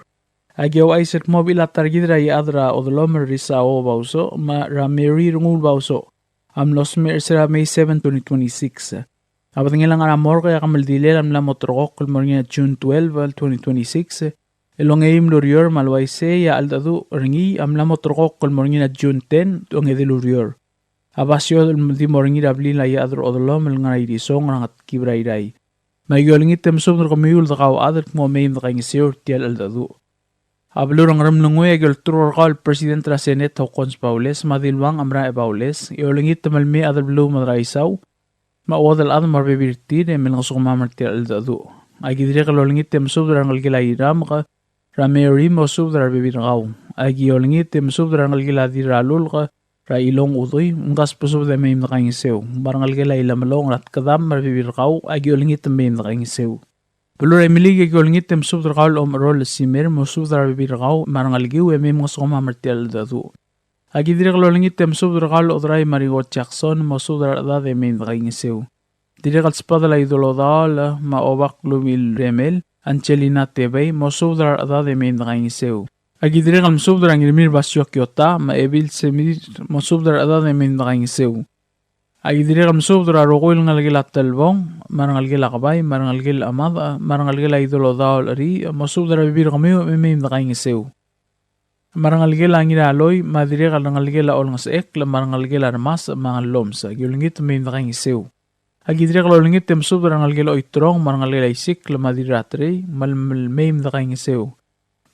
Aki ouchais el kmo a bechil a ta er kid er a Iechad er a Odelomel Risao Bausoch me a Mary Rengul Bausoch a mlo smecher er sel May seven, twenty twenty-six. A bedengel a ngar er a morgue e a kemeldilel a mla mo ulterekokl el mo er ngii er a June twelve, twenty twenty-six, el ongeim el ureor, me a le uaisei e a cheldecheduch er ngii a mla mo ulterekokl el mo er ngii er a June ten, ongedei el ureor. A basio el di mo er ngii er a blil a Iechad er a Odelomel el ngar er a Irisong er a Ngetkib er a Irrai. Me aki olengit e mesubed er kemiu el dekauchad el kmo mei me dekaingeseu er tia el cheldecheduch. A beluu er a Ngeremlengui, aki olturk er kau el President er a Senate Hokkons Baules me a Diluang Amrae Baules, e olengit me le mei a Chadelbeluu Madraisau me a chuodel chad me a rebebil er tir e me lengesukemam er tia el cheldecheduch. Aki dirrek el olengit e mesubed er a rengelekel a Iramk er a Mary, mosubed er a rebebil er kau. Aki olengit e mesubed er a rengelekel a Dirralulk er a Ilong Udui, mkasbesubed e mei me dekaingeseu. Me a rengelekel a Ilemelong er a Tkedam me a rebebil er kau, aki olengit e mei me dekaingeseu. Beluu er a Imeliik, aki olengit e mesubed er kau el Omerol Simer, mosubed er a rebebil er kau me a rengelekiu e mei mngesukemam er tia el cheldecheduch. Aki dirrek el olengit e mesubed er kau el Oderai me a Rigo Jackson, mosubed er a rechedad e mei me dekaingeseu. Dirrek el sbadel a Idolodaol me a Obak Lubil Remel, Angelina Tebei, mosubed er a rechedad e mei me dekaingeseu. Aki dirrek el mesubed er a Ngirmir Basio Kiota me a Ebil Semir, mosubed er a rechedad e mei me dekaingeseu. Aki dirrek el mesubed er a rokui el ngelekel a Telbong, me a rengelekel a Kebai, me a rengelekel a Mad, me a rengelekel a Idolodaol Ri, mosubed er a rebebil er kemiu e mei me dekaingeseu. Me a rengelekel a Ngiraloi, me a dirrek el rengelekel a Olengesechekl, me a rengelekel a Remas, me a Ngellomes, aki olengit e mei me dekaingeseu. Aki dirrek el olengit e mesubed er a rengelekel a Oiterong, me a rengelekel a Isikl, me a Dirraterei, me le mei me dekaingeseu.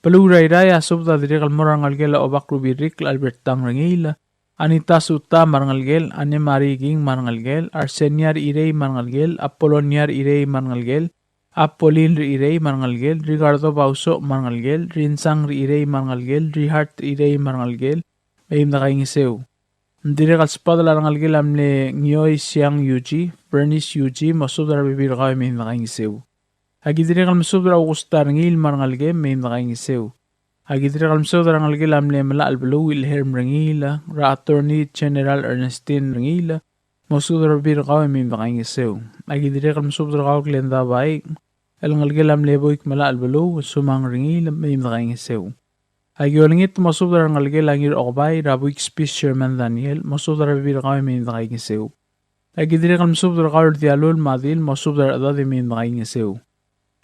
Beluu er a Irrai, a subed a dirrek el mo er a rengelekel a Obak Rubirikl Albert Tang Rengiil, Anita Suta me a rengelekel, Anne Marie King me a rengelekel, Arsenia Rechirei me a rengelekel, Apolonia Rechirei me a rengelekel, Apolin Rechirei me a rengelekel, Ricardo Bausoch me a rengelekel, Rinsang Rechirei me a rengelekel, Rihart Rechirei me a rengelekel, mei me dekaingeseu. Ng dirrek el sbadel a rengelekel a mle Ngioi Siang Yuji, Bernice Yuji, mosubed er a rebebil er kau e mei me dekaingeseu. Aki dirrek el mesubed er a Augusta Rengiil me a rengelekem, mei me dekaingeseu. Aki dirrek el mesubed er a rengelekel a mle Melachelbeluu Wilhelm Rengiil, er a Attorney General Ernestine Rengiil, mosubed er a rebebil er kau e mei me dekaingeseu. Aki dirrek el mesubed er kau el Glenda Bai, el ngelekel a mle Buik Melachelbeluu Sumang Rengiil, mei me dekaingeseu. Aki olengit mosubed er a rengelekel a Ngirokebai er a Buik Spis Sherman Daniel, mosubed er a rebebil er kau e mei me dekaingeseu. Aki dirrek el mesubed er kau el Dialul Madil, mosubed er a rechedad e mei me dekaingeseu.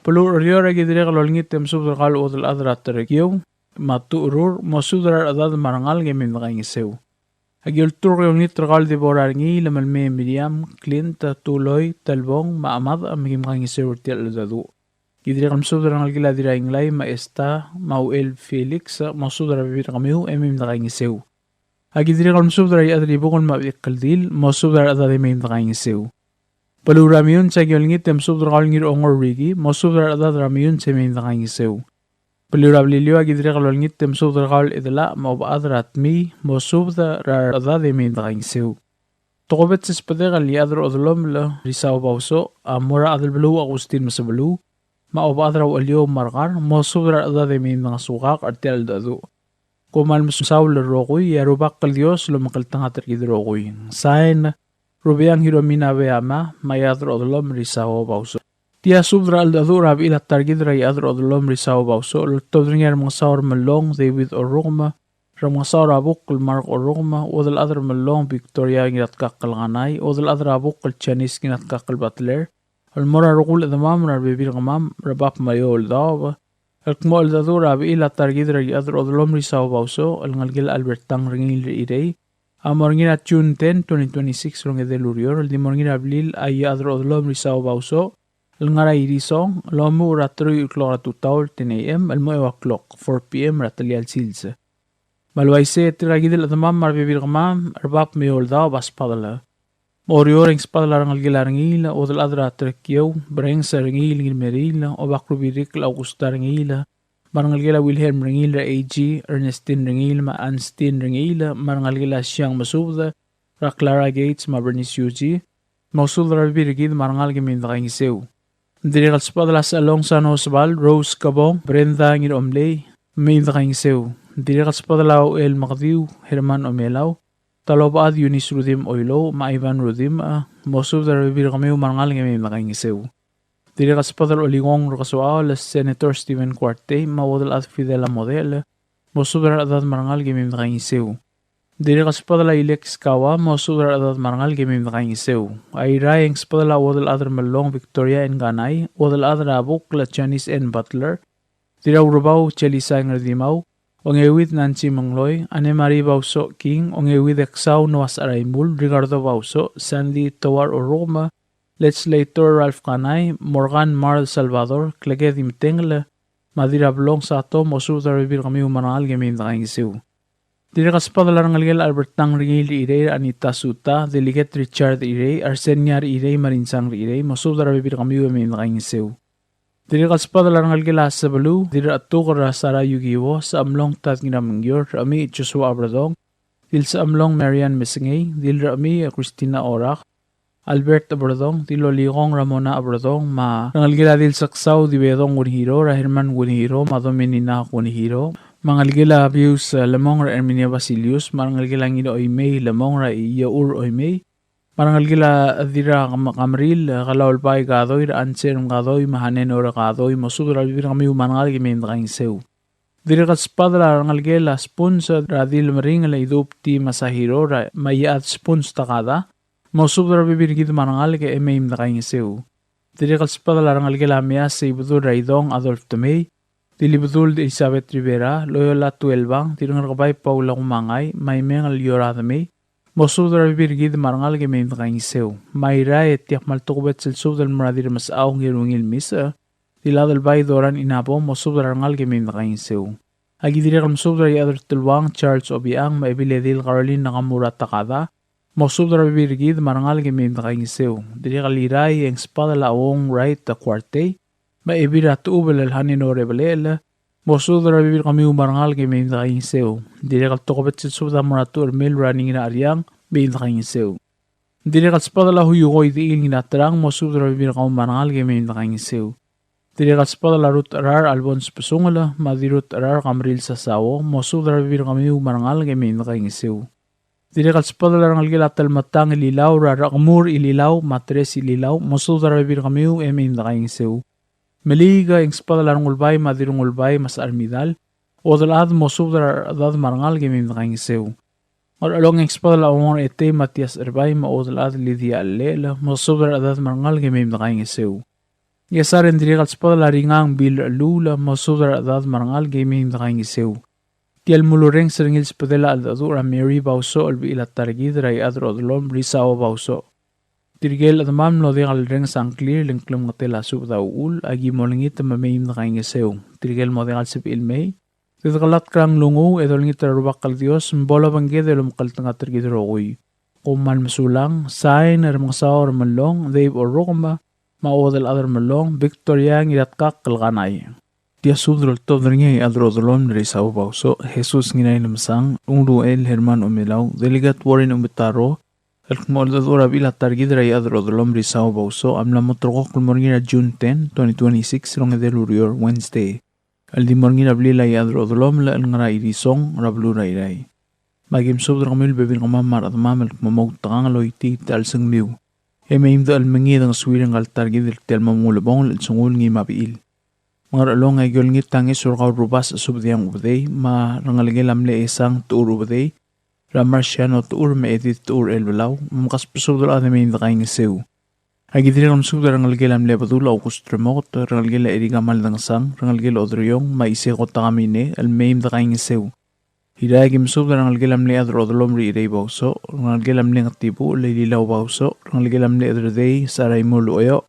Beluu er Oreor, aki dirrek el olengit e mesubed er kau el Uodelchad er a Terekieu me a Tucherur, mosubed er a rechedad me a rengalek e mei me dekaingeseu. Aki olturk e olengit er kau el Deborah Rengiil, me le mei Miriam, Clint, Tuloi, Telbong, me a Chemad, me kim kaingeseu er tia el cheldecheduch. Ki dirrek el mesubed er a rengelekel a Dirraingelai, me a Esta, me a Uchel Felix, mosubed er a rebebil er kemiu e mei me dekaingeseu. Aki dirrek el mesubed er a Iechad er a Ibukul me a Bechekldil, mosubed er a rechedad e mei me dekaingeseu. Beluu er a Meyuns, aki olengit e mesubed er kau el Ngirongor Ricky, mosubed er a rechedad er a Meyuns e mei me dekaingeseu. Beluu er a Beliliou, aki dirrek el olengit e mesubed er kau el Edelach me a Obechad er a Tmii, mosubed er a rechedad e mei me dekaingeseu. Tokubets el sbedek el Iechad er a Odelomel Risau Bausoch a mo er a Chadelbeluu Augustin Mesebeluu, me a Obechad er a Ucheliou Markar, mosubed er a rechedad e mei me dengesukak er tia el cheldecheduch. Kom kmal mesaul el rokui, e a Rubak el Dios a lomekngeltengat er kid el rokui. Sain, Rubeang Hiromina Beama, me a Iechad er a Odelomel Risau Bausoch. Tia subed er a cheldecheduch er a bechil a ta er kid er a Iechad er a Odelomel Risau Bausoch, el oltobed er ngii a Remengesau er a Mellong David Orrukem, Remengesau er a Buk el Mark Orrukem, Uodelchad er a Mellong Victoria Ngiratkakl Kanai, Uodelchad er a Buk el Janice Ngiratkakl Butler, el mo er a rokui el chedemam er a rebebil er kemam er a bab me a eou el daob, el kmo cheldecheduch er a bechil a ta er kid er a Iechad er a Odelomel Risau Bausoch, el ngelekel a Albertang Rengiil er Irrai, a mo er ngii er a June ten, twenty twenty-six, el ongedei el ureor, el di mo er ngii er a blil a Iechad er a Odelomel Risau Bausoch, el ngar er a Irisong, el omuchel er a teruich el klok er a tutau el ten A M, el mo eua el klok, four P M, er a tia el sils. Me a le uaisei e tirka kid el chedemam me a rebebil er kemam er a bab me a eou el daob a sbadel. Me a Oreor e ng sbadel a rengelekel a Rengiil, Uodelchad er a Terekieu, Brengs Rengiil Ngirmeriil, Obak Rubirikl Augusta Rengiil, me a rengelekel a Wilhelm Rengiil er a A G, Ernestine Rengiil, me a Anstine Rengiil, me a rengelekel a Siang Mesubed, er a Clara Gates, me a Bernice Yuji, mosubed er a rebebil er kid me a rengalek e mei me dekaingeseu. Dirrek el sbadel a Sechalong Sano Sebal, Rose Kebong, Brenda Ngiromlei, mei me dekaingeseu. Dirrek el sbadel a Uchel Mekediu, Herman Omelau, Talobechad Eunice Rudimch Oilouch, me a Ivan Rudimch, mosubed er a rebebil er kemiu me a rengalek e mei me dekaingeseu. Dirrek el sbadel a Olikong Rekesoaol, Senator Stephen Kuartei, me a Uodelchad Fidel Amodel, mosubed er a rechedad me a rengalek e mei me dekaingeseu. Dirrek el sbadel a Ilex Kawa, mosubed er a rechedad me a rengalek e mei me dekaingeseu. A Irrai e ng sbadel a Uodelchad er a Mellong Victoria N. Kanai, Uodelchad er a Buk el Janice N. Butler, Dirraurebau Chelisa Ngerdimau, Ongeuid Nancy Mengloi, Anne Marie Bausoch King, Ongeuid Eksau Noah Saraimul, Ricardo Bausoch, Sandy Toar Orrukem, Legislator Ralph Kanai, Morgan Marl Salvador, Kleked Imtengel, me a Dirrablong Sato, mosubed er a rebebil er kemiu me a rengalek e mei me dekaingeseu. Dirrek el sbadel a rengelekel a Albertang Rengiil er Irrai er a Anita Suta, Delegate Richard er Irrai, Arsenia er Irrai, me a Rinsang er Irrai, mosubed er a rebebil er kemiu e mei me dekaingeseu. Dirrek el sbadel a rengelekel a Sebeluu, Dirrachetuker er a Sara Yukiwo, Sechemlong Tad Ngiramengior, Rechemiich Joshua Aberdong, Dilsechemlong Marian Mesengei, Dilrechemiich Christina Orak, Albert Aberdong, Dilolikong Ramona Aberdong, me a rengelekel a Dilseksau Dibedong Kunihiro, er a Herman Kunihiro, me a Dominina Kunihiro, me a ngelekel a Bius, eh, Lemong er a Herminia Basilius, me a rengelekel a Ngiraoimei Lemong er a Iechur Oimei, me a rengelekel a Dirrakemeril, eh, Kalaulbai Kadoi, er a Anselm Kadoi, me a Hanenor Kadoi, mosubed er a rebebil er kemiu me a rengalek e mei me dekaingeseu. Dirrek el sbadel a rengelekel a Spuns er a Dilmeringel Idub T. Masahiro, er a Maiad Spuns Takada, mosubed er a rebebil er kid me a rengalek e mei me dekaingeseu. Dirrek el sbadel a rengelekel a Meas Ibedul er a Idong Adolf Temei, Dilibedul Elizabeth Rivera, Loyola Tuelbang, Dirrengerkebai Paula Kumangai, Maimengel Iora Temei, mosubed er a rebebil er kid me a rengalek e mei me dekaingeseu. Me a Irrai e tia kmal tokubets el subed el mo er a Dirremesechau Ngirungil Misech, Diladelbai Doran Inabo, mosubed er a rengalek e mei me dekaingeseu. Aki dirrek el mesubed er a Iechad er a Teluang Charles Obichang, me a Ebiledil Caroline Nakamura Takada, mosubed er a rebebil er kid me a rengalek e mei me dekaingeseu. Dirrek el Irrai e ng sbadel a Uong Wright Kuartei, me a Ebil er a Techubel el Hanenor Ebelechel, mosubed er a rebebil er kemiu me a rengalek e mei me dekaingeseu. Dirrek el tokubets el subed a mo er a Tuchermel Running er a Ariang, mei me dekaingeseu. Dirrek el sbadel a Huiukoi Dechil Ngiraterang, mosubed er a rebebil er kau me a rengalek e mei me dekaingeseu. Dirrek el sbedel a Rutecherar Albons Besungel, me a Dirrutecherar Kamril Sasao, mosubed er a rebebil er kemiu me a rengalek e mei me dekaingeseu. Dirrek el sbedel a rengelekel a Telmetang Ililau, er a Rekemur Ililau, me a Teres Ililau, mosubed er a rebebil er kemiu e mei me dekaingeseu. Meliik e ng sbedel a Rengulbai me a Dirrengulbai me a Sechar Midal, Odelchad, mosubed er a rechedad me a rengalek e mei me dekaingeseu. Ngerchelong e ng sbedel a Ongor Etei Matias Erbai me a Odelchad Lydia Llechel, mosubed er a rechedad me a rengalek e mei me dekaingeseu. Ngchesar e ng dirrek el sbedel a Ringang Bill Recheluul, mosubed er a rechedad me a rengalek e mei me dekaingeseu. Tia el mulurrenges er ngii el sbedel a cheldecheduch er a Mary Bausoch el bechil a ta er kid er a Iechad er Odelom Risao Bausoch. Tirke el chedemam el mlo diak el rrenges a ngklir el ng klemengetel a subed a uchul, aki mo olengit me mei me dekaingeseu. Tirke el mo diak el sebechir el mei, di dekelatk er a nglunguuch e dolengit er a Rubak el Dios me bo lobengked el omekngeltengat er kid el rokui. Kom kmal mesulang. Sain, Remengesau Remelong, Dave Orrukem, me a Uodelchad Remelong, Victoria Ngiratkakl Kanai. Tia subed el oltobed er ngii a Iechad er Odelom Risao Bausoch, Jesus Ngirailemesang, Ungruel Herman Omelau, Delegate Warren Umetaro, el kmo cheldecheduch er a bechil a ta er kid er a Iechad er Odelom Risao Bausoch a mla mo ulterekokl el mo er ngii er a June ten, twenty twenty-six, el ongedei el ureor, Wednesday, el di mo er ngii er a blil a Iechad er Odelom el ngar er a Irisong er a beluu er a Irrai. Me aki mesubed er kemiu el bebil er kemam me a rechedemam el kmo mo outekangel el oitii tia el chelsengmiu e mei me de chelmengii e dengesuir ngka el ta er kid er tia el mo mengulebongel el chelsengul ngii me a bechil. Me a Ngerchelong e aki olengit a ngeso er kau el Rubasech Subediang Ubedei, me a rengelekel a mle Esang Techur Ubedei, er a Marciano Techur me a Edith Techur Elbelau, me mkasbesubed el ochad e mei me dekaingeseu. Aki dirrek el mesubed er a rengelekel a mle Bedul August Remoket, rengelekel a Erika Maldangesang, rengelekel a Oderiong, me a Iseko Takamine, el mei me dekaingeseu. Irrai e aki mesubed er a rengelekel a mle Chad er a Odelom er a Irrai Bausoch, rengelekel a mle Ngetibuchel el Ililau Bausoch, rengelekel a mle Chederdei Saraimul Oeoch,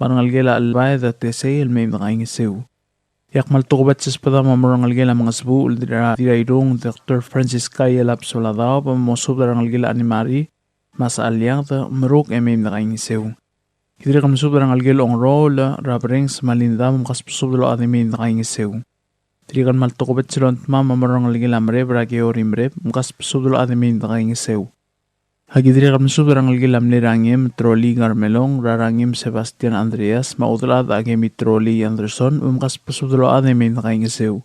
me a rengelekel a Chelbaed Tesei el mei me dekaingeseu. E ak kmal tokubets el sbedam a mo er a rengelekel a Mengesbuchel el Dirrairung Doctor Francisca Ielab Soladaob, me mosubed er a rengelekel a Animari, me a Salianged, Meruk e mei me dekaingeseu. Ki dirrek el mesubed er a rengelekel a Ongeroul, er a Brengs me a Linda, me mkasbesubed el ochad e mei me dekaingeseu. Dirrek el kmal tokubets el ongtimam a mo er a rengelekel a Mereb er a Keori Mereb, me mkasbesubed el ochad e mei me dekaingeseu. Aki dirrek el mesubed er a rengelekel a mle Rangem Troli Ngarmelong, er a Rangem Sebastian Andreas, me a Udelchad Akemi Troli Anderson, me mkasbesubed el ochad e mei me dekaingeseu.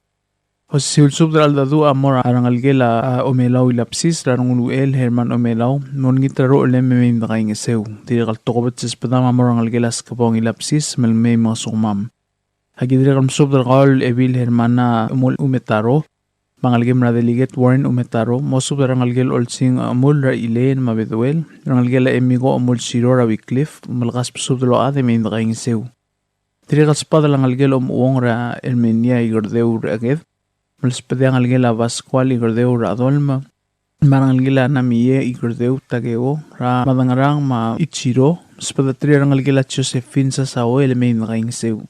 Osisiu el subed er a cheldecheduch a mo er a rengelekel a Omelau Ilapsis, er a Renguluchel Herman Omelau, me olengit er a ruchelem e mei me dekaingeseu. Dirrek el tokubets el sbedam a mo er a rengelekel a Skebong Ilapsis, me le mei me ngesukemam. Aki dirrek el mesubed er kau el Ebil Hermana Omul Umetaro, me a ngelekem er a Delegate Warren Umetaro, mosubed er a rengelekel Olsing Omul er a Elaine me a Beduel, rengelekel a Emiko Omul Siro er a Wycliffe, me le kasbesubed el ochad e mei me dekaingeseu. Dirrek el sbedel a ngelekel a Omuong er a Herminia Ikerdeu er a Ked, me le sbedel a ngelekel a Pascual Ikerdeu er a Adolma, me a rengelekel a Namie Ikerdeu Takeo, er a Madengerang me a Ichiro, me sbedeterir a rengelekel a Josephine Sasao el mei me dekaingeseu.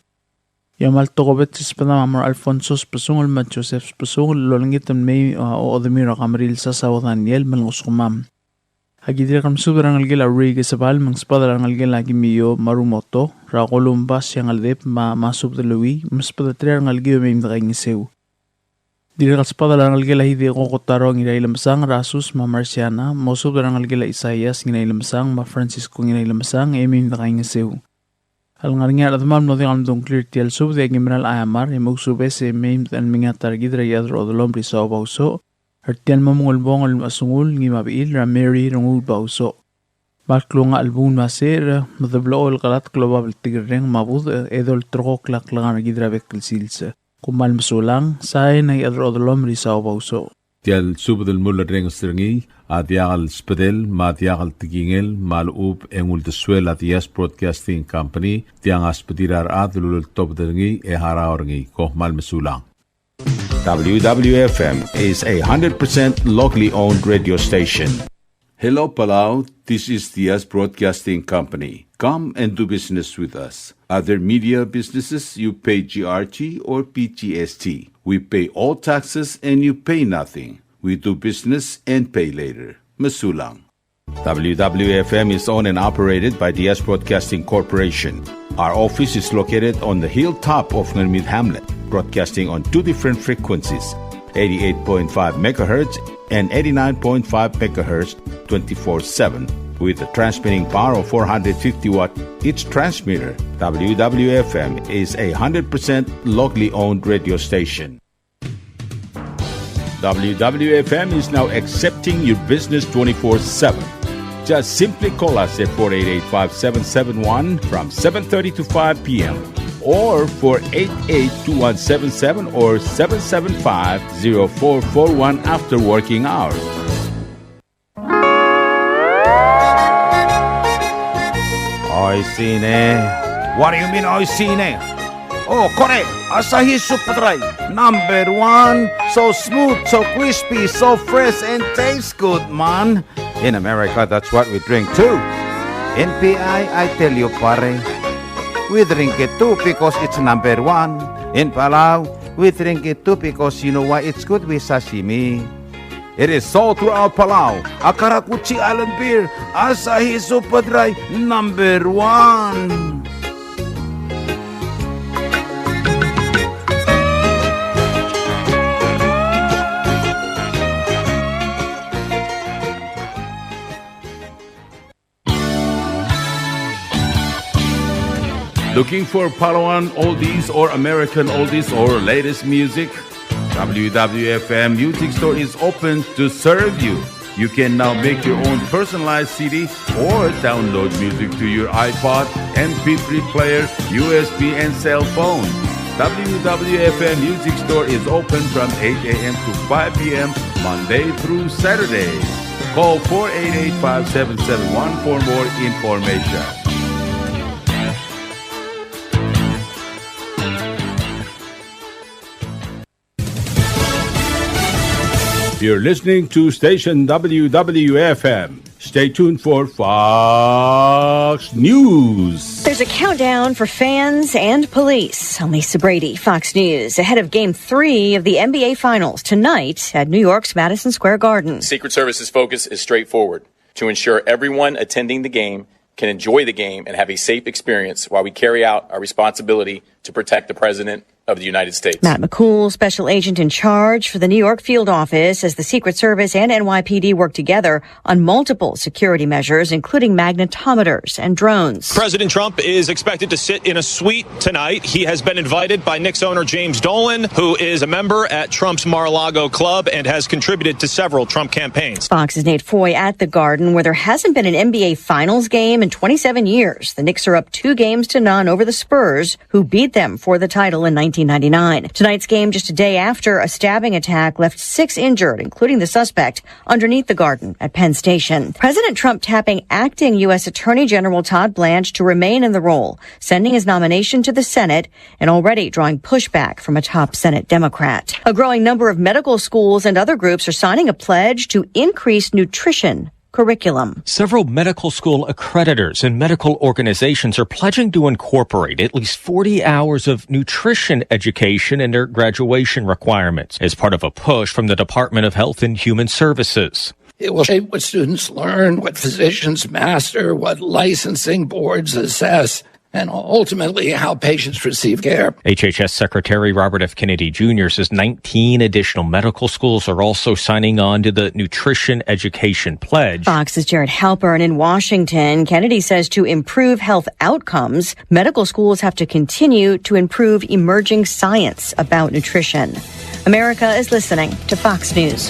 E a kmal tokubets el sbedam a mo er a Alfonso Sbesungel me a Joseph Sbesungel el olengit el mei, a, ochedemiu er a Kameril Sasao Daniel me le ngesukemam. Aki dirrek el mesubed er a rengelekel a Rui Kesebal, me ng sbedel a rengelekel a Kimio Marumoto, er a Kolumbas Siangeldeb me a Masubed Lui, me sbedeterir a rengelekiu e mei me dekaingeseu. Dirrek el sbedel a rengelekel a Hideko Kotaro Ngirailemesang, er a Sus me a Marciana, mosubed er a rengelekel a Isaias Ngirailemesang me a Francisco Ngirailemesang e mei me dekaingeseu. A lengar er ngii a rechedemam el mlo diak el mdung a ngklir er tia el subed e aki mera el chaiamar e mousubes e mei me de chelmengii a ta er kid er a Iechad er a Odelom er a Isao Bausoch er tia el mo mengulebongel el mechesengul ngii me a bechil er a Mary Renguul Bausoch. Me a klungach el bung me a secher, me de blechoel el kelatk el oba bltikerreng me a budech e dolterekokl a klengar er kid er a bek el sils. Kom kmal mesulang, sain a Iechad er a Odelom er a Isao Bausoch. Tia el subed el mulerrenges er ngii a diak el sbedel me a diak el tekingel me a lechub e ng uldesuel a Diaz Broadcasting Company, tiang a sbedir a rechad el uleltobed er ngii e harau er ngii. Kom kmal mesulang. W W F M is a hundred percent locally owned radio station. Hello, Palau. This is Diaz Broadcasting Company. Come and do business with us. Other media businesses, you pay G R T or P G S T. We pay all taxes and you pay nothing. We do business and pay later. Mesulang. W W F M is owned and operated by Diaz Broadcasting Corporation. Our office is located on the hilltop of Ngermid Hamlet, broadcasting on two different frequencies, eighty-eight point five megahertz and eighty-nine point five megahertz, twenty-four seven. With a transmitting power of four hundred fifty watt each transmitter, W W F M is a hundred percent locally owned radio station. W W F M is now accepting your business twenty-four seven. Just simply call us at four eight eight, five seven seven one from seven thirty to five P M, or four eight eight, two one seven seven or seven seven five, zero four four one after working hours. Oishii ne. What do you mean, oishii ne? Oh, kore, Asahi Super Dry, number one. So smooth, so crispy, so fresh, and tastes good, man. In America, that's what we drink too. In P I, I tell you, pare, we drink it too because it's number one. In Palau, we drink it too because you know why? It's good with sashimi. It is sold throughout Palau. A karakuchi island beer, Asahi Super Dry, number one. Looking for Palauan oldies or American oldies or latest music? W W F M Music Store is open to serve you. You can now make your own personalized C D or download music to your iPod, M P three player, U S B, and cell phone. W W F M Music Store is open from eight A M to five P M, Monday through Saturday. Call four eight eight, five seven seven one for more information. You're listening to station W W F M. Stay tuned for Fox News. There's a countdown for fans and police. I'm Lisa Brady, Fox News, ahead of Game three of the N B A Finals tonight at New York's Madison Square Garden. Secret Service's focus is straightforward: to ensure everyone attending the game can enjoy the game and have a safe experience while we carry out our responsibility to protect the President of the United States. Matt McCool, special agent in charge for the New York field office, says the Secret Service and N Y P D work together on multiple security measures, including magnetometers and drones. President Trump is expected to sit in a suite tonight. He has been invited by Knicks owner James Dolan, who is a member at Trump's Mar-a-Lago club and has contributed to several Trump campaigns. Fox's Nate Foy at the Garden, where there hasn't been an N B A Finals game in twenty-seven years. The Knicks are up two games to none over the Spurs, who beat them for the title in nineteen ninety-nine. Tonight's game just a day after a stabbing attack left six injured, including the suspect, underneath the Garden at Penn Station. President Trump tapping acting U S Attorney General Todd Blanche to remain in the role, sending his nomination to the Senate and already drawing pushback from a top Senate Democrat. A growing number of medical schools and other groups are signing a pledge to increase nutrition curriculum. Several medical school accreditors and medical organizations are pledging to incorporate at least forty hours of nutrition education in their graduation requirements as part of a push from the Department of Health and Human Services. It will shape what students learn, what physicians master, what licensing boards assess, and ultimately how patients receive care. H H S Secretary Robert F. Kennedy Junior says nineteen additional medical schools are also signing on to the Nutrition Education Pledge. Fox's Jared Halpern in Washington. Kennedy says to improve health outcomes, medical schools have to continue to improve emerging science about nutrition. America is listening to Fox News.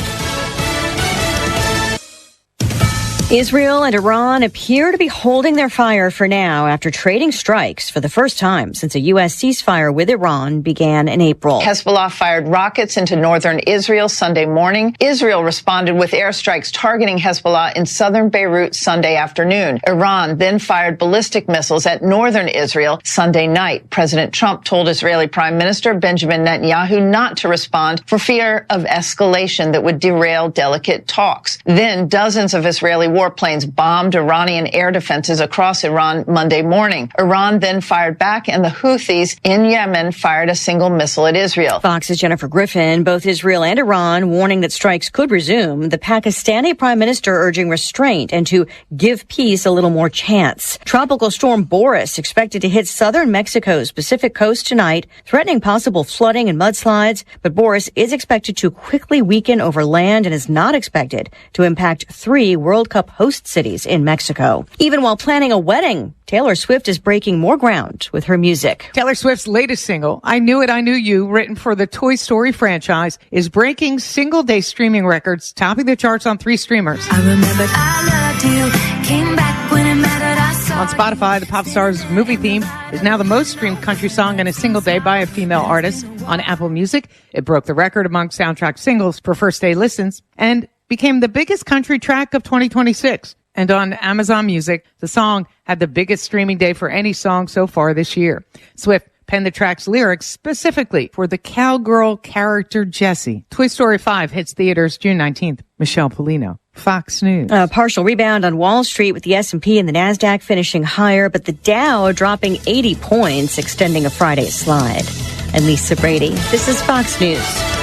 Israel and Iran appear to be holding their fire for now after trading strikes for the first time since a U S ceasefire with Iran began in April. Hezbollah fired rockets into northern Israel Sunday morning. Israel responded with airstrikes targeting Hezbollah in southern Beirut Sunday afternoon. Iran then fired ballistic missiles at northern Israel Sunday night. President Trump told Israeli Prime Minister Benjamin Netanyahu not to respond for fear of escalation that would derail delicate talks. Then dozens of Israeli warplanes bombed Iranian air defenses across Iran Monday morning. Iran then fired back, and the Houthis in Yemen fired a single missile at Israel. Fox's Jennifer Griffin. Both Israel and Iran warning that strikes could resume. The Pakistani prime minister urging restraint and to give peace a little more chance. Tropical Storm Boris expected to hit southern Mexico's Pacific coast tonight, threatening possible flooding and mudslides. But Boris is expected to quickly weaken over land and is not expected to impact three World Cup host cities in Mexico. Even while planning a wedding, Taylor Swift is breaking more ground with her music. Taylor Swift's latest single, I Knew It, I Knew You, written for the Toy Story franchise, is breaking single day streaming records, topping the charts on three streamers. I remembered I loved you, came back when it mattered, I saw On Spotify, the pop star's movie theme is now the most streamed country song in a single day by a female artist. On Apple Music, it broke the record among soundtrack singles for first day listens and became the biggest country track of twenty twenty-six. And on Amazon Music, the song had the biggest streaming day for any song so far this year. Swift penned the track's lyrics specifically for the cowgirl character Jessie. Toy Story five hits theaters June nineteenth. Michelle Pollino, Fox News. A partial rebound on Wall Street, with the S and P and the Nasdaq finishing higher, but the Dow dropping eighty points, extending a Friday slide. I'm Lisa Brady. This is Fox News.